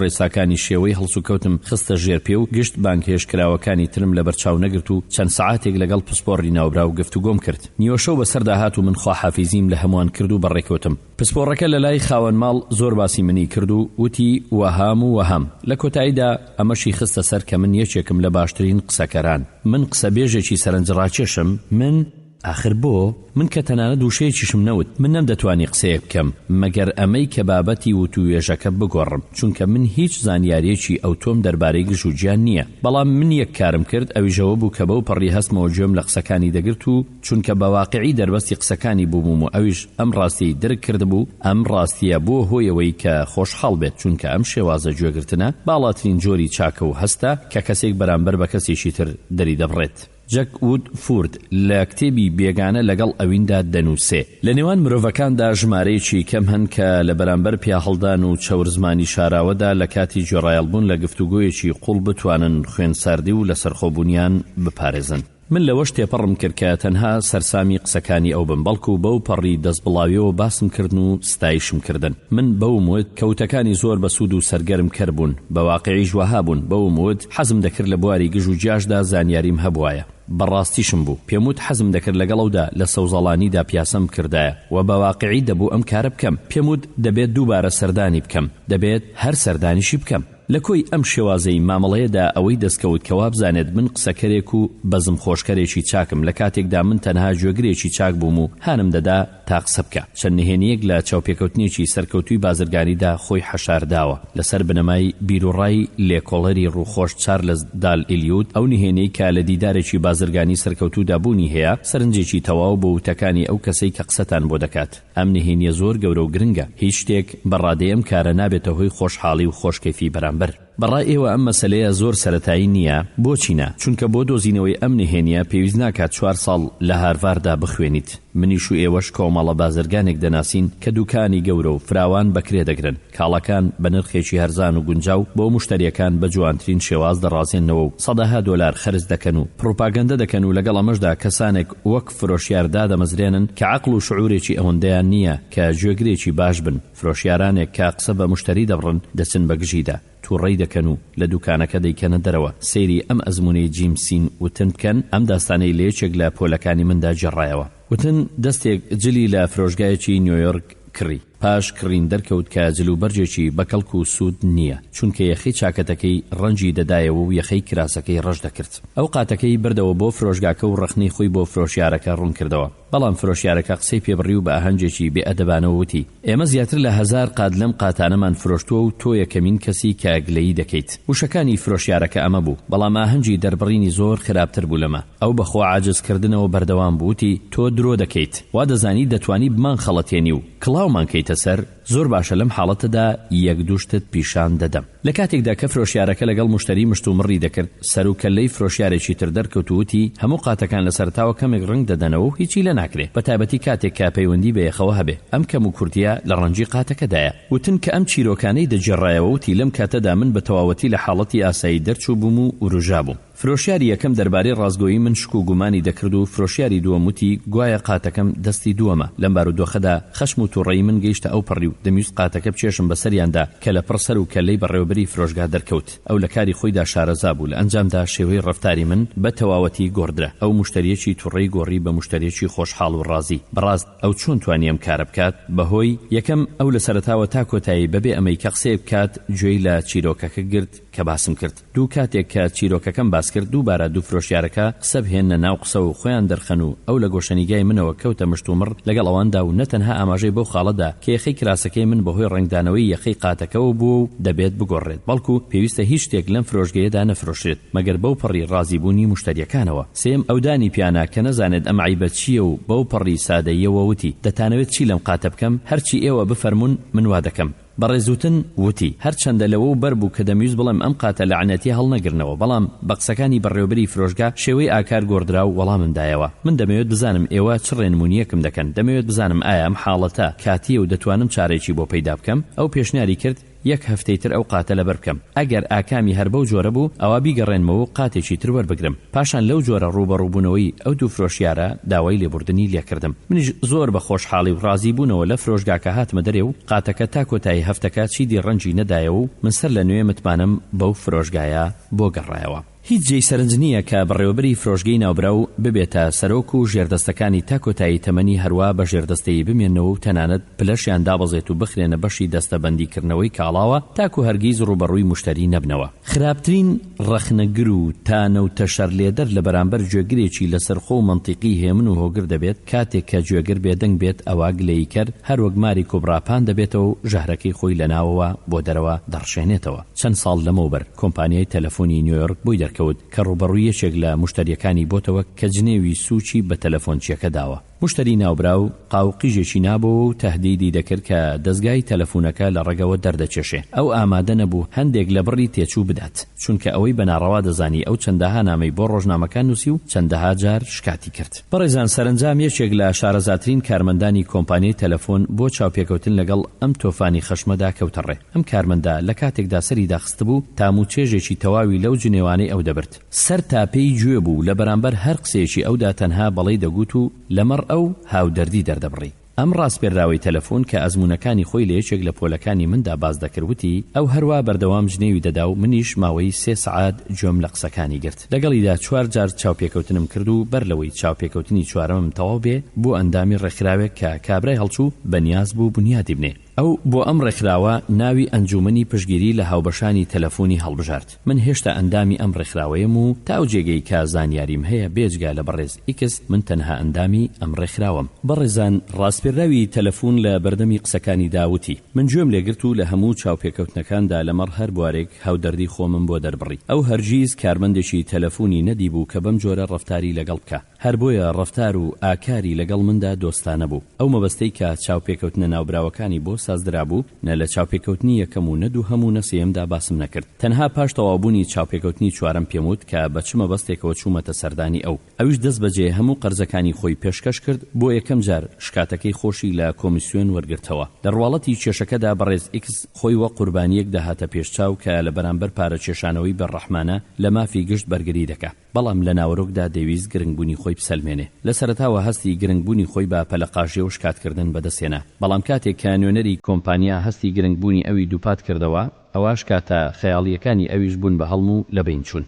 ڕێساکانی شێوەی هەڵسوکەوتم خستە ژێر پێ و گشت بانگهێشتکراوەکانی ترم لەبەرچاو نەگرت و چەند سەعاتێک لەگەڵ پسپۆڕی ناوبراو گفتوگۆم کرد. نیوەشەو بەسەردا هات و من خواحافیزیم لە هەمووان کرد و بەڕێکەوتم. پسپۆڕەکە لەلای خاوەن ماڵ زۆر باسی منی کرد و وتی وەهام و وەهام. لە کۆتاییدا ئەمەشی خستە سەر کە من یەکێکم لە باشترین قسەکەران. من قسەبێژێکی سەرنجڕاکێشم؟ من؟ ئاخر بۆ؟ من کە تەنانەت وشەیەکیشم نەوت، من نەمدەتوانی قسەیەک بکەم، مەگەر ئەمەی کە بابەتی وتووێژەکە بگۆڕم، چونکە من هیچ زانیارییەکی ئەوتۆم دەربارەی گژ و گیان نییە. بەڵام من یەک کارم کرد، ئەویش ئەوە بوو کە بەو پەڕی هەستمەوە گوێم لە قسەکانی دەگرت و چونکە بە واقیعی دەربەستی قسەکانی بووبووم و ئەویش ئەم ڕاستیەی درک کردبوو، ئەم ڕاستییە بووە هۆی ئەوەی کە خۆشحاڵ بێت، چونکە ئەم شێوازە گوێگرتنە باڵاترین جۆری چاکە و هەستە کە کەسێک بەرامبەر بە کەسێکی تر دەریدەبڕێت. جەک وود فورد لە کتێبی بێگانە لەگەڵ ئەویندا دەنووسێ، لە نێوان مرۆڤەکاندا ژمارەیەکی کەم هەن کە لە بەرامبەر پیاهەڵدان و چەورزمانی شاراوەدا لە کاتی گوێڕایەڵبوون لە گفتوگۆیەکی قووڵ بتوانن خوێنساردی و لەسەرخۆبوونیان بپارێزن. من لەوەش تێپەڕم کرد کە تەنها سەرسامی قسەکانی ئەو بم، بەڵکو بەو پەڕی دەستبڵاویەوە باسم کردن و ستایشم کردن. من بەوم وت کە وتەکانی زۆر بەسوود و سەرگەرم کەر بوون، بە واقیعیش وەها بوون، بەوم وت حەزم دەکرد لە بواری گژ و گیاشدا زانیاریم هەبوایە. بە ڕاستیشم بوو. پێم وت حەزم دەکرد لەگەڵ ئەودا لە سەوزەڵانیدا پیاسەم بکردایە و بە واقیعی دەبوو ئەم کارە بکەم. پێم وت دەبێت دووبارە سەردانی بکەم. دەبێت هەر سەردانیشی بکەم. لە کۆی ئەم شێوازەی مامەڵەیەدا ئەوەی دەستکەوت کە وابزانێت من قسەکەرێک و بەزم خۆشکەرێکی چاکم لە کاتێکدا من تەنها گوێگرێکی چاک بووم و هانم دەدا تا قسە بکا. چەند نهێنییەک لە چاوپێکەوتنێکی سەرکەوتووی بازرگانیدا خۆی حەشارداوە. لەسەر بنەمای بیروڕای لێکۆڵەری ڕووخۆش چارلز دال ئیلیوت، ئەو نهێنیەی کە لە دیدارێکی بازرگانی سەرکەوتوودا بوونی هەیە، سەرنجێکی تەواو بۆ وتەکانی ئەو کەسەی کە قسەتان بۆ دەکات. ئەم نهێنییە زۆر گەورە و گرنگە. هیچ شتێک بە ڕادەی ئەم کارە نابێتە هۆی خۆشحاڵی و خۆشکەیفی بەرامبەر. بە ڕای ئێوە ئەم مەسەلەیە زۆر سەرەتایی نییە؟ بۆچی نا؟ چونکە بۆ دۆزینەوەی ئەم نهێنییە پێویست ناکات چوار ساڵ لە هارڤاردا بخوێنیت. منیش و ئێوەش کۆمەڵە بازرگانێک دەناسین کە دوکانی گەورە و فراوان بە کرێ دەگرن، کاڵاکان بە نرخێکی هەرزان و گونجاو بۆ موشتەرییەکان بە جوانترین شێواز دەڕازێننەوە و سەدەها دۆلار خەرج دەکەن و پڕوپاگەندە دەکەن و لەگەڵ ئەمەشدا کەسانێک وەک فرۆشیار دادەمەزرێنن کە عەقڵ و شعورێکی ئەوەندەیان نییە کە گوێگرێکی باش بن. فرۆشیارانێک کە قسە بە موشتەری دەبڕن دەچن بە گژیدا، توڕەی دەکەن و لە دوکانەکە دەیکەنە دەرەوە، سەیری ئەم ئەزموونەی جیم سین وتن بکەن، ئەم داستانەی لە یەکێک لە پۆلەکانی مندا گێڕایەوە. وتن دەستێک جلی لە فرۆشگایەکی نیۆیۆرک کڕی، پاش کڕین دەرکەوت کە جلوبەرگێکی بەکەڵک و سوود نییە، چونکە یەخەی چاکەتەکەی ڕەنگی دەدایەوە و یەخەی کراسەکەی ڕەش دەکرد. ئەو قاتەکەی بردەوە بۆ فرۆشگاکە و ڕەخنەی خۆی بۆ فرۆشیارەکە ڕوونکردەوە. بەڵام فرۆشیارەکە قسەی پێ بڕی و بە ئاهەنگێکی بێ ئەدەبانەوە وتی، ئێمە زیاتر لە هەزار قات لەم قاتانەمان فرۆشتووە و تۆ یەکەمین کەسی کە گلەیی دەکەیت. وشەکانی فرۆشیارەکە ئەمە بوو، بەڵام ئاهەنگی دەربڕینی زۆر خراپتر بوو لەمە. ئەو بە خۆ عاجز کردنەوە بەردەوام بوو، وتی، تۆ درۆ دەکەیت. وا دەزانی دەتوانی بمانخەڵەتێنی و کڵاومان کەیتە سەر؟ زۆر باشە لەم حاڵەتەدا یەک دوو شتت پیشان دەدەم. لە کاتێکدا کە فرۆشیارەکە لەگەڵ موشتەری مشتومڕی دەکرد، سەر و کەللەی فرۆشیارێکی تر دەرکەوت و وتی، هەموو قاتەکان لە سەرەتاوە کەمێک ڕەنگ دەدەنەوە و هیچی لێ ناکرێ، بە تایبەتی کاتێک کە پەیوەندی بە یەخەوە هەبێ. ئەم کەم و کورتییە لە ڕەنگی قاتەکەدایە. وتن کە ئەم چیرۆکانەی دەگێڕایەوە وتی، لەم کاتەدا من بە تەواوەتی لە حاڵەتی ئاسایی دەرچووبووم و وروژابووم. فرۆشیاری یەکەم دەربارەی ڕاستگۆیی من شک و گومانی دەکرد و فرۆشیاری دووەم وتی گوایە قاتەکەم دەستی دووەمە. لەم بارودۆخەدا خەشم و توڕەیی من گەیشتە ئەوپەڕی و دەمویست قاتەکە بکێشم بەسەریاندا کە لەپڕ سەر و کەللەی بەڕێوەبەری فرۆشگا دەرکەوت. ئەو لە کاری خۆیدا شارەزا بوو. لە ئەنجامدا شێوەی ڕەفتاری من بە تەواوەتی گۆڕدرا. ئەو موشتەرییەکی توڕەی گۆڕی بە موشتەرییەکی خۆشحاڵ و ڕازی. بەڕاست ئەو چۆن توانی ئەم کارە بکات؟ بەهۆی، یەکەم، ئەو لە سەرەتاوە تا کۆتایی بەبێ ئەمەی کە قسەیەک بکات گوێی لە چیرۆکەکە گرت کە باسم کرد. دوو کاتێک کە چیرۆکەکەم باس کرد دووبارە دوو فرۆشیارەکە قسە بهێننە ناو قسە و خۆیان دەرخەن و ئەو لە گۆشەنیگای منەوە کەوتە مشتومڕ لەگەڵ ئەواندا و نە تەنها ئاماژەی بەو خاڵە دا کە یەخەی کراسەکەی من بەهۆی ڕەنگدانەوەی یەخەی قاتەکەوە بووە و دەبێت بگۆڕرێت بەڵکو پێویستە هیچ شتێک لەم فرۆشگەیەدا نەفرۆشرێت مەگەر بەو پەڕی ڕازیبوونی موشتەریەکانەوە. سێیەم ئەو دانی پیانا کە نەزانێت ئەم عەیبە چییە و بەو پەڕی سادەییەوە وتی دەتانەوێت چی لەم قاتە بکەم هەرچی ئێوە بفەرموون من وا دەکەم. بەڕێز وتن وتی، هەرچەندە لەوەو بەر بوو کە دەمویست بڵێم ئەم قاتە لەعنەتیە هەڵنەگرنەوە، بەڵام بە قسەکانی بەڕێوەبەری فرۆشگا شێوەی ئاکار گۆڕدرا و وەڵامم دایەوە. من دەمەوێت بزانم ئێوە چ ڕێنمونییەکم دەکەن، دەمەوێت بزانم ئایا ئەم حاڵەتە کاتییە و دەتوانم چارەیەکی بۆ پەیدا بکەم؟ ئەو پێشنیاری کرد یەک هەفتەی تر ئەو قاتە لەبەر بکەم. ئەگەر ئاکامی هەر بەو جۆرە بوو، ئەوا بیگەڕێنمەوە و قاتێکی تر وەربگرم. پاشان لەو جۆرە ڕووبەڕووبوونەوەی ئەو دوو فرۆشیارە داوای لێبوردنی لێکردم. منیش زۆر بە خۆشحاڵی و ڕازی بوونەوە لە فرۆشگاکە هاتمە دەرێ و قاتەکە تا کۆتایی هەفتەکە چیدی ڕەنگی نەدایەوە و من سەر لە نوێ متمانەم بەو فرۆشگایە بۆ گەڕایەوە. هیچ جێی سەرنج نییە کە بەڕێوەبەری فرۆشگەی ناوبراو ببێتە سەرۆک و ژێردەستەکانی تا کۆتایی تەمەنی هەروا بە ژێردەستەیی بمێننەوە و تەنانەت پلەشیان دابەزێت و بخرێنە بەشی دەستەبەندی کردنەوەی کاڵاوە تاکو هەرگیز ڕووبەڕووی موشتەری نەبنەوە. خراپترین ڕەخنەگر و تانە و تەشەرلێدەر لە بەرامبەر گوێگرێکی لەسەرخۆ و مەنتیقی هێمن و هۆگر دەبێت، کاتێک کە گوێگر بێدەنگ بێت ئەوا گلەییکەر هەروەک ماری کوبڕا پان دەبێتەوە و ژەهرەکەی خۆی لە ناوەوە بۆ دەرەوە دەڕشێنێتەوە. چەند ساڵ لەمەوبەر کۆمپانیای تەلەفۆنی نیۆیۆرک بۆی دەرکەوت کە ڕووبەڕووی یەکێک لە موشتەرییەکانی بۆتەوە کە جنێوی سووکی بە تەلەفۆنچییەکە داوە. موشتەری ناوبراو قاو قیژێکی نابۆوە و تەهدیدی دەکرد کە دەزگای تەلەفونەکە لە ڕەگەوە دەردەکێشێ. ئەو ئامادە نەبوو هەندێک لە بڕی تێچوو بدات، چونکە ئەوەی بە ناڕەوا دەزانی ئەو چەندەها نامەی بۆ ڕۆژنامەکان نووسی و چەندەها جار شکاتی کرد. بەڕێزان سەرەنجام یەکێک لە شارەزاترین کارمەندانی کۆمپانیای تەلەفۆن بۆ چاوپێکەوتن لەگەڵ ئەم تۆفانی خەشمەدا کەوتە ڕێ. ئەم کارمەندە لە کاتێکدا سەری داخستبوو، تام و چێژێکی تەواوی لەو جنێوانەی ئەو دەبرد. سەر تا پێی گوێ بوو، لە بەرامبەر هەر قسەیەکی ئەودا تەنها بەڵێی دەگوت و لەمەڕ ئەو هاودەردی دەردەبڕی. ئەم ڕاسپێرراوەی تەلەفۆن کە ئەزموونەکانی خۆی لە یەکێک لە پۆلەکانی مندا باس دەکرد وتی، ئەو هەروا بەردەوام جنێوی دەدا و منیش ماوەی سێ سەعات گوێم لە قسەکانی گرت. لەگەڵیدا چوار جار چاوپێکەوتنم کرد و بەر لەوەی چاوپێکەوتنی چوارەمم تەواو بێ بووە ئەندامی ڕێکخراوێک کە کابرای هەڵچوو بەنیاز بوو بونیادی بنێ. ئەو بۆ ئەم ڕێکخراوە ناوی ئەنجوومەنی پشتگیری لە هاوبەشانی تەلەفوونی هەڵبژارد. من هێشتا ئەندامی ئەم ڕێکخراوەیەم و تا ئەو جێگەی کە زانیاریم هەیە بێجگە لە بەڕێز ئیکس من تەنها ئەندامی ئەم ڕێکخراوەم. بەڕێزان ڕاسپێردراوی تەلەفوون لە بەردەمی قسەکانیدا وتی، من گوێم لێگرت و لە هەموو چاوپێکەوتنەکاندا لەمەڕ هەر بوارێک هاودەردی خۆمم بۆ دەربڕی. ئەو هەرگیز کارمەندێکی تەلەفوونی نەدیبوو کە بەم جۆرە ڕەفتاری لەگەڵ بکا. هەر بۆیە ڕەفتار و ئاکاری لەگەڵ مندا دۆستانە بوو. ئەو مەبەستەی کە چاوپێکەوتنە ناوبراوەکانی بۆ سازدرابوو، نە لە چاوپێکەوتنی یەکەم و نە دووهەم و نە سێیەمدا باسم نەکرد. تەنها پاش تەواوبوونی چاوپێکەوتنی چوارەم پێم وت کە بە چ مەبەستێکەوە چوومەتە سەردانی ئەو. ئەویش دەستبەجێ هەموو قەرزەکانی خۆی پێشکەش کرد، بۆ یەکەم جار شکاتەکەی خۆشی لە کۆمیسیۆن وەرگرتەوە. لە ڕواڵەتی کێشەکەدا بەڕێز ئیکس خۆی وەک قوربانییەک دەهاتە پێش چاو کە لە بەرامبەر پارەکێشانەوەی بەرڕەحمانە لە مافی گشت بەرگری دەکا. بەڵام لە ناوەرۆکدا دەیویست گرنگبوونی خۆی بسەلمێنێ. لە سەرەتاوە هەستی گرنگبوونی خۆی بە پەلەقاژێ و شکاتکردن بەدەست هێنا. بەڵام کاتێک کە نوێنەری کۆمپانیا هەستی گرنگبوونی ئەوی دووپات کردەوە، ئەوا شکاتە خەیاڵییەکانی ئەویش بوون بە هەڵم و لەبەین چوون.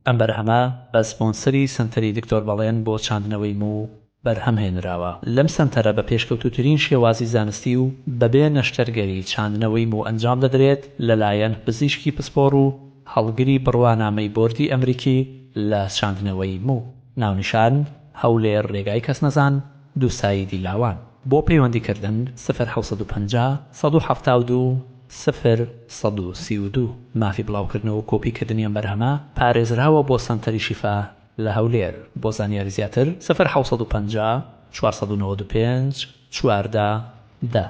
ئەم بەرهەمە بە سپۆنسەری سەنتەری دکتۆر بەڵێن بۆ چاندنەوەی موو بەرهەم هێنراوە. لەم سەنتەرە بە پێشکەوتووترین شێوازی زانستی و بەبێ نەشتەرگەری چاندنەوەی موو ئەنجام دەدرێت لەلایەن پزیشکی پسپۆڕ و هەڵگری بڕوانامەی بۆردی ئەمریکی لە چاندنەوەی موو. ناونیشان، هەولێر رێگای کەسنەزان، دووسایدی لاوان. بۆ پەیوەندی کردن، سفر 750 172 سفر 132. مافی بڵاوکردنەوە و کۆپی کردنی ئەم بەرهەمە پارێزراوە بۆ سەنتەری شیفا لە هەولێر. بۆ زانیاری زیاتر، سفر 750 495 14 دە.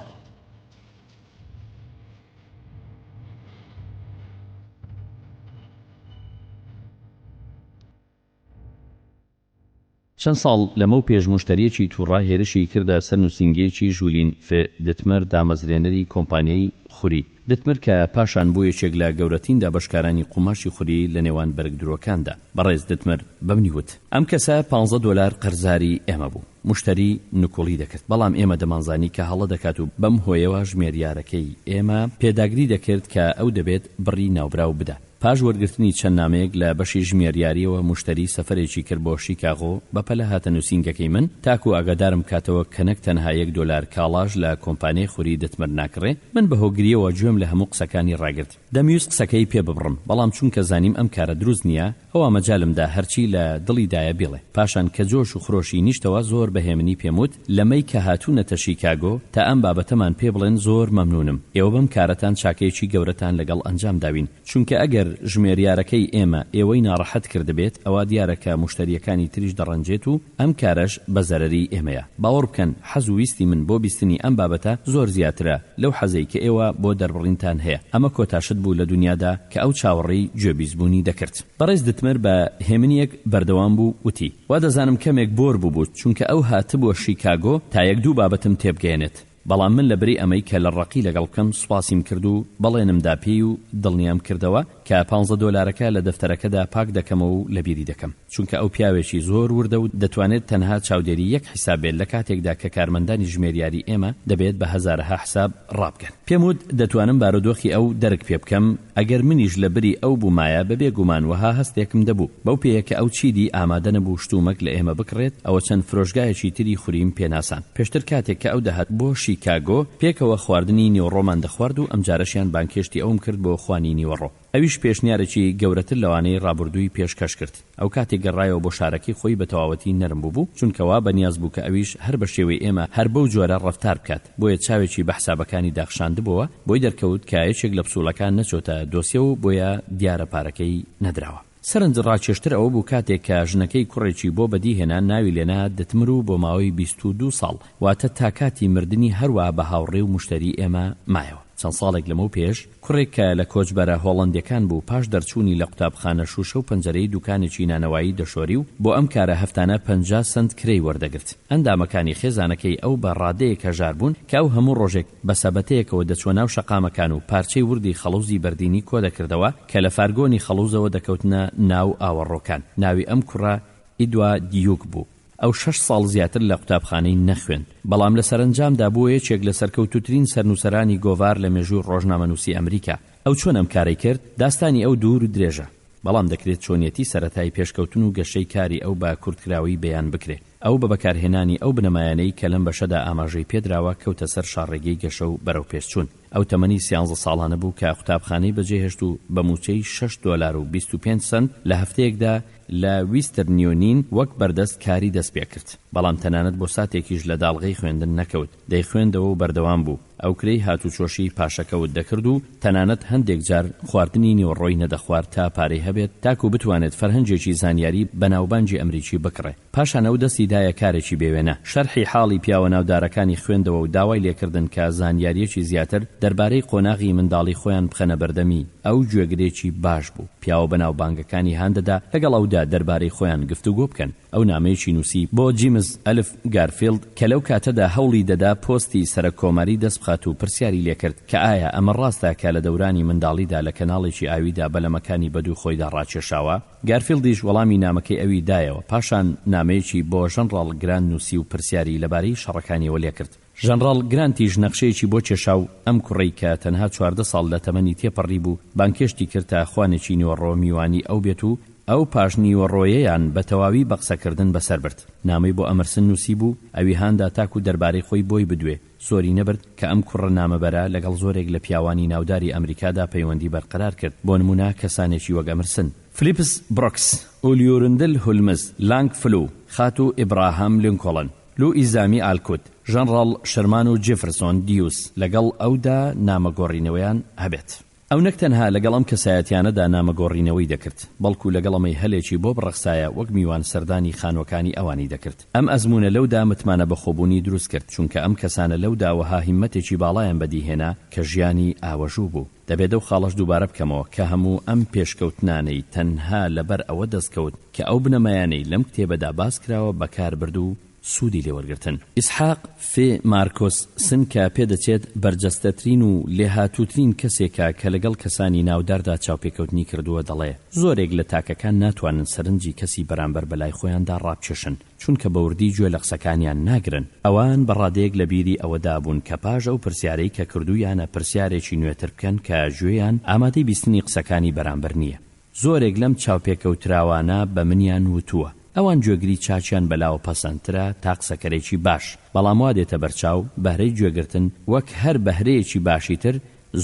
چەند ساڵ لەمەو پێش موشتەرییەکی تووڕە هێرشی کردە سەر نووسینگەیەکی ژولین ف. دتمر دامەزرێنەری کۆمپانیای خوری دتمر کە پاشان بوو یەکێک لە گەورەترین دابەشکارانی قوماشی خوری لە نێوان بەرگدرووەکاندا. بەڕێز دتمر بە منی وت. ئەم کەسە پانزە دۆلار قەرزاری ئێمە بوو. موشتەری نکوڵی دەکرد. بەڵام ئێمە دەمانزانی کە هەڵە دەکات و بەم هۆیەوە ژمێریارەکەی ئێمە پێداگری دەکرد کە ئەو دەبێت بڕی ناوبراو بدا. پاش وەرگرتنی چەند نامەیەک لە بەشی ژمێریارییەوە موشتەری سەفەرێکی کرد بۆ شیکاغۆ، بەپەلە هاتە نووسینگەکەی من تاکو ئاگادارم بکاتەوە کە نەک تەنها یەک دۆلار کاڵاش لە کۆمپانیای خوری دتمر ناکڕێ، من بە هۆگرییەوە گوێم لە هەموو قسەکانی ڕاگرت. دەمویست قسەکەی پێ ببڕم، بەڵام چونکە زانیم ئەم کارە دروست نییە، ئەوا مەجالم دا هەرچی لە دڵی دایە بیڵێ. پاشان کە جۆش و خرۆشی نیشتەوە زۆر بە هێمنی پێم وت، لەمەی کە هاتوونەتە شیکاگۆ تا ئەم بابەتەمان پێ بڵێن زۆر مەمنوونم. ئێوە بەم کارەتان چاکەیەکی گەورەتان لەگەڵ ئەنجام داوین. چونکە ئەگەر ژمێریارەکەی ئێمە ئێوەی ناڕەحەت کردبێت ئەوا دیارە کە موشتەرییەکانی تریش دەڕەنجێت و ئەم کارەش بە زەرەری ئێمەیە. باوەڕ بکەن حەز و ویستی من بۆ بیستنی ئەم بابەتە زۆر زیاترە لەو حەزەی کە ئێوە بۆ دەربڕینتان هەیە. ئەمە کۆتا شت بوو لە دونیادا کە ئەو چاوەڕێی گوێبیستبوونی دەکرد. بەڕێز دتمر بە هێمنییەک بەردەوام بوو وتی، وا دەزانم کەمێک بۆر بووبوو، چونکە ئەو هاتبووە شیکاگۆ تا یەک دوو بابەتم تێبگەیەنێت. بەڵام من لەبری ئەمەی کە لە ڕەقی لەگەڵ بکەم سوپاسیم کرد و بەڵێنم دا پێی و دڵنیام کردەوە کە پانزە دۆلارەکە لە دەفتەرەکەدا پاک دەکەمەوە و لەبیری دەکەم چونکە ئەو پیاوێکی زۆر وردە و دەتوانێت تەنها چاودێری یەک حیساب بێت لە کاتێکدا کە کارمەندانی ژمێریاری ئێمە دەبێت بە هەزارەها حساب ڕابگەن. پێم وت دەتوانم بارودۆخی ئەو دەرک پێ بکەم، ئەگەر منیش لە بری ئەو بوومایە بەبێ گومان وەها هەستێکم دەبوو. بەو پێیە کە ئەو چیدی ئامادە نەبوو شتومەک لە ئێمە بکڕێت، ئەوە چەند فرۆشگایەکی تری خوریم پێ ناساند. پێشتر کاتێک کە ئەو دەهات بۆ شیکاگۆ، پێکەوە خواردنی نیوەڕۆمان دەخوارد و ئەمجارەشیان بانگهێشتی ئەوم کرد بۆ خوانی نیوەڕۆ. ئەویش پێشنیارێکی گەورەتر لەوانەی ڕابوردووی پێشکەش کرد. ئەو کاتێک گەڕایەوە بۆ شارەکەی خۆی بە تەواوەتی نەرم بووبوو، چونکە وا بەنیاز بوو کە ئەویش هەر بە شێوەی ئێمە هەر بەو جۆرە ڕەفتار بکات، بۆیە چاوێکی بە حسابەکانی دا خشاندبۆوە، بۆی دەرکەوت کە یەکێک لە پسوولەکان نەچۆتە دۆسیە و بۆیە دیارە پارەکەی نەدراوە. سەرنج ڕاکێشتر ئەوە بوو کاتێک کە ژنەکەی کوڕێکی بۆ بەدی هێنا ناوی لێنا دتمر و بۆ ماوەی 22 ساڵ واتە تا کاتی مردنی هەروا بە هاوڕێ و موشتەری ئێمە مایەوە. چەند ساڵێک لەمەو پێش کوڕێک کە لە کۆچبەرە هۆڵەندیەکان بوو پاش دەرچوونی لە قوتابخانە شوشە و پەنجەرەی دوکانێکی نانەوایی دەشۆری و بۆ ئەم کارە هەفتانە 50 سەنت کرێی وەردەگرت. ئەندامەکانی خێزانەکەی ئەو بە ڕادەیەک هەژار بوون کە ئەو هەموو ڕۆژێک بە سەبەتەیەکەوە دەچووە ناو شەقامەکان و پارچەی وردی خەڵوزی بەردینی کۆدەکردەوە کە لە فارگۆنی خەڵوزەوە دەکەوتنە ناو ئاوەڕۆکان. ناوی ئەم کوڕە ئیدوا دیوک بوو. ئەو شەش ساڵ زیاتر لە قوتابخانەی نەخوێند، بەڵام لە سەرەنجامدا بووە یەکێک لە سەرکەوتووترین سەرنووسەرانی گۆڤار لە مێژووی ڕۆژنامەنووسی ئەمریکا. ئەو چۆن ئەم کارەی کرد؟ داستانی ئەو دوور و درێژە، بەڵام دەکرێت چۆنیەتی سەرەتای پێشکەوتن و گەشەی کاری ئەو بە کورتکراوەیی بەیان بکرێ. ئەو بە بەکارهێنانی ئەو بنەمایانەی کە لەم بەشەدا ئاماژەی پێدراوە کەوتە سەر شاڕێگەی گەشە و بەرەوپێشچوون. ئەو تەمەنی سیانزە ساڵانە بوو کە قوتابخانەی بەجێهێشت و بە مووچەی شەش دۆلار و 25 سەنت لە هەفتەیەکدا لە ویسترن یونین وەک بەردەست کاری دەست پێکرد. بەڵام تەنانەت بۆ ساتێکیش لە داڵغەی خوێندن نەکەوت. دەیخوێندەوە و بەردەوام بوو. ئەو کرێی هاتوچۆشی پاشەکەوت دەکرد و تەنانەت هەندێک جار خواردنی نیوەڕۆی نەدەخوارد تا پارەی هەبێت تاکو بتوانێت فەرهەنگێکی زانیاری بەناوبانگی ئەمریکی بکڕێ. پاشان ئەو دەستی دایە کارێکی بێوێنە، شەرحی حاڵی پیاوە ناودارەکانی خوێندەوە و داوای لێکردن کە زانیارییەکی زیاتر دەربارەی قۆناغی منداڵی خۆیان بخەنە بەردەمی، ئەو گوێگرێکی باش بوو، پیاوە بەناوبانگەکانی هاندەدا لەگەڵ ئەودا دەربارەی خۆیان گفتوگۆ بکەن. ئەو نامەیەکی نووسی بۆ جیمز ئەلف گارفیڵد کە لەو کاتەدا هەوڵی دەدا پۆستی سەرەک کۆماری دەست بخات و پرسیاری لێکرد کە ئایا ئەمە ڕاستە کە لە دەورانی منداڵیدا لە کەناڵێکی ئاویدا بەلەمەکانی بەدوو خۆیدا ڕاکێشاوە؟ گارفیڵدیش وەڵامی نامەکەی ئەوی دایەوە، پاشان نامەیەکی بۆ ژەنڕاڵ گرانت نووسی و پرسیاری لەبارەی شەڕەکانیەوە لێکرد. ژەنڕاڵ گرانتیش نەخشەیەکی بۆ کێشا و ئەم کوڕەی کە تەنها 14 ساڵ لە تەمەنی تێپەڕیبوو بانگهێشتی کرد تا خوانێکی نیوەڕۆ میوانی ئەو بێت و ئەو پاشنیوەڕۆیەیان بە تەواوی بە قسەکردن بەسەر برد. نامەی بۆ ئەمرسن نووسیبوو، ئەوی هاندا تاکو دەربارەی خۆی بۆی بدوێ. زۆری نەبرد کە ئەم کوڕە نامەبەرە لەگەڵ زۆرێک لە پیاوانی ناوداری ئەمریکادا پەیوەندی بەرقەرار کرد، بۆ نموونە کەسانێکی وەک ئەمرسن، فلیپس بڕۆکس، ئولیورندل هولمز، لانگ فلو، خاتوو ئیبراهام لینکۆڵن، لوئیزامی ئالکوت، ژەنڕاڵ شرمان و جیفرسۆن دیوس لەگەڵ ئەودا نامەگۆڕینەوەیان هەبێت. ئەو نەک تەنها لەگەڵ ئەم کەسایەتیانەدا نامەگۆڕینەوەی دەکرد، بەڵکو لەگەڵ ئەمەی هەلێکی بۆ بڕەخسایە وەک میوان سەردانی خانوەکانی ئەوانی دەکرد. ئەم ئەزموونە لەودا متمانە بەخۆبوونی دروست کرد، چونکە ئەم کەسانە لەودا وەها هیممەتێکی باڵایان بەدیهێنا کە ژیانی ئاوەژوو بوو. دەبێت ئەو خاڵەش دووبارە بکەمەوە کە هەموو ئەم پێشکەوتنانەی تەنها لەبەر ئەوە دەستکەوت کە ئەو بنەمایانەی لەم کتێبەدا باسکراوە بەکار برد و سوودی لێ وەرگرتن. ئیسحاق فێ مارکۆس سن کە پێدەچێت بەرجەستەترین و لێهاتووترین کەسێکە کە لەگەڵ کەسانی ناوداردا چاوپێکەوتنی کردووە دەڵێ، زۆرێک لە تاکەکان ناتوانن سەرنجی کەسی بەرامبەر بەلای خۆیاندا ڕابکێشن، چونکە بە وردی گوێ لە قسەکانیان ناگرن. ئەوان بە ڕادەیەک لە بیری ئەوەدا بوون کە پاش ئەو پرسیارەی کە کردوویانە پرسیارێکی نوێتر بکەن کە گوێیان ئامادەی بیستنی قسەکانی بەرامبەر نییە. زۆرێک لەم چاوپێکەوتراوانە بە منیان وتووە، ئەوان گوێگری چاکیان بەلاوە پەسەندترە تا قسەکەرێکی باش، بەڵام وا دێتە بەرچاو بەهرەی گوێگرتن وەک هەر بەهرەیەکی باشی تر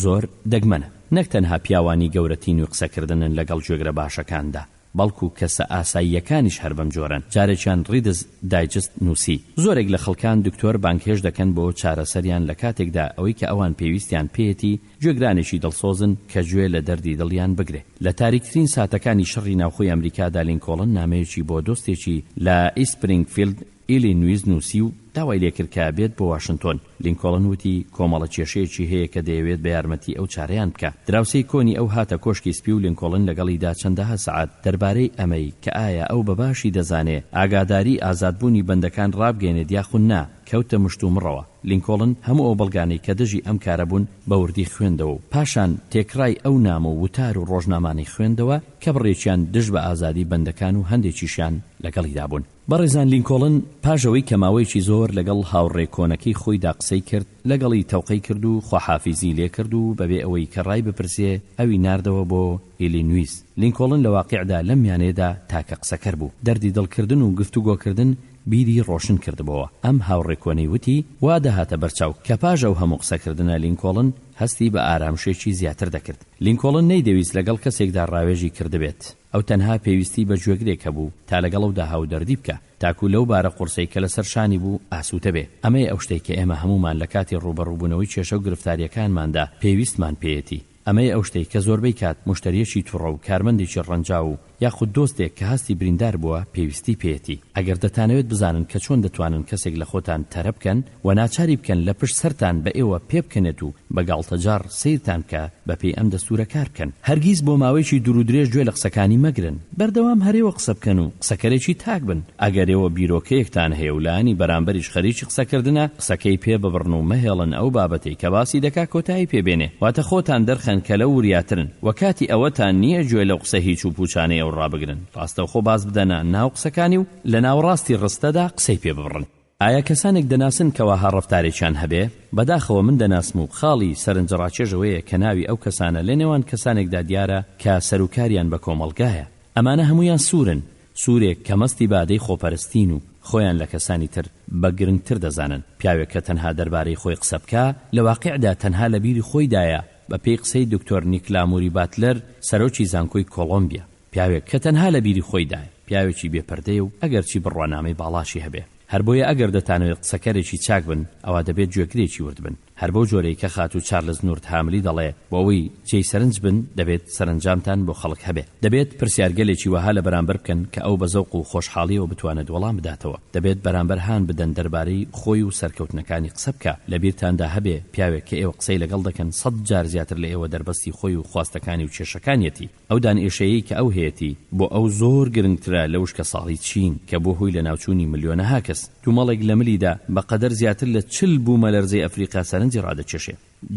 زۆر دەگمەنە. نەک تەنها پیاوانی گەورە تینوی قسەکردنن لەگەڵ گوێگرە باشەکاندا، بەڵکو کەسە ئاساییەکانیش هەر بەم جۆرەن. جارێکیان ڕیدز دایجست نووسی، زۆرێک لە خەڵکان دکتۆر بانگهێشت دەکەن بۆ چارەسەریان لە کاتێکدا ئەوەی کە ئەوان پێویستیان پێیەتی گوێگرانێکی دڵسۆزن کە گوێ لە دەردی دڵیان بگرێ. لە تاریکترین ساتەکانی شەڕی ناوخۆی ئەمریکادا لینکۆڵن نامەیەکی بۆ دۆستێکی لە ئیسپرینگفیلد، ئیلینویس نووسی و داوای لێکرد کە بێت بۆ واشنتۆن. لینکۆڵن وتی کۆمەڵە کێشەیەکی هەیە کە دەیەوێت بە یارمەتی ئەو چارەیان بکا. دراوسێی کۆنی ئەو هاتە کۆشکی سپی و لینکۆڵن لەگەڵیدا چەندەها سەعات دەربارەی ئەمەی کە ئایا ئەو بە باشی دەزانێ ئاگاداری ئازادبوونی بەندەکان ڕابگەیەنێت یاخود نا، کەوتە مشتومڕەوە. لینکۆڵن هەموو ئەو بەڵگانەی کە دژی ئەم کارە بوون بە وردی خوێندەوە و پاشان تێکڕای ئەو نامە و وتار و ڕۆژنامانەی خوێندەوە کە بڕێکیان دژ بە ئازادی بەندەکان و هەندێکیشیان لەگەڵیدا بوون. بەڕێزان لینکۆڵن پاش ئەوەی کە ماوەیەکی زۆر لەگەڵ هاوڕێ کۆنەکەی خۆیدا قسەی کرد، لەگەڵی تەوقەی کرد و خواحافیزی لێ کرد و بەبێ ئەوەی کە ڕای بپرسێ ئەوی ناردەوە بۆ ئیلینویس. لینکۆڵن لە واقیعدا لەم میانەیەدا تاکە قسەکەر بوو. دەردی دڵ کردن و گفتوگۆکردن بیری ڕۆشن کردبۆوە. ئەم هاوڕێ کۆنەی وتی، وا دەهاتە بەرچاو کە پاش ئەو هەموو قسەکردنە لینکۆڵن هەستی بە ئارامشێکی زیاتر دەکرد. لینکۆڵن نەیدەویست لەگەڵ کەسێکدا ڕاوێژی کردبێت. ئەو تەنها پێویستی بە گوێگرێک هەبوو تا لەگەڵ ئەودا هاودەردی بکا، تاکو لەو بارە قورسەی کە لەسەر شانی بوو ئاسوودە بێ. ئەمەیە ئەو شتەی کە ئێمە هەموومان لە کاتی ڕووبەڕووبوونەوەی کێشە و گرفتارییەکانماندا پێویستمان پێیەتی. ئەمەیە ئەو شتەی کە زۆربەی کات موشتەرییەکی توڕە و کارمەندێکی ڕەنجاو و. یاخود دۆستێک کە هەستی بریندار بووە پێویستی پێیەتی. ئەگەر دەتانەوێت بزانن کە چۆن دەتوانن کەسێک لە خۆتان تەرە بکەن و ناچاری بکەن لە پشت سەرتان بە ئێوە پێبکەنێت و بە گاڵتەجاڕ سەیرتان بکا بە پێی ئەم دەستوورە کار بکەن. هەرگیز بۆ ماوەیەکی دوورودرێژ گوێ لە قسەکانی مەگرن. بەردەوام هەر ئێوە قسە بکەن و قسەکەرێکی تاک بن. ئەگەر ئێوە بیرۆکەیەکتان هەیە و لایەنی بەرامبەریش خەریکی قسەکردنە، قسەکەی پێ ببڕن و مەهێڵن ئەو بابەتەی کە باسی دەکا کۆتایی پێ بێنێ. واتە خۆتان دەرخەن کە لەو وریاترن و کاتی ئەوەتان نییە گوێ لەو قسە هیچ و پووچانەی ئەو ڕابگرن. ڕاستەوخۆ باز بدەنە ناو قسەکانی و لە ناوەڕاستی ڕستەدا قسەی پێ ببڕن. ئایا کەسانێک دەناسن کە وەها ڕەفتارێکیان هەبێ؟ بەداخەوە من دەناسم و خاڵی سەرنجڕاکێش ئەوەیە کە ناوی ئەو کەسانە لە نێوان کەسانێکدا دیارە کە سەروکاریان بە کۆمەڵگایە. ئەمانە هەموویان سوورن، سوورێک کە مەستی بادەی خۆپەرستین و خۆیان لە کەسانی تر بە گرنگتر دەزانن. پیاوێک کە تەنها دەربارەی خۆی قسە بکا، لە واقیعدا تەنها لە بیری خۆیدایە، بە پێی قسەی دکتۆر نیکلا موری باتلەر، سەرۆکی زانکۆی کۆڵۆمبیا. پیاوێک کە تەنها لە بیری خۆیدایە، پیاوێکی بێ پەردەیە و ئەگەرچی بڕوانامەی باڵاشی هەبێ. هەر بۆیە ئەگەر دەتانەوێت قسەکەرێکی چاک بن، ئەوا دەبێت گوێگرێکی ورد بن. هەر بەو جۆرەی کە خاتوو چارلز نورت هاملی دەڵێ، بۆ ئەوەی جێی سەرنج بن، دەبێت سەرەنجامتان بۆ خەڵک هەبێ. دەبێت پرسیارگەلێکی وەها لە بەرامبەر بکەن کە ئەو بە زەوق و خۆشحاڵییەوە بتوانێت وەڵام بداتەوە. دەبێت بەرامبەر هان بدەن دەربارەی خۆی و سەرکەوتنەکانی قسە بکا. لە بیرتاندا هەبێ پیاوێک کە ئێوە قسەی لەگەڵ دەکەن سەدجار زیاتر لە ئێوە دەربەستی خۆی و خواستەکانی و کێشەکانیەتی. ئەو دانئێشەیەی کە ئەو هەیەتی بۆ ئەو زۆر گرنگترە لە وشکەساڵی چین کە بووە هۆی لەناوچوونی ملیۆنەها کەس. تومەڵێک لە ملیدا بە قەدەر زیاتر لە 40 بوومەلەرزەی ئەفریقا سەرنجی ڕادەکێشێ.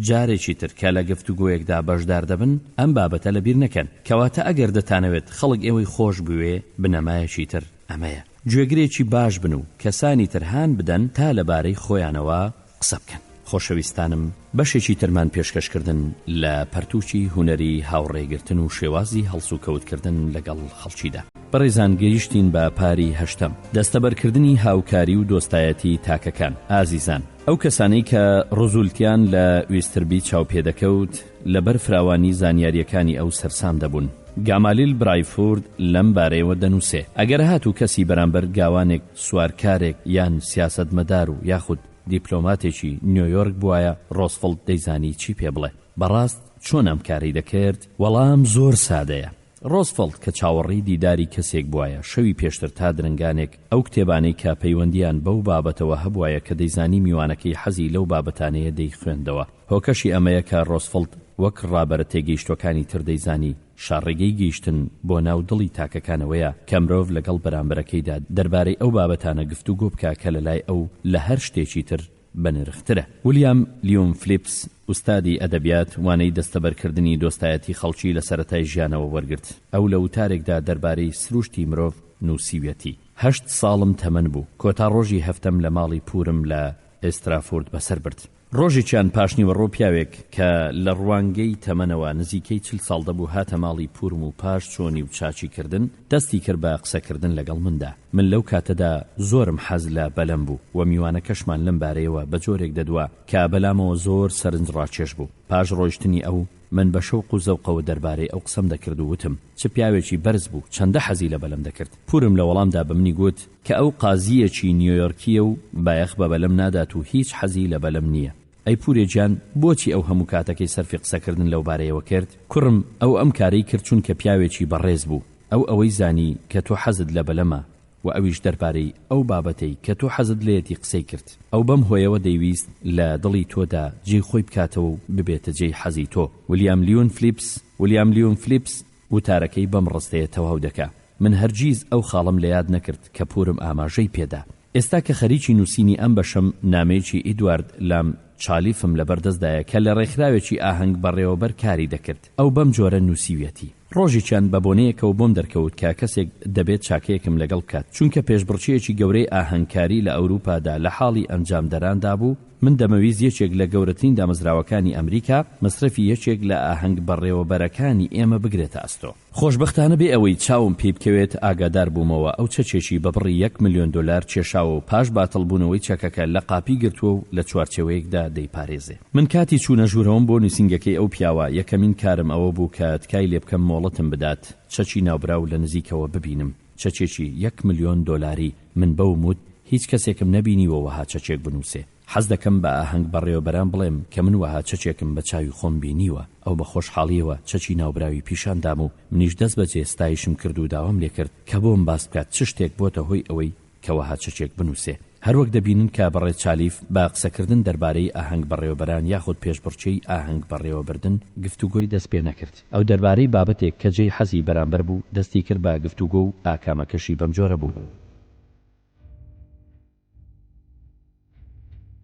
جارێکی تر کە لە گفتوگۆیەکدا بەشدار دەبن ئەم بابەتە لەبیر نەکەن. کەواتە ئەگەر دەتانەوێت خەڵک ئێوەی خۆش بوێ بنەمایەکی تر ئەمەیە. گوێگرێکی باش بن و کەسانی تر هان بدەن تا لەبارەی خۆیانەوە قسە بکەن. خۆشەویستانم بەشێکی ترمان پێشکەش کردن لە پەرتووکی هونەری هاوڕێگرتن و شێوازی هەڵسوکەوتکردن لەگەڵ خەڵکیدا. بەڕێزان گەیشتین بە پاری هەشتەم، دەستەبەرکردنی هاوکاری و دۆستایەتی تاکەکان. ئازیزان ئەو کەسانەی کە ڕوزولتیان لە ویستربی چاوپێدەکەوت لەبەر فراوانی زانیارییەکانی ئەو سەرسام دەبوون. گامالیل برایفورد لەم بارەیەوە دەنووسێ، ئەگەر هاتوو کەسی بەرامبەر گاوانێک، سوارکارێک یان سیاسەتمەدار و یاخود دیپلۆماتێکی نیۆیۆرک بوایە ڕۆزفڵت دەیزانی چی پێ بڵێ. بەڕاست چۆن ئەم کارەی دەکرد؟ وەڵام زۆر سادەیە. ڕۆزفڵت کە چاوەڕێی دیداری کەسێک بوایە شەوی پێشتر تا درەنگانێک ئەو کتێبانەی کە پەیوەندییان بەو بابەتەوە هەبوایە کە دەیزانی میوانەکەی حەزی لەو بابەتانەیە دەیخوێندەوە. هۆکەشی ئەمەیە کە ڕۆزفڵت وەک ڕابەرە تێگەیشتوەکانی تر دەیزانی شاڕێگەی گەیشتن بۆ ناو دڵی تاکەکان ئەوەیە کە مرۆڤ لەگەڵ بەرامبەرەکەیدا دەربارەی ئەو بابەتانە گفتوگۆ بکا کە لەلای ئەو لە هەر شتێکی تر بەنرخترە. ولیام لیوم فلیپس، ئوستادی ئەدەبیات، وانەی دەستەبەرکردنی دۆستایەتی خەڵکی لە سەرەتای ژیانەوە وەرگرت. ئەو لە وتارێکدا دەربارەی سروشتی مرۆڤ نووسیویەتی. هەشت ساڵم تەمەن بوو، کۆتا ڕۆژی هەفتەم لە ماڵی پوورم لە ئێسترافورد بەسەر برد. ڕۆژێکیان پاشنیوەڕۆ پیاوێک کە لە ڕوانگەی تەمەنەوە نزیکەی چل ساڵ دەبوو هاتە ماڵی پوورم و پاش چۆنی و چاکی کردن دەستی کرد بە قسە کردن لەگەڵ مندا. من لەو کاتەدا زۆرم حەز لە بەلەم بوو و میوانەکەشمان لەم بارەیەوە بە جۆرێک دەدوا کە بەلامەوە زۆر سەرنجڕاکێش بوو. پاش ڕۆیشتنی ئەو من بە شەوق و زەوقەوە دەربارەی ئەو قسەم دەکرد و وتم چ پیاوێکی بەرز بوو چەندە حەزی لە بەلەم دەکرد. پوورم لە وەڵامدا بە منی گوت کە ئەو قازییەکی نیۆیۆرکییە و بایەخ بە بەلەم نادات و هیچ حەزی لە بەلەم نییە. ئەی پوورێ گیان بۆچی ئەو هەموو کاتەکەی سەرفی قسەکردن لەو بارەیەوە کرد؟ کوڕم ئەو ئەم کارەی کرد چونکە پیاوێکی بەڕێز بوو. ئەو ئەوەی زانی کە تۆ حەزت لە بەلەمە و ئەویش دەربارەی ئەو بابەتەی کە تۆ حەزت لێیەتی قسەی کرد. ئەو بەم هۆیەوە دەیویست لە دڵی تۆدا جێی خۆی بکاتەوە و ببێتە جێی حەزی تۆ. ولیام لیون فلیپس ولیام لیون فلیپس وتارەکەی بەم ڕستەیە تەواو دەکا، من هەرگیز ئەو خاڵەم لە یاد نەکرد کە پوورم ئاماژەی پێ دا. ئێستا کە خەریکی نووسینی ئەم بەشەم، نامەیەکی ئیدوارد لام چالیفم لەبەر دەستدایە کە لە ڕێکخراوێکی ئاهەنگبەڕێوەبەر کاری دەکرد. ئەو بەم جۆرە نووسیویەتی. ڕۆژێکیان بە بۆنەیەکەوە بۆم دەرکەوت کە کەسێک دەبێت چاکەیەکم لەگەڵ بکات، چونکە پێشبڕکێیەکی گەورەی ئاهەنگکاری لە ئەوروپادا لە حاڵی ئەنجامدەراندا بوو، من دەمەویست یەکێک لە گەورەترین دامەزراوەکانی ئەمریکا مەسرەفی یەکێک لە ئاهەنگبەڕێوەبەرەکانی ئێمە بگرێتە ئەستۆ. خۆشبەختانە بێ ئەوەی چاوم پێی بکەوێت ئاگادار بوومەوە ئەو چەکێکی بە بڕی یەک ملیۆن دۆلار کێشاوە و پاش باتڵبوونەوەی چەکەکە لە قاپی گرتووە و لە چوارچێوەیەکدا دەیپارێزێ. من کاتی چوونە ژوورەوەم بۆ نووسینگەکەی ئەو پیاوە، یەکەمین کارم ئەوە بوو کە تکای لێ بکەم مۆڵەتم بدات چەکی ناوبراو لە نزیکەوە ببینم، چەکێکی یەک ملیۆن دۆلاری، من بەوم وت هیچ کەسێکم نەبینیوە وەها چەکێک بنووسێ. حەز دەکەم بە ئاهەنگ بەڕێوەبەران بڵێم کە من وەها چەکێکم بە چاوی خۆم بینیوە. ئەو بە خۆشحاڵییەوە چەکی ناوبراوی پیشان دام و منیش دەست بەجێ ستایشم کرد و داوام لێ کرد کە بۆم باس بکات چ شتێک بۆتە هۆی ئەوەی کە وەها چەکێک بنووسێ. هەروەک دەبینن کە بەڕێز چالیف بە قسەکردن دەربارەی ئاهەنگ بەڕێوەبەران یاخود پێشبڕکێی ئاهەنگ بەڕێوەبردن گفتوگۆی دەست پێ نەکرد. ئەو دەربارەی بابەتێک کە جێی حەزی بەرامبەر بوو دەستی کرد بە گفتوگۆ و ئاکامەکەشی بەمجۆرە بوو.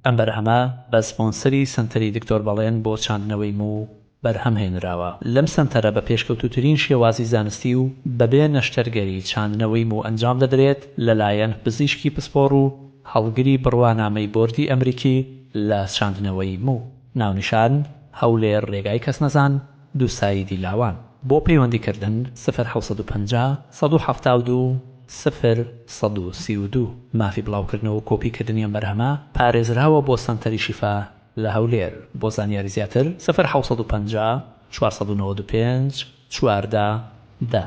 ئەم بەرهەمە بە سپۆنسەری سەنتەری دکتۆر بەڵێن بۆ چاندنەوەی موو بەرهەم هێنراوە. لەم سەنتەرە بە پێشکەوتووترین شێوازی زانستی و بەبێ نەشتەرگەری چاندنەوەی موو ئەنجام دەدرێت لەلایەن پزیشکی پسپۆڕ و هەڵگری بڕوانامەی بۆردی ئەمریکی لە چاندنەوەی موو. ناونیشان، هەولێر رێگای کەسنەزان، دووسایدی لاوان. بۆ پەیوەندی کردن، سفر 750 172 سفر 132. مافی بڵاوکردنەوە و کۆپی کردنی ئەم بەرهەمە پارێزراوە بۆ سەنتەری شیفا لە هەولێر. بۆ زانیاری زیاتر، سفر 750 495 14 دە.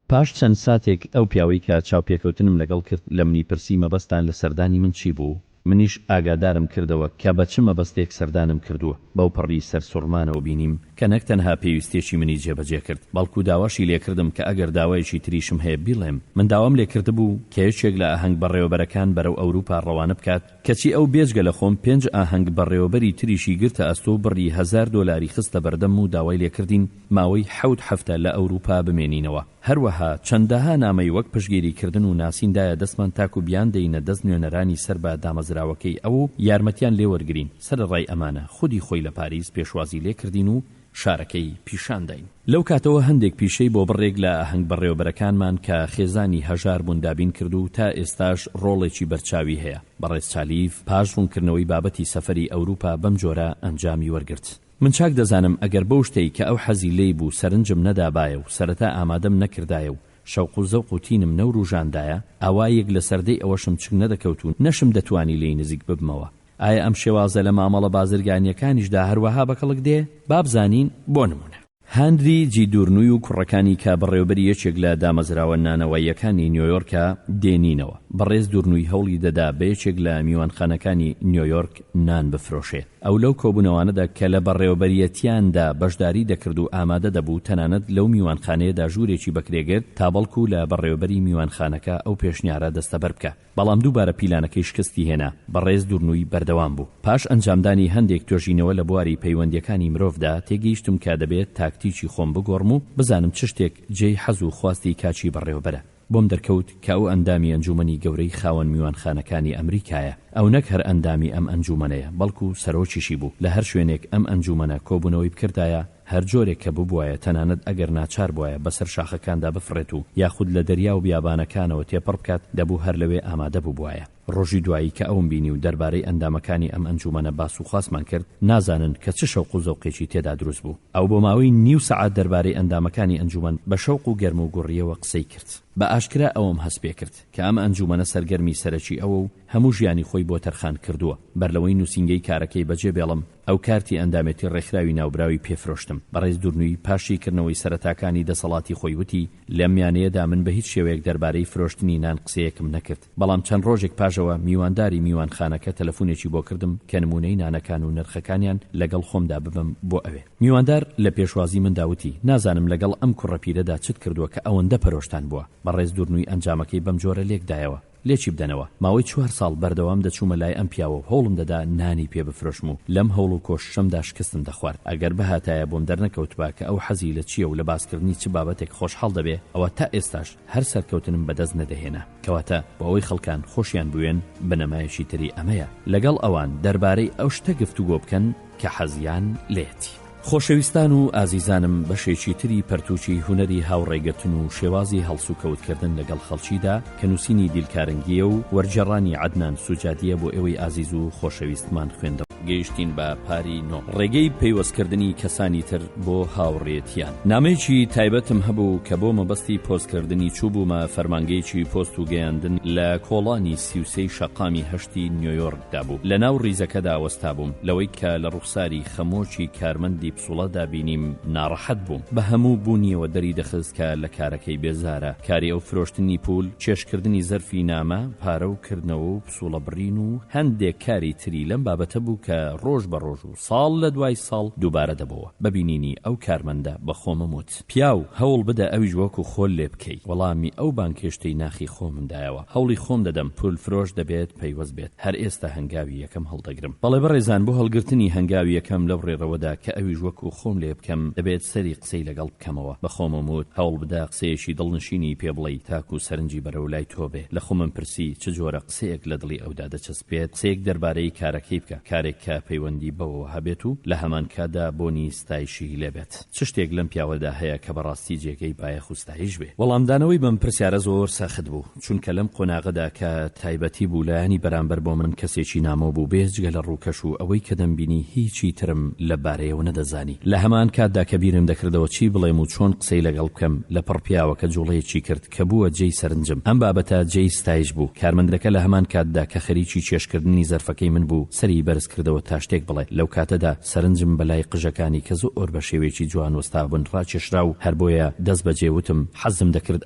پاش چەند ساتێک ئەو پیاوەی کە چاوپێکەوتنم لەگەڵ کرد لە منی پرسی مەبەستان لە سەردانی من چی بوو؟ منیش ئاگادارم کردەوە کە بە چ مەبەستێک سەردانم کردووە. بەوپەڕی سەرسوڕمانەوە بینیم کە نەک تەنها پێویستیەکی منی جێبەجێ کرد، بەڵکو داواشی لێکردم کە ئەگەر داوایەکی تریشم هەیە بیڵێم. من داوام لێکردبوو کە یەکێک لە ئاهەنگ بەڕێوەبەرەکان بەرەو ئەوروپا ڕەوانە بکات، کەچی ئەو بێجگە لە خۆم پێنج ئاهەنگ بەڕێوەبەری تریشی گرتە ئەستۆ و بڕی هەزار دۆلاری خستە بەردەمم و داوای لێکردین ماوەی حەوت هەفتە لە ئەوروپا بمێنینەوە. هەروەها چەندەها نامەی وەک پشتگیری کردن و ناسین دایە دەستمان تاکو بیاندەینە دەست نوێنەرانی سەر بە دامەزراوەکەی ئەو و یارمەتیان لێ وەرگرین. سەرەڕای ئەمانە خودی خۆی لە پاریس پێشوازی لێکردین و شارەکەی پیشان داین. لەو کاتەوە هەندێک پیشەی بۆ بڕێک لە ئاهەنگ بەڕێوەبەرەکانمان کە خێزانی هەژار بوون دابین کرد و تا ئێستاش ڕۆڵێکی بەرچاوی هەیە. بەڕێز چالیف پاش ڕوونکردنەوەی بابەتی سەفەری ئەوروپا بەم جۆرە ئەنجامی وەرگرت. من چاک دەزانم ئەگەر بەو شتەی کە ئەو حەزی لێی بوو سەرنجم نەدابایە و سەرەتا ئامادەم نەکردایە و شەوق و زەوق و تینم نەوروژاندایە، ئەوا یەک لەسەر دەی ئەوەشم چک نەدەکەوت و نەشم دەتوانی لێی نزیک ببمەوە. ئایا ئەم شێوازە لە مامەڵە بازرگانییەکانیشدا هەروەها بەکەڵک دێ؟ با بزانین، بۆ نموونە. هانری جی دورنوی و کوڕەکانی کە بەڕێوەبەری یەکێک لە دامەزراوە نانەواییەکانی نیۆیۆرکە دێنینەوە. بەڕێز دورنوی هەوڵی دەدا بە یەکێک لە میوانخانەکانی نیۆیۆرک نان بفرۆشێ. ئەو لەو کۆبوونەوانەدا کە لە بەڕێوەبەریەتیاندا بەشداری دەکرد و ئامادە دەبوو، تەنانەت لەو میوانخانەیەدا ژوورێکی بەکرێ گرت تا بەڵکو لە بەڕێوەبەری میوانخانەکە ئەو پێشنیارە دەستەبەر بکا. بەڵام دووبارە پیلانەکەی شکستی هێنا، بەڕێز دورنوی بەردەوام بوو. پاش ئەنجامدانی هەندێک توێژینەوە لە بواری پەیوەندییەکانی مرۆڤدا، تێگەیشتم کە دەبێت تاکتیکی خۆم بگۆڕم و بزانم چ شتێک جێی حەز و خواستی کاکی بەڕێوەبەرە. بۆم دەرکەوت کە ئەو ئەندامی ئەنجوومەنی گەورەی خاوەن میوانخانەکانی ئەمریکایە. ئەو نەک هەر ئەندامی ئەم ئەنجوومەنەیە، بەڵکو سەرۆکیشی بوو. لە هەر شوێنێک ئەم ئەنجوومەنە کۆبوونەوەی بکردایە، هەر جۆرێک کە ببوایە تەنانەت ئەگەر ناچار بوایە بەسەر شاخەکاندا بفڕێت و یاخود لە دەریا و بیابانەکانەوە تێپەڕ بکات دەبوو هەر لەوێ ئامادە ببوایە. ڕۆژی دوایی کە ئەوم بینی و دەربارەی ئەندامەکانی ئەم ئەنجوومەنە باس و خواسمان کرد نازانن کە چ شەوق و زەوقێکی تێدا دروست بوو. ئەو بۆ ماوەی نیو سەعات دەربارەی ئەندامەکانی ئەنجوومەن بە شەوق و گەرم و گوڕییەوە قسەی کرد. بە ئاشکرا ئەوەم هەست پێ کرد کە ئەم ئەنجوومەنە سەرگەرمی سەرەکی ئەوە و هەموو ژیانی خۆی بۆ تەرخان کردووە. بەر لەوەی نووسینگەی کارەکەی بەجێ بێڵم، ئەو کارتی ئەندامێتی ڕێکخراوی ناوبراوی پێ فرۆشتم. بەڕێز دورنوی پاش شیکردنەوەی سەرەتاکانی دەسەڵاتی خۆی وتی، لەم میانەیەدا من بە هیچ شێوەیەک دەربارەی فرۆشتنی نان قسەیەکم نەکرد. بەڵام چەند ڕۆژێک پاشەوە میوانداری میوانخانەکە تەلەفونێکی بۆ کردم کە نموونەی نانەکان و نرخەکانیان لەگەڵ خۆمدا ببەم بۆ ئەوێ. میواندار لە پێشوازی مندا وتی، نازانم لەگەڵ ئەم کوڕە پیرەدا چت کردووە کە ئەوەندە پەرۆشتان بووە. بەڕێز دورنوی ئەنجامەکەی بەم جۆرە لێکدایەوە. لێکی بدەنەوە. ماوەی چوار ساڵ بەردەوام دەچوومە لای ئەم پیاوە و هەوڵم دەدا نانی پێ بفرۆشم و لەم هەوڵ و کۆششەمدا شکستم دەخوارد. ئەگەر بهاتایە بۆم دەرنەکەوتبا کە ئەو حەزی لە چییە و لە باسکردنی چ بابەتێک خۆشحاڵ دەبێ، ئەوە تا ئێستاش هەر سەرکەوتنم بەدەست نەدەهێنا. کەواتە بۆ ئەوەی خەڵکان خۆشیان بوێن، بنەمایەکی تری ئەمەیە، لەگەڵ ئەوان دەربارەی ئەو شتە گفتوگۆ بکەن کە حەزیان لێیەتی. خۆشەویستان و ئازیزانم بەشێکی تری پەرتووکی هونەری هاوڕێگرتن و شێوازی هەڵسوکەوتکردن لەگەڵ خەڵکیدا کە نووسینی دیل کارنگییە و وەرگێڕانی عەدنان سوجادییە بۆ ئێوەی ئازیز و خۆشەویستمان خوێندەوە. گەیشتین بە پاری نۆ. ڕێگەی پەیوەستکردنی کەسانی تر بۆ هاوڕێتیان. نامەیەکی تایبەتم هەبوو کە بۆ مەبەستی پۆستکردنی چووبوومە فەرمانگەیەکی پۆست و گەیاندن لە کۆڵانی 33 شەقامی هەشتی نیۆیۆرکدا بوو. لە ناو ڕیزەکەدا وەستابووم. لەوەی کە لە ڕوخساری خەمۆکی کارمەندی پسوڵەدا بینیم ناڕەحەت بووم. بە هەموو بوونیەوە دەریدەخست کە لە کارەکەی بێزارە. کاری ئەو فرۆشتنی پوول، کێشکردنی زەرفی نامە، پارە و کردنەوە و پسوڵە بڕین و هەندێک کاری تری لەم بابەتە بوو کە ڕۆژ بە ڕۆژ و ساڵ لە دوای ساڵ دووبارە دەبۆوە. بە بینینی ئەو کارمەندە بە خۆمم وت، پیاو، هەوڵ بدە ئەویش وەکو خۆل لێ بکەی. وەڵامی ئەو بانگهێشتەی ناخی خۆمم دایەوە. هەوڵی خۆم دەدەم، پولفرۆش دەبێت پەیوەست بێت. هەر ئێستا هەنگاوی یەکەم هەڵدەگرم. بەڵێ بەڕێزان، بۆ هەڵگرتنی هەنگاوی یەکەم لەو ڕێڕەوەدا کە ئەویش وەکو خۆم لێ بکەم، دەبێت سەری قسەی لەگەڵ بکەمەوە. بە خۆمم وت، هەوڵ بدە قسەیەکی دڵنشینی پێ بڵێی تاکو سەرنجی بەرەو لای تۆ بێ. لە خۆمم پرسی، چ جۆرە قسەیەک لە دڵی ئەودا دەچەسپێت؟ قسەیەک دەربارەی کارەکەی بکە، کارێک کە پەیوەندی بەوەوە هەبێت و لە هەمان کاتدا بۆنی ستایشی لێ بێت. چ شتێک لەم پیاوەدا هەیە کە بەڕاستی جێگەی بایەخ و ستایش بێ؟ وەڵامدانەوەی بەم پرسیارە زۆر سەخت بوو. چونکە لەم قۆناغەدا کە تایبەتی بوو لایەنی بەرامبەر بۆ من کەسێکی نامۆ بوو بێجگە لە ڕووکەش و ئەوەی کە دەمبینی هیچی ترم لە بارەیەوە نەدەزانی. لە هەمان کاتدا کە بیرم دەکردەوە چی بڵێم و چۆن قسەی لەگەڵ بکەم لەپڕ پیاوەکە جوڵەیەکی کرد کە بووە جێی سەرنجم. ئەم بابەتە جێی ستایش بوو. کارمەندەکە لە هەمان کاتدا کە خەریکی کێشکردنی زەرفەکەی من بوو سەری بەرز کردەوە تا شتێک بڵێ. لەو کاتەدا سەرنجم بە لای قژەکانی کە زۆر بە شێوەیەکی جوان وەستابوون ڕاکێشرا و هەر بۆیە دەست بەجێ وتم، حەزم دەکرد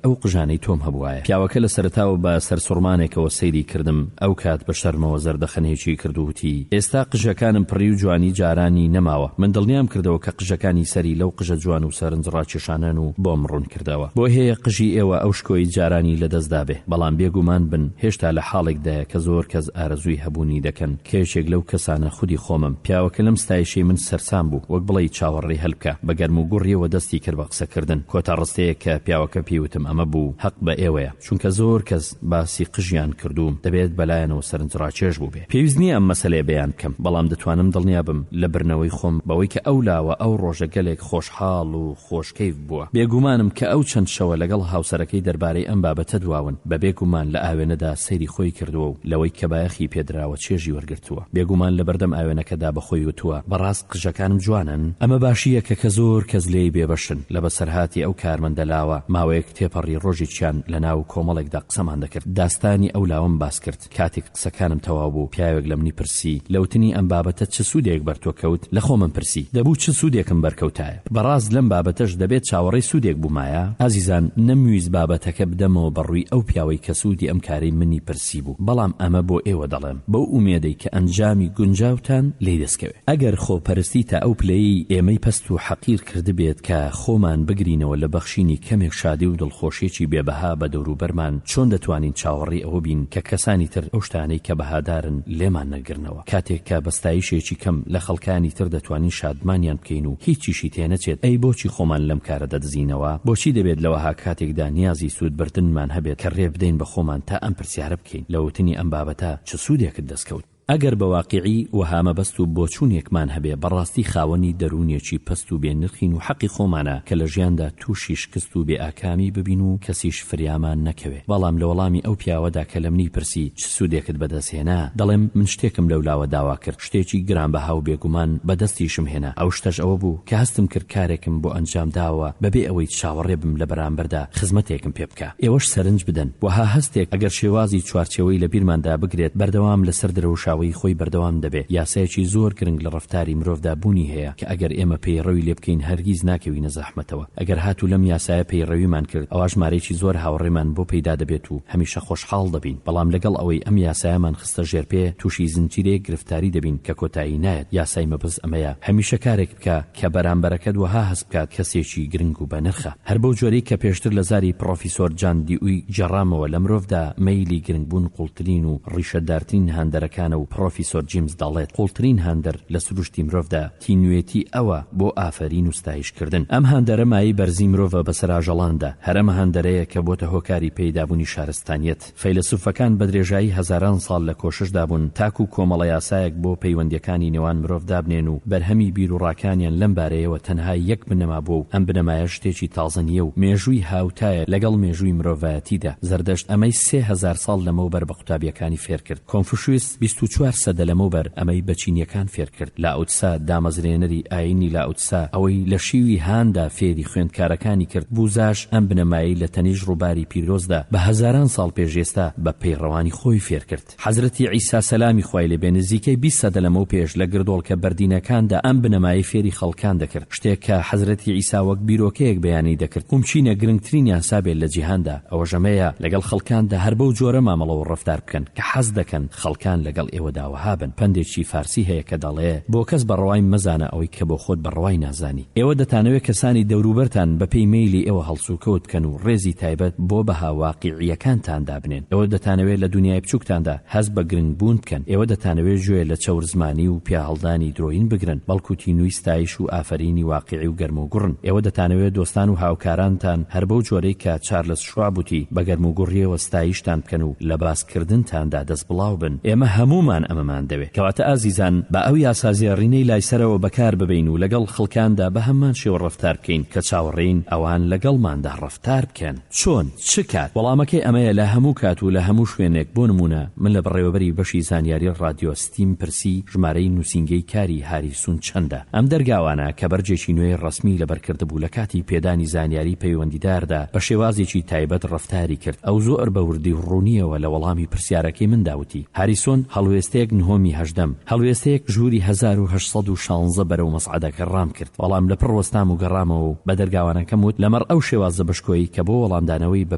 ئەو قژانەی تۆم هەبوایە. پیاوەکە لە سەرەتاوە بە سەرسوڕمانێکەوە سەیری کردم، ئەو کات بە شەرمەوە زەردەخەنەیەکی کرد و وتی، ئێستا قژەکانم پڕی و جوانی جارانی نەماوە. من دڵنیام کردەوە کە قژەکانی سەری لەو قژە جوان و سەرنجڕاکێشانەن و بۆم ڕوون کردەوە. بۆی هەیە قژی ئێوە ئەو شکۆی جارانی لە دەست دابێ، بەڵام بێگومان بن هێشتا لە حاڵێکدایە کە زۆر کەس ئارەزووی هەبوونی دەکەن. کە یەکێک لەو کەسانە خودی خۆمم. پیاوەکە لەم ستایشەی من سەرسام بوو، وەک بڵێی چاوەڕێی هەل بکا. بە گەرموگوڕییەوە دەستی کرد بە قسەکردن. کۆتا ڕستەیەک کە پیاوەکە پێی وتم ئەمە بوو، هەق بە ئێوەیە. چونکە زۆر کەس باسی قژیان کردووم، دەبێت بەلایانەوە سەرنجڕاکێش بووبێ. پێویست نییە ئەم مەسەلەیە بەیان بکەم، بەڵام دەتوانم دڵنیا بم لە برنەوەی خۆم بەوەی کە ئەو لاوە ئەو ڕۆژە گەلێک خۆشحاڵ و خۆشکەیف بووە. بێگومانم کە ئەو چەند شەوە لەگەڵ هاوسەرەکەی دەربارەی ئەم بابەتە دواون، بە بێ گومان لە ئاوێنەدا سەیری خۆی کردووە و لەوەی کە بایەخی پێ دراوە چێژی وەرگرتووە. بێگومان لەبەردەم ئاوێنەکەدا بە خۆی وتووە، بەڕاست قژەکانم جوانن؟ ئەمە باشییەکە کە زۆر کەس لێی بێبەشن. لە بەسەرهاتی ئەو کارمەندە لاوە، ماوەیەک تێپەڕی ڕۆژێکیان لەناو کۆمەڵێکدا قسەمان دەکرد، داستانی ئەو لاوەم باس کرد. کاتێک قسەکانم تەواو بوو، پیاوێک لە منی پرسی، لە وتنی ئەم بابەتە چ سوودێک بەر تۆ کەوت؟ لە خۆمم پرسی، دەبوو چ سوودێکم بەر کەوتایە؟ بەڕاست لەم بابەتەش دەبێت چاوەڕێی سوودێک بوومایە؟ ئازیزان، نەمویست بابەتەکە بدەمەوە بە ڕووی ئەو پیاوەی کە سوودی ئەم کارەی منی پرسی بوو، بەڵام ئەمە بۆ ئێوە دەڵێم، بەو ئومێدەی کە ئەنجامی گونجاوتان لێی دەستکەوێ. ئەگەر خۆپەرستی تا ئەو پلەیەی ئێمەی پەست و حەقیر کردبێت کە خۆمان بگرینەوە لە بەخشینی کەمێک شادی و دڵخۆشیەکی بێ بەها بە دەوروبەرمان، چۆن دەتوانین چاوەڕێی ئەوە بین کە کەسانی تر ئەو شتانەی کە بەهادارن لێمان نەگرنەوە؟ کاتێک کە بە ستایشێکی کەم لە خەڵکانی تر دەتوانین شادمانیان بکەین و هیچیشی تێنەچێت، ئەی بۆچی خۆمان لەم کارە دەدزینەوە؟ بۆچی دەبێت لە وەها کاتێکدا نیازی سوودبردنمان هەبێت کە رێ بدەین بە خۆمان تا ئەم پرسیارە بکەین، لە وتنی ئەم بابەتە چ سوودێکت دەستکەوت؟ ئەگەر بە واقیعی وەها مەبەست و بۆچوونێکمان هەبێ بەڕاستی خاوەنی دەروونێکی پەست و بێ نرخین و حەقی خۆمانە کە لە ژیاندا تووشی شکست و بێ ئاکامی ببین و کەسیش فریامان نەکەوێ. بەڵام لە وەڵامی ئەو پیاوەدا کە لە منی پرسی چ سوودێکت بەدەست هێنا؟ دەڵێم من شتێکم لەو لاوە داوا کرد، شتێکی گرانبەها و بێگومان بەدەستیشم هێنا، ئەو شتەش ئەوە بوو کە هەستم کرد کارێکم بۆ ئەنجام داوە بەبێ ئەوەی چاوەڕێ بم لە بەرامبەردا خزمەتێکم پێ بکا. ئێوەش سەرنج بدەن، وەها هەستێک ئەگەر شێوازی چوارچێوەی لە بیرماندا بگرێت، بەردەوام لەسەر درەوشاوەیی خۆی بەردەوام دەبێ. یاسایەکی زۆر گرنگ لە ڕەفتاری مرۆڤدا بوونی هەیە کە ئەگەر ئێمە پەیڕەوی لێ بکەین هەرگیز ناکەوینە زەحمەتەوە. ئەگەر هاتوو لەم یاسایە پەیڕەویمان کرد ئەوا ژمارەیەکی زۆر هاوڕێمان بۆ پەیدا دەبێت و هەمیشە خۆشحاڵ دەبین. بەڵام لەگەڵ ئەوەی ئەم یاسایەمان خستە ژێر پێ تووشی زنجیرەیەک گرفتاری دەبین کە کۆتایی نایەت. یاسای مەبەست ئەمەیە هەمیشە کارێک بکە کە بەرامبەرەکەت وەها هەست بکات کەسێکی گرنگ و بەنرخە. هەر بەو جۆرەی کە پێشتر لە زاری پڕۆفیسۆر جان دیوی گێڕامەوە لە مرۆڤدا مەیلی گرنگبوون قوڵترین و ڕیشەدارترین هاندەرەکانە و پڕۆفیسۆر جیمز دەڵێت قوڵترین هاندەر لە سروشتی مرۆڤدا تینوێتی ئەوە بۆ ئافەرین و ستایشکردن. ئەم هاندەرە مایەی بەرزی مرۆڤە بەسەر ئاژەڵاندا، هەر ئەم هاندەرەیە کە بۆتە هۆکاری پەیدابوونی شارستانیەت. فەیلەسوفەکان بە درێژایی هەزاران ساڵ لە کۆششدا بوون تاکو کۆمەڵە یاسایەک بۆ پەیوەندییەکانی نێوان مرۆڤ دابنێن و بەرهەمی بیروڕاکانیان لەم بارەیەوە تەنها یەک بنەما بووە و ئەم بنەمایەش شتێکی تازە نییە و مێژووی هاوتایە لەگەڵ مێژووی مرۆڤایەتیدا. زەردەشت ئەمەی 3000 ساڵ لەمەوبەر بە قوتابییەکانی فێرکرد. کۆنفوشیوس 24. چوار سەدە لەمەوبەر ئەمەی بە چینییەکان فێر کرد. لائوتسە، دامەزرێنەری ئایینی لائوتسە، ئەوەی لە شیوی هاندا فێری خوێندکارەکانی کرد، بوزاش ئەم بنەمایەی لە تەنیشت ڕووباری پیرۆزدا بە هەزاران ساڵ پێش ئێستا بە پەیڕەوانی خۆی فێر کرد. حەزرەتی عیسا سەلامی خوای لێ بێ نزیکەی 20 سەدە لەمەو پێش لە گردۆڵکە بەردینەکاندا ئەم بنەمایەی فێری خەڵکان دەکرد، شتێک کە حەزرەتی عیسا وەک بیرۆکەیەک بەیانی دەکرد مومکینە گرنگترین یاسا بێت لە جیهاندا، ئەوەش ئەمەیە لەگەڵ خەڵکاندا هەر بەو جۆرە مامەڵە و ڕەفتار بکەن کە حەز دەکەن خەڵکان لەگەڵ ئێوەدا وەها بن. پەندێکی فارسی هەیە کە دەڵێ، بۆ کەس بە ڕەوای مەزانە ئەوەی کە بۆ خۆت بە ڕەوای نازانی. ئێوە دەتانەوێ کەسانی دەوروبەرتان بە پێی مەیلی ئێوە هەڵسوکەوت بکەن و ڕێزی تایبەت بۆ بەها واقیعییەکانتان دابنێن. ئێوە دەتانەوێ لە دونیای بچووکتاندا هەست بە گرنگ بوون بکەن. ئێوە دەتانەوێ گوێ لە چەورزمانی و پیاهەڵدانی درۆیین بگرن، بەڵکو تینووی ستایش و ئافەرینی واقیعی و گەرموگوڕن. ئێوە دەتانەوێ دۆستان و هاوکارانتان هەر بەو جۆرەی کە چارلس شواب وتی، بە گەرموگوڕییەوە ستایشتان بکەن و لە باسکردنتاندا دەستبڵاو بن. ئێمە هەموومان ئەمەمان دەوێ. کەواتە ئازیزان، با ئەو یاسا زێڕینەی لایسەرەوە بەکار ببەین و لەگەڵ خەڵکاندا بە هەمان شێوە ڕەفتار بکەین کە چاوەڕێین ئەوان لەگەڵماندا ڕەفتار بکەن. چۆن؟ چ کات؟ وەڵامەکەی ئەمەیە لە هەموو کات و لە هەموو شوێنێک، بۆ نموونە من لە بەڕێوەبەری بەشی زانیاری ڕادیۆ ستیم پرسی ژمارەی نووسینگەی کاری هاریسون چەندە؟ ئەم دەرگاوانە کە بەرگێکی نوێی ڕەسمی لەبەر کردبوو لە کاتی پێدانی زانیاری پەیوەندیداردا بە شێوازێکی تایبەت ڕەفتاری کرد. ئەو زۆر بە وردی و ڕوونییەوە لە وەڵامی پرسیارەکەی مندا وتی، هاریسۆن هەڵوێستەیەک نهۆمی هەژدەم، هەڵوێستەیەک ژووری 1816 بەرەو مەسعەدەکە ڕام کرد. بەڵام لەپڕ وەستام و گەڕامەوە و بە دەرگاوانەکەم وت، لەمەڕ ئەو شێوازە بەشکۆیەی کە بۆ وەڵامدانەوەی بە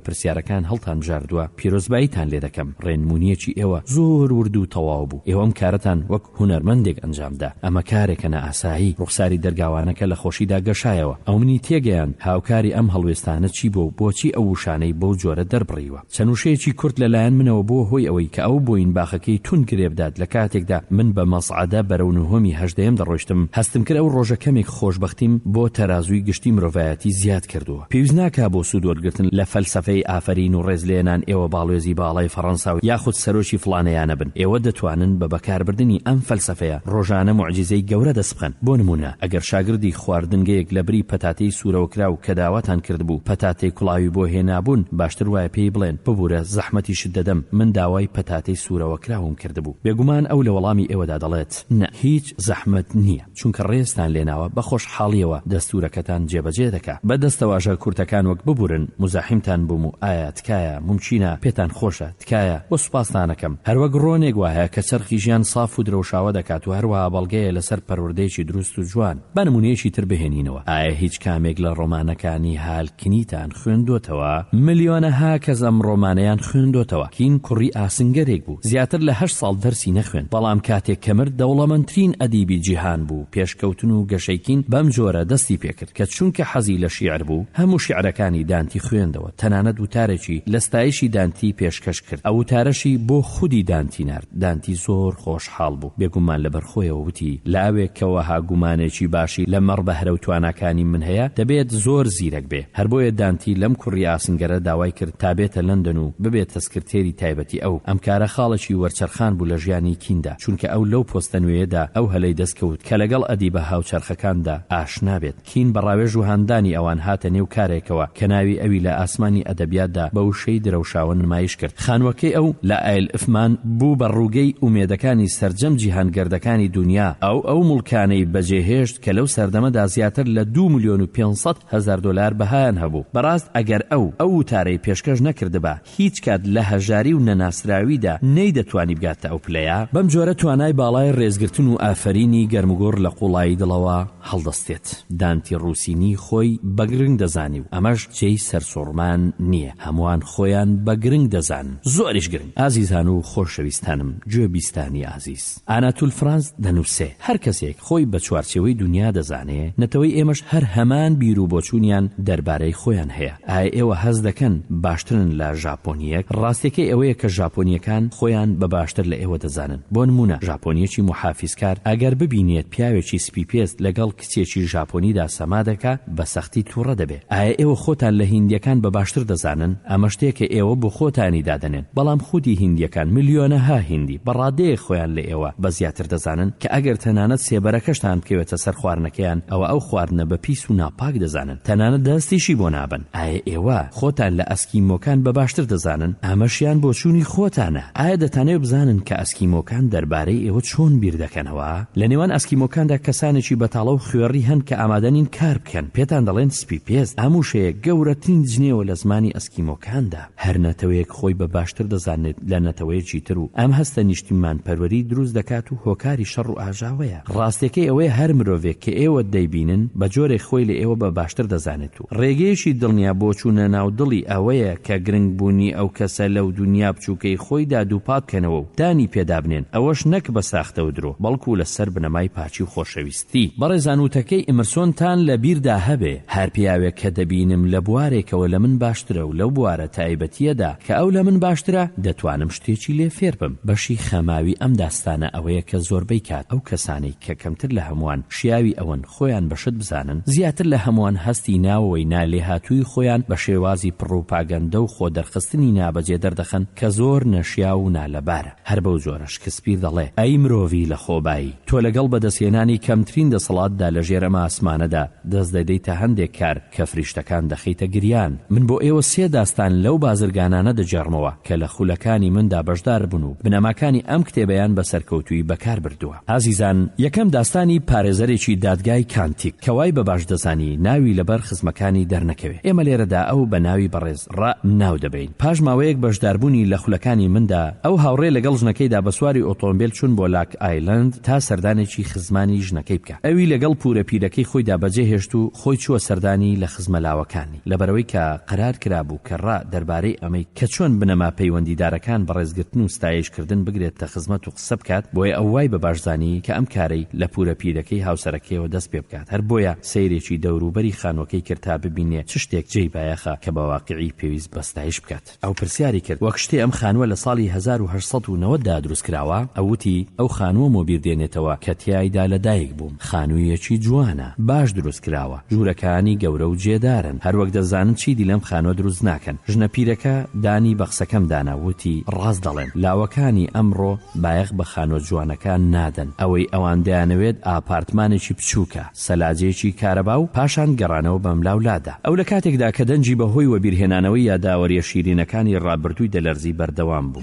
پرسیارەکان هەڵتانبژاردووە، پیرۆزباییتان لێ دەکەم. ڕێنموونییەکی ئێوە زۆر ورد و تەواو بوو. ئێوە ئەم کارەتان وەک هونەرمەندێک ئەنجام دا. ئەمە کارێکە نائاسایی. ڕوخساری دەرگاوانەکە لە خۆشیدا گەشایەوە. ئەو منی تێگەیاند هاوکاری ئەم هەڵوێستانە چی بووە و بۆچی ئەو وشانەی بەو جۆرە دەربڕیوە. چەند وشەیەکی کورت لە لایەن منەوە بووە هۆی ئەوەی کە ئەو بۆینباخەکەی توند گرێ بدات لە کاتێکدا من بە مەسعەدە بەرەو نهۆمی هەژدەیەم دەڕۆیشتم هەستم کرد ئەو ڕۆژە کەمێک خۆشبەختیم بۆ تەرازووی گشتی مرۆڤایەتی زیاد کردووە. پێویست ناکا بۆ سوود وەرگرتن لە فەلسەفەی ئافەرین و ڕێزلێنان ئێوە باڵوێزی باڵای فەڕەنسا و یاخود سەرۆکی فڵانەیانە بن. ئێوە دەتوانن بە بەکاربردنی ئەم فەلسەفەیە ڕۆژانە موعجیزەی گەورە دەست بخەن. بۆ نموونە ئەگەر شاگردی خواردنگەیەک لە بری پەتاتەی سوورەوەکراو کە داواتان کردبوو پەتاتەی کوڵاوی بۆ هێنابوون باشتر وایە پێی بڵێن ببوورە زەحمەتیشت دەدەم من داوای پەتاتەی سوورەوەکراوم کردبوو. بێگومان ئەو لە وەڵامی ئێوەدا دەڵێت نە هیچ زەحمەت نییە. چونکە ڕێزتان لێناوە بە خۆشحاڵیەوە دەستورەکەتان جێبەجێ دەکا. بە دەستەواژە کورتەکان وەک ببورن موزاحیمتان بووم و ئایا تکایە مومکینە پێتان خۆشە تکایە و سوپاستانەکەم. هەروەک ڕۆنێک وایە کە چەرخی ژیان ساف و درەوشاوە دەکات و هەروەها بەڵگەیە لەسەر پەروەردەیەکی دروست و جوان. با نمونەیەکی تر بهێنینەوە. ئایا هیچ کامێک لە ڕۆمانەکانی هال کنیتان خوێندۆتەوە؟ ملیۆنەها کەس ئەم ڕۆمانەیان خوێندۆتەوە. کین کوڕی ئاسنگەرێک بوو. زیاتر لە هەشت ساڵ دەرسی نەخوێند. بەڵام کاتێک کە مرد دەوڵەمەندترین ئەدیبی جیهان بوو. پێشکەوتن و گەشەی کین بەم جۆرە دەستی پێکرد کە چونکە حەزی لە شیعر بوو، هەموو شیعرەکانی دانتی خوێندەوە. تەنانەت وتارێکی لە ستایشی دانتی پێشکەش کرد. ئەو وتارەشی بۆ خودی دانتی نارد. دانتی زۆر خۆشحاڵ بوو. بێگومان لەبەر خۆیەوە وتی، لاوێک کە وەها گومانێکی باشی لە مەڕ بەهرە و تواناکانی من هەیە، دەبێت زۆر زیرەک بێ. هەر بۆیە دانتی لەم کوڕی ئاسنگەرە داوای کرد تا بێتە لەندەن و ببێتە سکرتێری تایبەتی ئەو. ئەم کارە خاڵێکی وەرچەرخان بوو لە ژیانی کیندا، چونکە ئەو لەو پۆستە نوێیەدا ئەو هەلەی دەست کەوت کە لەگەڵ ئەدیبە هاوچەرخەکاندا ئاشنا بێت. کین بە ڕاوێژ و هاندانی ئەوان هاتە نێو کارێکەوە کە ناوی ئەوی لە ئاسمانی ئەدەبیاتدا بە وشەی درەوشاوە نمایش کرد. خانووەکەی ئەو لە ئایل ئفمان بوو بە ڕووگەی ئومێدەکانی سەرجەم جیهانگەردەکانی دونیا. ئەو ئەو موڵکانەی بەجێهێشت کە لەو سەردەمەدا زیاتر لە دوو ملیۆن و 500 هەزار دۆلار بەهایان هەبوو. بەڕاست ئەگەر ئەو ئەو وتارەی پێشکەش نەکردبا، هیچ کات لە هەژاری و نەناسراویدا نەیدەتوانی بگاتە ئەو پلەیە. بەم جۆرە توانای باڵای ڕێزگرتن و ئافەرینی گەرموگوڕ لە قووڵایی دڵەوە هەڵدەستێت. دانتی ڕوسینی خۆی بە گرنگ دەزانی و ئەمەش جێی سەرسوڕمان نییە. هەمووان خۆیان بە گرنگ دەزانن. زۆریش گرنگ. ئازیزان و خۆشەویستانم، گوێبیستانی ئازیز. ئاناتول فرانس دەنووسێ، هەر کەسێک خۆی بە چوارچێوەی دونیا دەزانێ، نەتەوەی ئێمەش هەر هەمان بیر و بۆچوونیان دەربارەی خۆیان هەیە. ئایا ئێوە هەست دەکەن باشترن لە ژاپۆنییەک؟ ڕاستیەکەی ئەوەیە کە ژاپۆنییەکان خۆیان بە باشتر لە ئێوە دەزانن. بۆ نموونە ژاپۆنییەکی موحافیزکار ئەگەر ببینێت پیاوێکی سپیپێست لەگەڵ کچێکی ژاپۆنیدا سەما دەکا بە سەختی تووڕە دەبێ. ئایا ئێوە خۆتان لە هیندییەکان بە باشتر دەزانن؟ ئەمە شتێکە ئێوە بۆ خۆتانی دادەنێن. بەڵام خودی هیندییەکان، ملیۆنەها هیندی، بە ڕادەیەک خۆیان لە ئێوە بە زیاتر دەزانن کە ئەگەر تەنانەت سێبەرەکەشتان بکەوێتە سەر خواردنەکەیان ئەوە ئەو خواردنە بە پیس و ناپاک دەزانن. تەنانەت دەستیشی بۆ نابەن. ئایا ئێوە خۆتان لە ئەسکیمۆکان بە باشتر دەزانن؟ ئەمەشیان بۆچوونی خۆتانە. ئایا دەتانەوێت بزانن کە. ئەسکیمۆکان دەربارەی ئێوە چۆن بیر دەکەنەوە؟ لە نێوان ئەسکیمۆکاندا کەسانێکی بەتاڵە و خوێڕی هەن کە ئامادە نین کار بکەن. پێتان دەڵێن سپی پێست. ئەم وشەیە گەورەترین جنێوە لە زمانی ئەسکیمۆکاندا. هەر نەتەوەیەک خۆی بە باشتر دەزانێت لە نەتەوەیەکی تر و ئەم هەستە نیشتیمانپەروەری دروست دەکات و هۆکاری شەڕ و ئاژاوەیە. ڕاستیەکەی ئەوەیە هەر مرۆڤێک کە ئێوە دەیبینن بە جۆرێک خۆی لە ئێوە بە باشتر دەزانێت و ڕێگەیەکی دڵنیا بۆ چوونە ناو دڵی ئەوەیە کە گرنگ بوونی ئەو کەسە لەو دونیا بچووکەی خۆیدا دووپات بکەنەوە و دانی پێدا بنێن ئەوەش نەک بە ساختە و درۆ بەڵکو لە سەر بنەمای پاکی و خۆشەویستی. بەڕێزان وتەکەی ئمرسۆنتان لە بیردا هەبێ، هەر پیاوێک کە دەبینم لە بوارێکەوە لە من باشترە و لەو بوارە تایبەتییەدا کە ئەو لە من باشترە، دەتوانم شتێکی لێ فێر بم. بەشی خەماوی ئەم داستانە ئەوەیە کە زۆربەی کات ئەو کەسانەی کە کەمتر لە هەمووان شیاوی ئەوەن خۆیان بە شت بزانن، زیاتر لە هەمووان هەستی ناوەوەی نالێهاتووی خۆیان بە شێوازی پڕوپاگەندە و خۆدەرخستنی نابەجێ دەردەخەن کە زۆر نەشیاو و نالەبارە. هەر بەو جۆرە شکسپیر دەڵێ، ئەی مرۆڤی لەخۆبایی! تۆ لەگەڵ بەدەستهێنانی کەمترین دەسەڵاتدا لە ژێر ئەم ئاسمانەدا، دەست دەدەیتە هەندێک کار کە فریشتەکان دەخەیتە گریان. من بۆ ئێوە سێ داستان لەو بازرگانانە دەگێڕمەوە کە لە خولەکانی مندا بەشدار بوون و بنەماکانی ئەم کتێبەیان بە سەرکەوتوویی بەکار بردووە. ئازیزان، یەکەم داستانی پارێزەرێکی دادگای کانتیک کە وای بە باش دەزانی ناوی لەبەر خزمەکانی دەرنەکەوێ. ئێمە لێرەدا ئەو بە ناوی بەڕێز، ڕ، ناو دەبەین. پاش ماوەیەک بەشداربوونی لە خولەکانی مندا، ئەو هاوڕێ لەگەڵ ژنەکەیدا بە سواری ئۆتۆمبێل چوون بۆ لاک ئایلەند تا سەردانێکی خزمانی ژنەکەی بکا. ئەوی لەگەڵ پوورە پیرەکەی خۆیدا بەجێ هێشت و خۆی چووە سەردانی لە خزمە لاوەکانی. لەبەرئەوەی کە قەرار کرابوو کە ڕ دەربارەی ئەمەی کە چۆن بنەما پەیوەندیدارەکان بە ڕێزگرتن و ستایش کردن بگرێتە خزمەت و قسە بکات، بۆیە ئەو وای بە باش زانی کە ئەم کارەی لە پوورە پیرەکەی هاوسەرەکەیەوە دەست پێ بکات. هەر بۆیە سەیرێکی دەوروبەری خانووەکەی کرد تا ببینێ چ شتێک جێی بایەخە کە بە واقیعی پێویست بە ستایش بکات. ئەو پرسیاری کرد، وەک شتێ ئەم خانووە لە ساڵی 1890 دا دروست کراوە؟ ئەو وتی، ئەو خانووەم وەبیر دێنێتەوە کە تیایدا لە دایک بووم. خانوویەکی جوانە، باش دروست کراوە، ژوورەکانی گەورە و جێدارن. هەروەک دەزانن چیدی لەم خانووە دروست ناکەن. ژنە پیرەکە دانی بە قسەکەم دانا، وتی، ڕاست دەڵێن. لاوەکانی ئەمڕۆ بایەخ بە خانووە جوانەکان نادەن. ئەوەی ئەوان دەیانەوێت ئاپارتمانێکی بچووکە. سەلاجەیەکی کارەبا و پاشان گەڕانەوە بەملاولادا. ئەو لە کاتێکدا کە دەنگی بە هۆی وەبیرهێنانەوەی یاداوەرییە شیرینەکانی ڕابردووی دەلەرزی بەردەوام بوو.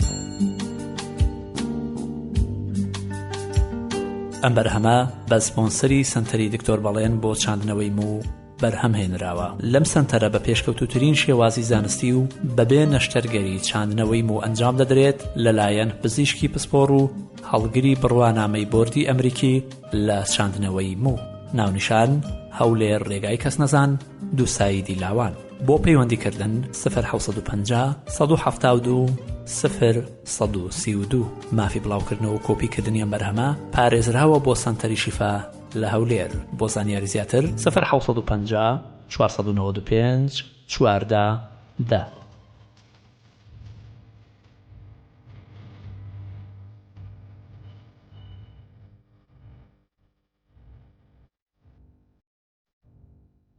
ئەم بەرهەمە بە سپۆنسەری سەنتەری دکتۆر بەڵێن بۆ چاندنەوەی موو بەرهەم هێنراوە. لەم سەنتەرە بە پێشکەوتووترین شێوازی زانستی و بەبێ نەشتەرگەری چاندنەوەی موو ئەنجام دەدرێت لەلایەن پزیشکی پسپۆڕ و هەڵگری بڕوانامەی بۆردی ئەمریکی لە چاندنەوەی موو. ناونیشان، هەولێر رێگای کەسنەزان، دووسایدی لاوان. بۆ پەیوەندی کردن، سفر 750 172 سفر 132. مافی بڵاوکردنەوە و کۆپی کردنی ئەم بەرهەمە پارێزراوە بۆ سەنتەری شیفا لە هەولێر. بۆ زانیاری زیاتر، سفر 750 495 14 دە.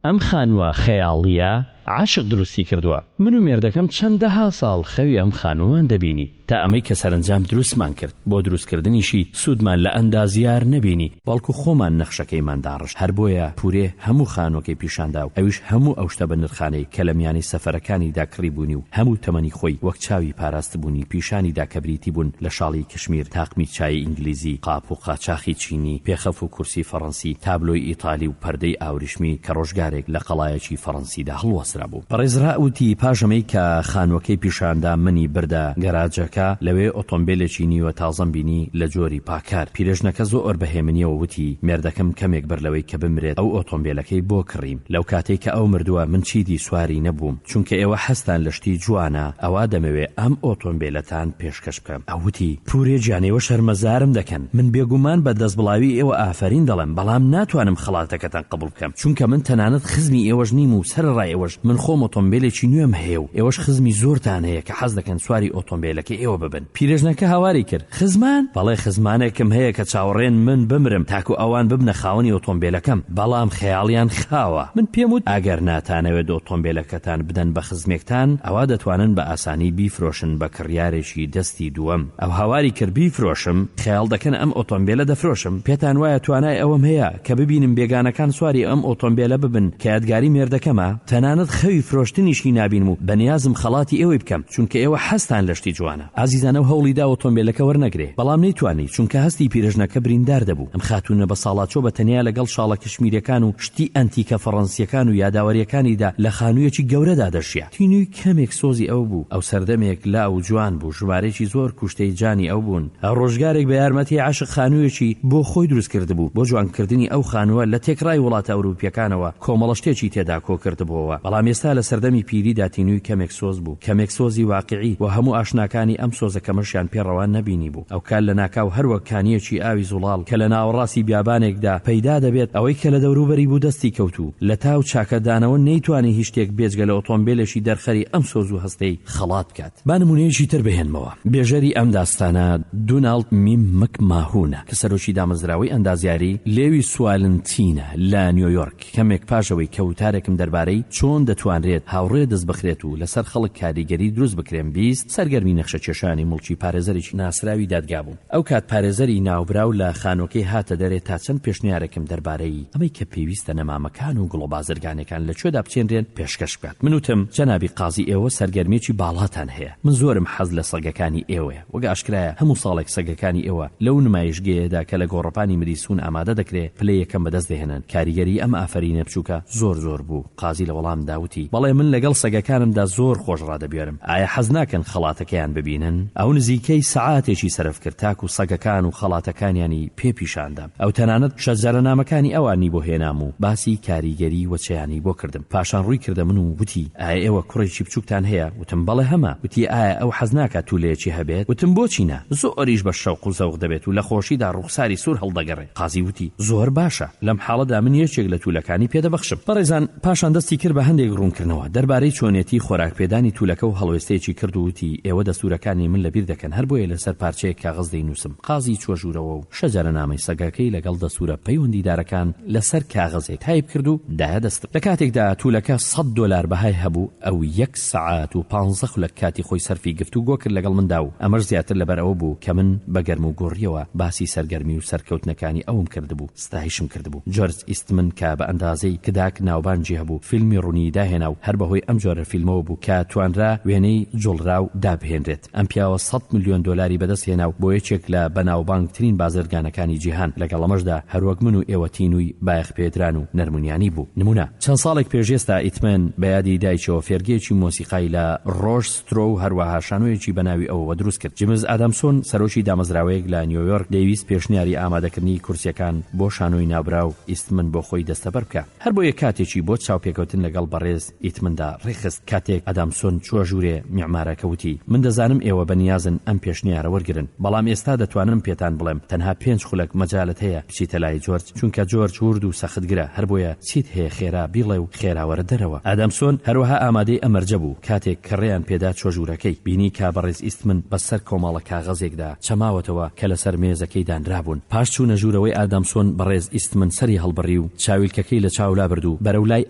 ئەم خانووە خەیاڵییە عاشق دروستی کردووە، من و مێردەکەم چەندەها ساڵ خەوی ئەم خانووەمان دەبینی، تا ئەمەی کە سەرەنجام دروستمان کرد، بۆ دروستکردنیشی سوودمان لە ئەندازیار نەبینی، بەڵکو خۆمان نەخشەکەیمان داڕشت، هەر بۆیە پورێ هەموو خانووەکەی پیشاندا و ئەویش هەموو ئەو شتە بەنرخانەی کە لە میانەی سەفەرەکانیدا کڕیبوونی و هەموو تەمەنی خۆی وەک چاوی پاراستبوونی پیشانی دا کە بریتی بوون لە شاڵی کشمیر، تاقمی چای ئینگلیزی، قاپ و قاچاخی چینی، پێخەف و کورسی فەڕەنسی، تابلۆی ئیتالی و پەردەی ئاوریشمی کە ڕۆژگارێک لە قەڵایەکی فەڕەنسیدا هەڵواسرابوو. بەڕێز ڕا وتی پاش ئەمەی کە خانووەکەی پیشاندا منی بردە گەراجەکە، لەوێ ئۆتۆمبێلێکی نیوە تازەم بینی لە جۆری پاکارد. پیرێژنەکە زۆر بە هێمنییەوە وتی مێردەکەم کەمێک بەر لەوەی کە بمرێت ئەو ئۆتۆمبێلەکەی بۆ کڕیم. لەو کاتەی کە ئەو مردووە من چیدی سواری نەبووم. چونکە ئێوە حەزتان لە شتی جوانە ئەوا دەمەوێ ئەم ئۆتۆمبێلەتان پێشکەش بکەم. ئەو وتی، پورێ گیان ئێوە شەرمەزارم دەکەن، من بێگومان بە دەستبڵاوی ئێوە ئافەرین دەڵێم، بەڵام ناتوانم خەڵاتەکەتان قبوڵ بکەم، چونکە من تەنانەت خزمی ئێوەش نیم و سەرەڕای ئەوەش من خۆم ئۆتۆمبێلێکی نوێم هەیە و ئێوەش خزمی زۆرتان هەیە کە حەز دەکەن سواری ئۆتۆمبێلەکەی ئێوە ببن. پیرێژنەکە هاواری کرد، خزمان؟ بەڵێ خزمانێکم هەیە کە چاوەڕێن من بمرم تاکو ئەوان ببنە خاوەنی ئۆتۆمبێلەکەم، بەڵام خەیاڵیان خاوە. من پێم وت، ئەگەر ناتانەوێت ئۆتۆمبێلەکەتان بدەن بە خزمێکتان، ئەوا دەتوانن بە ئاسانی بیفرۆشن بە کڕیارێکی دەستی دووەم. ئەو هاواری کرد، بیفرۆشم؟ خەیاڵ دەکەن ئەم ئۆتۆمبێلە دەفرۆشم؟ پێتان وایە توانای ئەوەم هەیە کە ببینم بێگانەکان سواری ئەم ئۆتۆمبێلە ببن کە یادگاری مێردەکەمە؟ تەنانەت. خەوی فرۆشتنیشی نابینم و بەنیازم خەڵاتی ئێوەی بکەم، چونکە ئێوە حەزتان لە شتی جوانە. ئازیزان ئەو هەوڵی دا ئۆتۆمبێلەکە وەرنەگرێ، بەڵام نەیتوانی، چونکە هەستی پیرەژنەکە بریندار دەبوو. ئەم خاتوونە بەساڵاچۆ بە تەنیا لەگەڵ شاڵە کشمیریەکان و شتی ئەنتیکە فەڕەنسیەکان و یاداوەریەکانیدا لە خانوویەکی گەورەدا دەژیا. تینووی کەمێک سۆزی ئەو بوو. ئەو سەردەمێک لاو و جوان بوو، ژمارەیەکی زۆر کوشتەی جانی ئەو بوون. ئەو ڕۆژگارێک بە یارمەتی عەشق خانوویەکی بۆ خۆی دروست کردبوو. بۆ جوانکردنی ئەو خانووە لە تێکڕای وڵاتە ئەوروپیەکانەوە کۆمەڵە شتێکی تێدا کۆ کردبۆوە. بەڵام ئێستا لە سەردەمی پیریدا تینووی کەمێک سۆز بوو. کەمێک سۆزی واقیعی و هەموو ئاشناکانی ئەم سۆزە کەمەشیان پێ ڕەوا نەبینیبوو. ئەوکات لەناکاو هەر وەک کانییەکی ئاوی زوڵاڵ کە لە ناوەڕاستی بیابانێکدا پەیدا دەبێت، ئەوەی کە لە دەوروبەری بوو دەستی کەوت و لە تاو چاکەدانەوە نەیتوانی هیچ شتێک بێجگە لە ئۆتۆمبێلێکی دەرخەری ئەم سۆز و هەستەی خەڵات بکات. با نموونەیەکی تر بهێنمەوە. بێژەری ئەم داستانە دوناڵد میم مکماهونە کە سەرۆکی دامەزراوەی ئەندازیاری لێوی سوالنتینە لە نیۆیۆرک. کەمێک پاش ئەوەی کە وتارێکم دەربارەی چۆن دەتوانرێت هاوڕێ دەست بخرێت و لەسەر خەڵک کاریگەری دروست بکرێن 20 سەرگەرمی نەخشەکێشانی موڵکی پارێزەرێکی ناسراوی دادگا بووم. ئەوکات پارێزەری ناوبراو لە خانووەکەی هاتە دەرێ تا چەند پێشنیارێکم دەربارەی ئەمەی کە پێویستە نەمامەکان و گوڵە بازرگانیەکان لە کوێدا بچێنرێن پێشکەش بکات. من وتم، جەنابی قازی ئێوە سەرگەرمیەکی باڵاتان هەیە. من زۆرم حەز لە سەگەکانی ئێوەیە. وەک ئاشکرایە هەموو ساڵێک سەگەکانی ئێوە لەو نمایشگەیەدا کە لە گۆڕەپانی مریسوون ئامادە دەکرێ پلەی یەکەم بەدەست دەهێنن. کاریگەریی ئەم ئافەرینە بچووکە زۆر زۆر بوو. قازی لە وەڵامدا وتی، بەڵێ من لەگەڵ سەگەکانمدا زۆر خۆش ڕادەبوێرم. ئایا حەز ناکەن خەڵاتەکەیان ببینن؟ ئەو نزیکەی سەعاتێکی سەرف کرد تاکوو سەگەکان و خەڵاتەکانیانی پێ پیشان دام. ئەو تەنانەت شەجەرەنامەکانی ئەوانی بۆ هێنام و باسی کاریگەریی وەچەیانی بۆ کردم. پاشان ڕووی کردە من و وتی، ئایا ئێوە کوڕێکی بچووکتان هەیە؟ وتم، بەڵێ هەمە. وتی، ئایا ئەو حەز ناکات توولەیەکی هەبێت؟ وتم، بۆچی نا؟ زۆریش بە شەوق و زەوق دەبێت و لە خۆشیدا ڕووخساری سوور هەڵدەگەڕێ. قازی وتی، زۆر باشە. لەم حاڵەدا من یەکێک لە توولەکانی پێ دەبەخشم. بەڕێزان، پاشان دەستی کرد بە هەندێک ڕوونکردنەوە دەربارەی چۆنێتی خۆراکپێدانی توولەکە و هەڵوێستەیەکی کرد و وتی، ئێوە دەستوورەکانی من لەبیر دەکەن، هەر بۆیە لەسەر پارچەیەک کاغەز دەینووسم. قازی چووە ژوورەوە و شەجەرەنامەی سەگەکەی لەگەڵ دەستوورە پەیوەندیدارەکان لەسەر کاغەزێک تایپ کرد و دایە دەستم. لە کاتێکدا توولەکە سەت دۆلار بەهای هەبوو، ئەو یەک سەعات و پانزە خولەک کاتی خۆی سەرفی گفتوگۆ کرد لەگەڵ مندا و ئەمەش زیاتر لەبەر ئەوە بوو کە من بە گەرموگوڕییەوە باسی سەرگەرمی و سەرکەوتنەکانی ئەوم کردبوو، ستایشم کردبوو. جۆرج ئیستمن کە بە ئەندازەی کداک ناوبانگی هەبوو، فیلمی ڕوونیی داهێنا و هەر بەهۆی ئەم جۆرە فیلمەوە بوو کە توانرا وێنەی جوڵراو دابهێنرێت. ئەم پیاوە سەت ملیۆن دۆلاری بەدەست هێنا و بۆ یەکێک لە بەناوبانگترین بازرگانەکانی جیهان، لەگەڵ ئەمەشدا هەروەک من و ئێوە تینووی بایەخپێدران و نەرمونیانی بوو. نموونە، چەند ساڵێک پێش ئێستا ئیتمەن بە یادی دایکیەوە فێرگەیەکی مۆسیقای لە ڕۆژ سترۆ و هەروەها شانۆیەکی بە ناوی ئەوەوە دروست کرد. جیمز ئادامسۆن سەرۆکی دامەزراوەیەک لە نیۆیۆرک دەیویست پێشنیاری ئامادەکردنی کورسیەکان بۆ شانۆی ناوبراو ئیستمن بۆ خۆی دەستەبەر بکا. هەر بۆیە کاتێکی بۆ چاوپێکەوتن لەگەڵ بەڕێز ئیتمندا ڕێکخست. کاتێک ئادامسۆن چووە ژوورێ، میعمارەکە وتی، من دەزانم ئێوە بە نیازن ئەم پێشنیارە وەرگرن، بەڵام ئێستا دەتوانم پێتان بڵێم تەنها پێنج خولەک مەجالت هەیە بچیتە لای جۆرج، چونکە جۆرج ورد و سەختگرە، هەر بۆیە چیت هەیە خێرا بیڵێ و خێرا وەرە دەرەوە. ئادامسۆن هەروەها ئامادەی ئەم مەرجە بوو. کاتێک کە ڕێیان پێدا چووە ژوورەکەی، بینی کە بەڕێز ئیستمن بە سەر کۆمەڵە کاغەزێکدا چەماوەتەوە کە لەسەر مێزەکەی دانرابوون. پاش چوونە ژوورەوەی ئادامسۆن، بەڕێز ئیستمن سەری هەڵبڕی و چاویلکەکەی لە چاو لابرد و بەرەو لای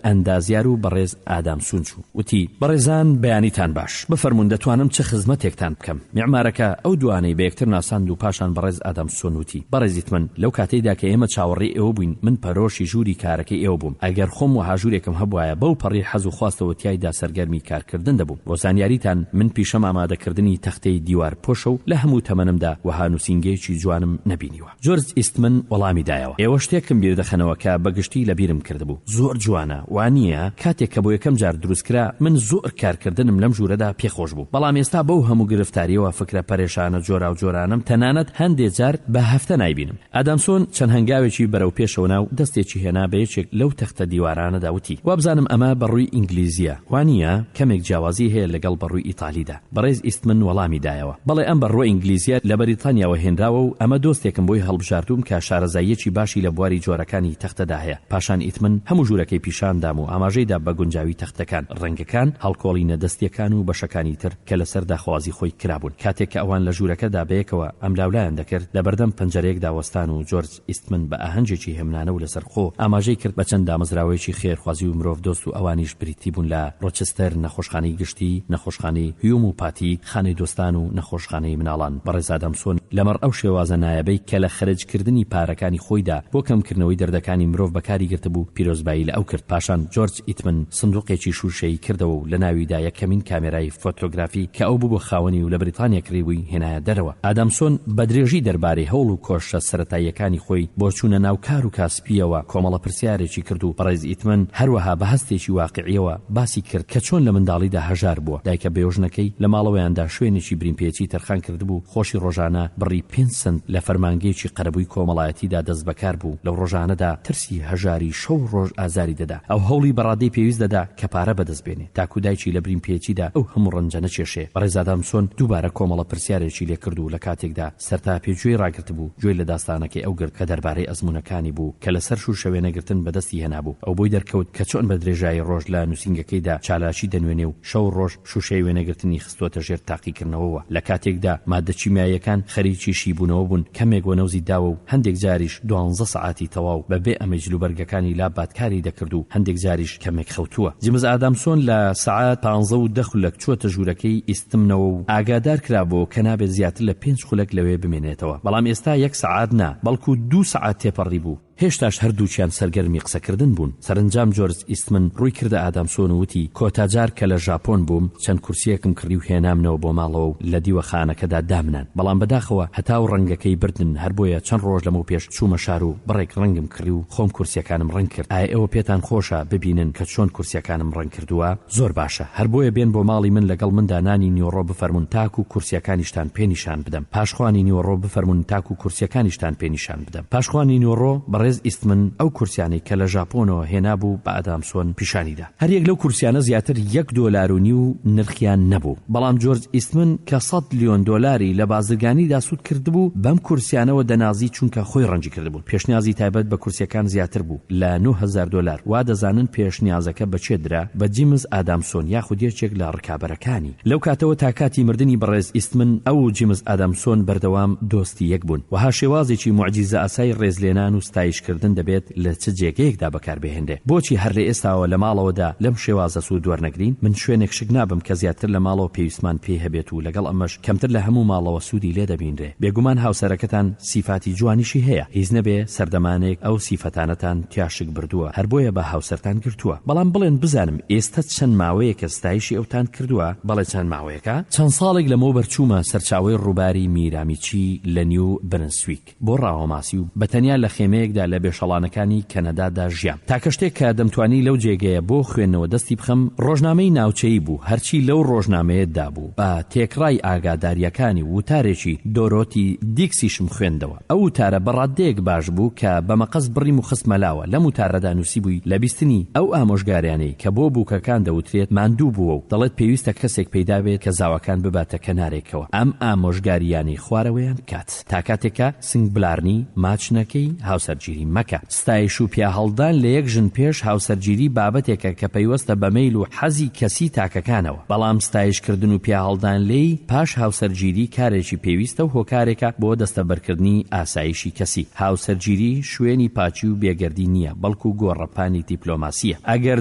ئەندازیار و بەڕێز ئادامسون چوو. وتی، بەڕێزان بەیانیتان باش. بفەرموون دەتوانم چ خزمەتێکتان بکەم؟ میعمارەکە ئەو دووانەی بە یەکتر ناساند و پاشان بەڕێز ئادامسۆن وتی، بەڕێز ئیتمن، لەو کاتەیدا کە ئێمە چاوەڕێی ئێوە بووین، من پەرۆشی ژووری کارەکەی ئێوە بووم. ئەگەر خۆم وەها ژوورێکم هەبوایە، بەو پەڕی حەز و خواستەوە تیایدا سەرگەرمی کارکردن دەبووم. بۆ زانیاریتان، من پیشەم ئامادەکردنی تەختەی دیوارپۆشە و لە هەموو تەمەنمدا وەها نووسینگەیەکی جوانم نەبینیوە. جۆرج ئیستمن وەڵامی دایەوە، ئێوە شتێکم بیر دەخەنەوە کە بە گشتی لە بیرم کردبوو. زۆر جوانە، وا نییە؟ کاتێک کە بۆ یەکەم جار دروست کرا، من زۆر کارکردنم لەم ژوورەدا پێ خۆش بوو. بەڵام ئێستا بەو هەموو گرفتارییەوە فکرە پەرێشانە جۆراوجۆرانەم تەنانەت هەندێ جار بە هەفتە نایبینم. ئادامسۆن چەند هەنگاوێکی بەرەو پێشەوە نا و دەستێکی هێنا بە یەکێک لەو تەختە دیوارانەدا وتی، وابزانم ئەمە بەڕووی ئینگلیزییە، وا نییە؟ کەمێک جیاوازی هەیە لەگەڵ بەڕووی ئیتالیدا. بەڕێز ئیستمن وەڵامی دایەوە، بەڵێ ئەم بەڕووە ئینگلیزییە لە بەریتانیاوە هێنراوە و ئەمە دۆستێکم بۆی هەڵبژاردووم کە شارەزاییەکی باشی لە بواری جۆرەکانی تەختەدا هەیە. پاشان ئیتمن هەموو ژوورەکەی پیشان دام و ئاماژەی دا بە گونجاوی تەختەکان، ڕەنگەکان، هەڵکۆڵینە دەستییەکان و بەشەکانی تر کە لەسەر داخوازی خۆی کرابوون. کاتێک کە ئەوان لە ژوورەکەدا بەیەکەوە ئەملاولایان دەکرد، لەبەردەم پەنجەرەیەکدا وەستان و جۆرج ئیستمن بە ئاهەنگێکی هێمنانە و لەسەرخۆ ئاماژەی کرد بە چەند دامەزراوەیەکی خێرخوازی و مرۆڤ دۆست و ئەوانیش بریتی بوون لە، ڕۆچستەر، نەخۆشخانەی گشتی، نەخۆشخانەی هیوموپاتی، خانەی دۆستان و نەخۆشخانەی مناڵان. بەڕێز ئادامسۆن لەمەڕ ئەو شێوازە نایابەی کە لە خەرج کردنی پارەکانی خۆیدا بۆ کەم کردنەوەی دەردەکانی مرۆڤ بەکاری گرتبوو پیرۆزبایی لە ئەو کرد. پاشان جۆرج ئیتمن. سندوقێکی شووشەیی کردەوە و لە ناویدا یەکەمین کامێرای فۆتۆگرافی کە ئەو ببووە خاوەنی و لە بریتانیا کڕیبووی هێنایە دەرەوە. ئادامسۆن بە درێژی دەربارەی هەوڵ و کۆششە سەرەتاییەکانی خۆی بۆ چوونە ناو کار و کاسپییەوە کۆمەڵە پرسیارێکی کرد و بەڕێز ئیتمن هەروەها بە هەستێکی واقیعییەوە باسی کرد کە چۆن لە منداڵیدا هەژار بووە، دایکە بێوژنەکەی لە ماڵەوەیاندا شوێنێکی برینپێچی تەرخان کردبوو، خۆشی ڕۆژانە بڕی پێنج سەنت لە فەرمانگەیەکی قەرەبووی کۆمەڵایەتیدا دەستبەکار بوو، لەو ڕۆژانەدا ترسی هەژاری شەو و ڕۆژ ئازاری دەدا، ئەو هەوڵی بە ڕادەی پێویست دەدا کە پارە بەدەست بێنێ تاکو دایکی لە برینپێچیدا ئەو هەموو ڕەنجە نەکێشێ. بەڕێز ئادامسۆن دووبارە کۆمەڵە پرسیارێکی لێ کرد و لە کاتێکدا سەرتاپێ گوێی ڕاگرتبوو، گوێی لە داستانەکەی ئەو گرت کە دەربارەی ئەزموونەکانی بوو کە لەسەر شووشە وێنەگرتن بەدەستی هێنابوو. ئەو بۆی دەرکەوت کە چۆن بە درێژایی ڕۆژ لە نووسینگەکەیدا چالاکی دەنوێنێ و شەو و ڕۆژ شووشەی وێنەگرتنی خستووەتە ژێر تاقیکردنەوەوە لە کاتێکدا ماددە کیمیاییەکان خەریکی شیبوونەوە بوون کەمێک وەنەوزی داوە و هەندێک جاریش دوانزە سەعاتی تەواو بە بێ ئەمەی جلوبەرگەکانی لاببات کاری دەکرد و هەندێک جاریش کەمێک خەوتووە. جیمز ئادامسۆن لە سەعات پانزە و دە خولەک چووەتە ژوورەکەی ئیستمنەوە و ئاگادار کرابۆوە کە نابێت زیاتر لە پێنج خولەک لەوێ بمێنێتەوە بەڵام ئێستا یەک سەعات نا بەڵکو دوو سەعات تێپەڕیبوو، هێشتاش هەردووکیان سەرگەرمی قسەکردن بوون. سەرەنجام جۆرج ئیستمن ڕووی کردە ئادامسۆن و وتی، کۆتا جار کە لە ژاپۆن بووم، چەند کورسییەکم کڕی و هێنامنەوە بۆ ماڵەوە و لە دیوەخانەکەدا دامنان. بەڵام بەداخەوە هەتاو ڕەنگەکەی بردن، هەر بۆیە چەند ڕۆژ لەمەوپێش چوومە شار و بڕێک ڕەنگم کڕی و خۆم کورسییەکانم ڕەنگ کرد. ئایا ئێوە پێتان خۆشە ببینن کە چۆن کورسییەکانم ڕەنگ کردووە؟ زۆر باشە، هەر بۆیە بێن بۆ ماڵی من لەگەڵ مندا نانی نیوەڕۆ بفەرموون تاکوو کورسییەکانیشتان پێ نیشان بدەم. پاش خوانی نیوەڕۆ بفەرموون تاکوو کورسییەکانیشتان پێ نیشان بدەم. پاش خوانی نیوەڕۆ بەڕێز ئیستمن ئەو کورسیانەی کە لە ژاپۆنەوە هێنابوو بە ئادامسۆن پیشانی دا. هەر یەک لەو کورسیانە زیاتر یەک دۆلار و نیو نرخیان نەبوو. بەڵام جۆرج ئیستمن کە سەد لیۆن دۆلاری لە بازرگانیدا سوود کردبوو بەم کورسیانەوە دەنازی چونکە خۆی ڕەنجی کردبوون. پێشنیازی تایبەت بە کورسیەکان زیاتر بوو لە 9000 دۆلار. وا دەزانن پێشنیازەکە بە کێ درا؟ بە جیمز ئادامسۆن یاخود یەکێک لە ڕکابەرەکانی. لەو کاتەوە تا کاتی مردنی بەڕێز ئیستمن، ئەو و جیمز ئادامسۆن بەردەوام دۆستی یەک بوون. وەها شێوازێکی موعجیزەئاسای ڕێزلێنان و ستایشکردن دەبێت لە چ جێگەیەکدا بەکاربهێنرێ؟ بۆچی هەر لە ئێستاوە لە ماڵەوەدا لەم شێوازە سوود وەرنەگرین؟ من شوێنێک شک نابەم کە زیاتر لە ماڵەوە پێویستمان پێی هەبێت و لەگەڵ ئەمەش کەمتر لە هەموو ماڵەوە سوودی لێ دەبینرێ. بێگومان هاوسەرەکەتان سیفاتی جوانیشی هەیە، هیچ نەبێ سەردەمانێک ئەو سیفەتانەتان تیا شک بردووە، هەر بۆیە بە هاوسەرتان گرتووە. بەڵام بڵێن بزانم ئێستە چەند ماوەیەکە ستایشی ئەوتان کردووە؟ بەڵێ چەند ماوەیەکە؟ چەند ساڵێک لەمەوبەر چوومە سەرچاوەی ڕووباری میرامیچی لە نیو برنسویک بۆ ڕاوەماسی و بە تەنیا لە خێمەیەکدا لە بێشەڵانەکانی کەنەدادا ژیام. تاکە شتێک کە دەمتوانی لەو جێگەیە بۆ خوێندنەوە دەستی بخەم ڕۆژنامەی ناوچەیی بوو، هەرچی لەو ڕۆژنامەیەدا بوو بە تێکڕای ئاگادارییەکانی و وتارێکی دۆرۆتی دیکسیشم خوێندەوە. ئەو وتارە بە ڕاددەیەک باش بوو کە بە مەقەست بڕیم و خستمە لاوە، لەم وتارەدا نووسیبووی لە بیستنی ئەو ئامۆژگاریانەی کە بۆ بووکەکان دەوترێت ماندوو بووە و دەڵێت پێویستە کەسێک پەیدا بێت کە زاواکان بباتە کەنارێکەوە ئەم ئامۆژگارییانەی خوارەوەیان بکات تا کاتێک کە سنگ بلارنی ماچ نەکەی هاوسەرگیری مەکە. ستایش و پیاهەڵدان لە یەک ژن پێش هاوسەرگیری بابەتێکە کە پەیوەستە بە مەیل و حەزی کەسی تاکەکانەوە. بەڵام ستایشکردن و پیاهەڵدان لێی پاش هاوسەرگیری کارێکی پێویستە و هۆکارێکە بۆ دەستەبەرکردنی ئاسایشی کەسی. هاوسەرگیری شوێنی پاکی و بێگەردی نییە، بەڵکو گۆڕەپانی دیپلۆماسییە. ئەگەر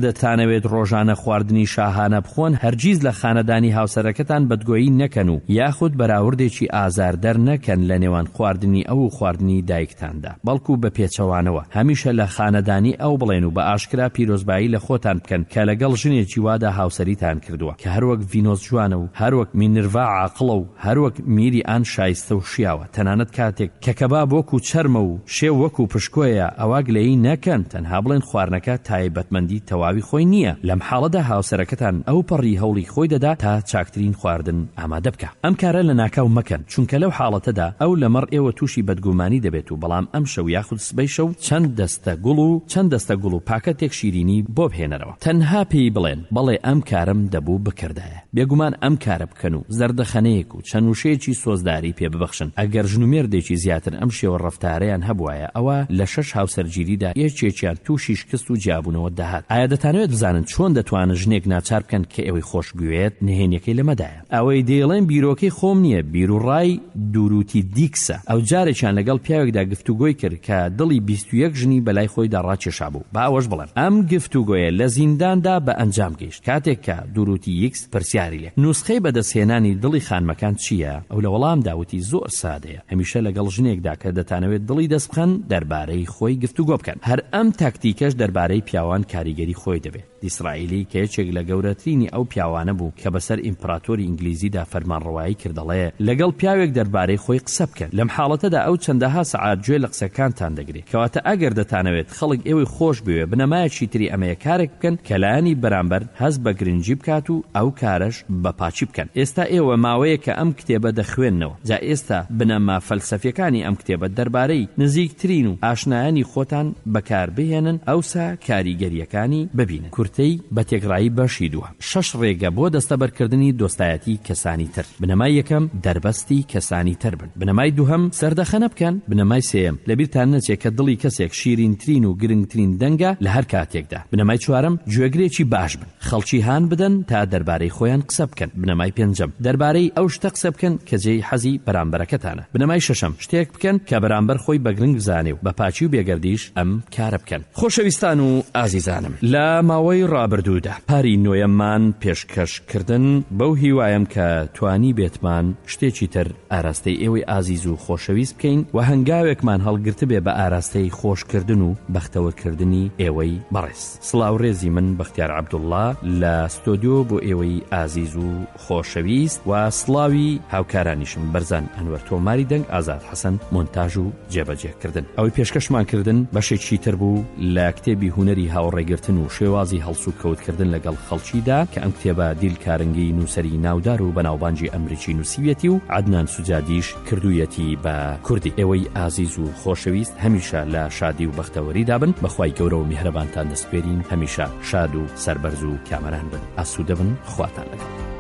دەتانەوێت ڕۆژانە خواردنی شاهانە بخۆن، هەرگیز لە خانەدانی هاوسەرەکەتان بەدگۆیی نەکەن و یاخود بەراوردێکی ئازاردەر نەکەن لە نێوان خواردنی ئەو و خواردنی دایکتاندا. بەڵکو بە پێچەوانەوە، هەمیشە لە خانەدانی ئەو بڵێن و بە ئاشکرا پیرۆزبایی لە خۆتان بکەن کە لەگەڵ ژنێکی وادا هاوسەریتان کردووە کە هەروەک ڤینۆس جوانە و هەروەک مینرڤا عاقڵە و هەروەک میری ئان شایستە و شیاوە، تەنانەت کاتێک کە کەباب وەکو چەرمە و شێو وەکو پشکۆیە ئەوا گلەیی نەکەن، تەنها بڵێن خواردنەکە تایبەتمەندی تەواوی خۆی نییە، لەم حاڵەدا هاوسەرەکەتان ئەوپەڕی هەوڵی خۆی دەدا تا چاکترین خواردن ئامادە بکا. ئەم کارە لەناکاو مەکەن، چونکە لەو حاڵەتەدا ئەو لەمەڕ ئێوە تووشی بەدگومانی دەبێت و بەڵام ئەمشەو یاخود سبەی شەو چەند دەستە گوڵ و چەند دەستە گوڵ و پاکەتێک شیرینی بۆ بهێنەرەوە. تەنها پێی بڵێن، بەڵێ ئەم کارەم دەبوو بکردایە. بێگومان ئەم کارە بکەن و زەردەخەنەیەک و چەند وشەیەکی سۆزداری پێ ببەخشن. ئەگەر ژن و مێردێکی زیاتر ئەم شێوە ڕەفتارەیان هەبوایە ئەوا لە شەش هاوسەرگیریدا یەکێکیان تووشی شکست و جیابوونەوە دەهات. ئایا دەتانەوێت بزانن چۆن دەتوانن ژنێک ناچار بکەن کە ئێوەی خۆش بوێت؟ نهێنیەکەی لەمەدایە. ئەوەی دەیڵێم بیرۆکەی خۆم نییە، بیروڕای دوروتی دیکسە. ئەو جارێکیان لەگەڵ پیاوێکدا گفتوگۆی کرد کە دڵی. دەوری 21 ژنی بەلای خۆیدا ڕاکێشابوو. با ئەوەش بڵێم ئەم گفتوگۆیە لە زینداندا بە ئەنجام گەیشت کاتێک کە دوروتی یکس پرسیاری لێ نوسخەی بەدەستهێنانی دڵی خانمەکان چییە؟ ئەو لە وەڵامدا وتی زۆر سادەیە هەمیشە لەگەڵ ژنێکدا کە دەتانەوێت دڵی دەست بخەن دەربارەی خۆی گفتوگۆ بکەن هەر ئەم تاکتیکەش دەربارەی پیاوان کاریگەری خۆی دەبێت. دیسرائیلی کە یەکێک لە گەورەترینی ئەو پیاوانە بوو کە بەسەر ئیمپراتۆری ئینگلیزیدا فەرمانڕەوایی کرد دەڵێ، لەگەڵ پیاوێک دەربارەی خۆی قسە بکەن، لەم حاڵەتەدا ئەو چەندەها سەعات گوێ لە قسەکانتان دەگرێ. کەواتە ئەگەر دەتانەوێت خەڵک ئێوەی خۆش بوێ بنەمایەکی تری ئەمەیە کارێک بکەن کە لایەنی بەرامبەر هەست بە گرنگی بکات و ئەو کارەش بە پاکی بکەن. ئێستا ئێوە ماوەیەکە ئەم کتێبە دەخوێننەوە. جا ئێستا بنەما فەلسەفیەکانی ئەم کتێبە دەربارەی نزیکترین و ئاشنایانی خۆتان بەکار بهێنن ئەوسا کاریگەریەکانی ببینن. کورتەی بە تێکڕایی بەشی دووەم. شەش ڕێگە بۆ دەستەبەرکردنی دۆستایەتی کەسانی تر. بنەمای یەکەم، دەربەستی کەسانی تر بن. بنەمای دووهەم، زەردەخەنە بکەن. بنەمای سێیەم، لەبیرتان نەچێ کە دڵی کەسێک شیرینترین و گرنگترین دەنگە لە هەر کاتێکدا. بنەمای چوارەم، گوێگرێکی باش بن. خەڵکی هان بدەن تا دەربارەی خۆیان قسە بکەن. بنەمای پێنجەم، دەربارەی ئەو شتە قسە بکەن کە جێی حەزی بەرامبەرەکەتانە. بنەمای شەشەم، شتێک بکەن کە بەرامبەر خۆی بە گرنگ بزانێ و بە پاکی و بێگەردیش ئەم کارە بکەن. خۆشەویستان و ئازیزانم لە ماوەی ڕابردوودا پاری نۆیەممان پێشکەش کردن بەو هیوایەم کە توانیبێتمان شتێکی تر ئاراستەی ئێوەی ئازیز و خۆشەویست بکەین و هەنگاوێکمان هەڵگرتبێ بە ئاراستەی خۆشکردن و بەختەوەرکردنی ئێوەی بەڕێز. سڵاو ڕێزی من بەختیار عەبدوڵڵا لە ستۆدیۆ بۆ ئێوەی ئازیز و خۆشەویست و سڵاوی هاوکارانیشم بەرزان ئەنوەر تۆماری دەنگ ئازاد حەسەن مۆنتاژ و جێبەجێ کردن ئەوەی پێشکەشمان کردن بەشێکی تر بوو لە کتێبی هونەری هاوڕێگرتن و شێوازی هەڵسوکەوت کردن لەگەڵ خەڵکیدا کە ئەم کتێبە دیل کارنگی نووسەری ناودار و بەناوبانگی ئەمریکی نووسیویەتی و عەدنان سوجادیش کردوویەتی بە کوردی ئێوەی ئازیز و خۆشەویست هەمیشە لە شادی و بەختەوەریدا بن بەخوای گەورە و میهرەبانتان دەسپێرین هەمیشە شاد و سەربەرز و کامەران بن ئاسوودە بن خواتان لەگەڵ.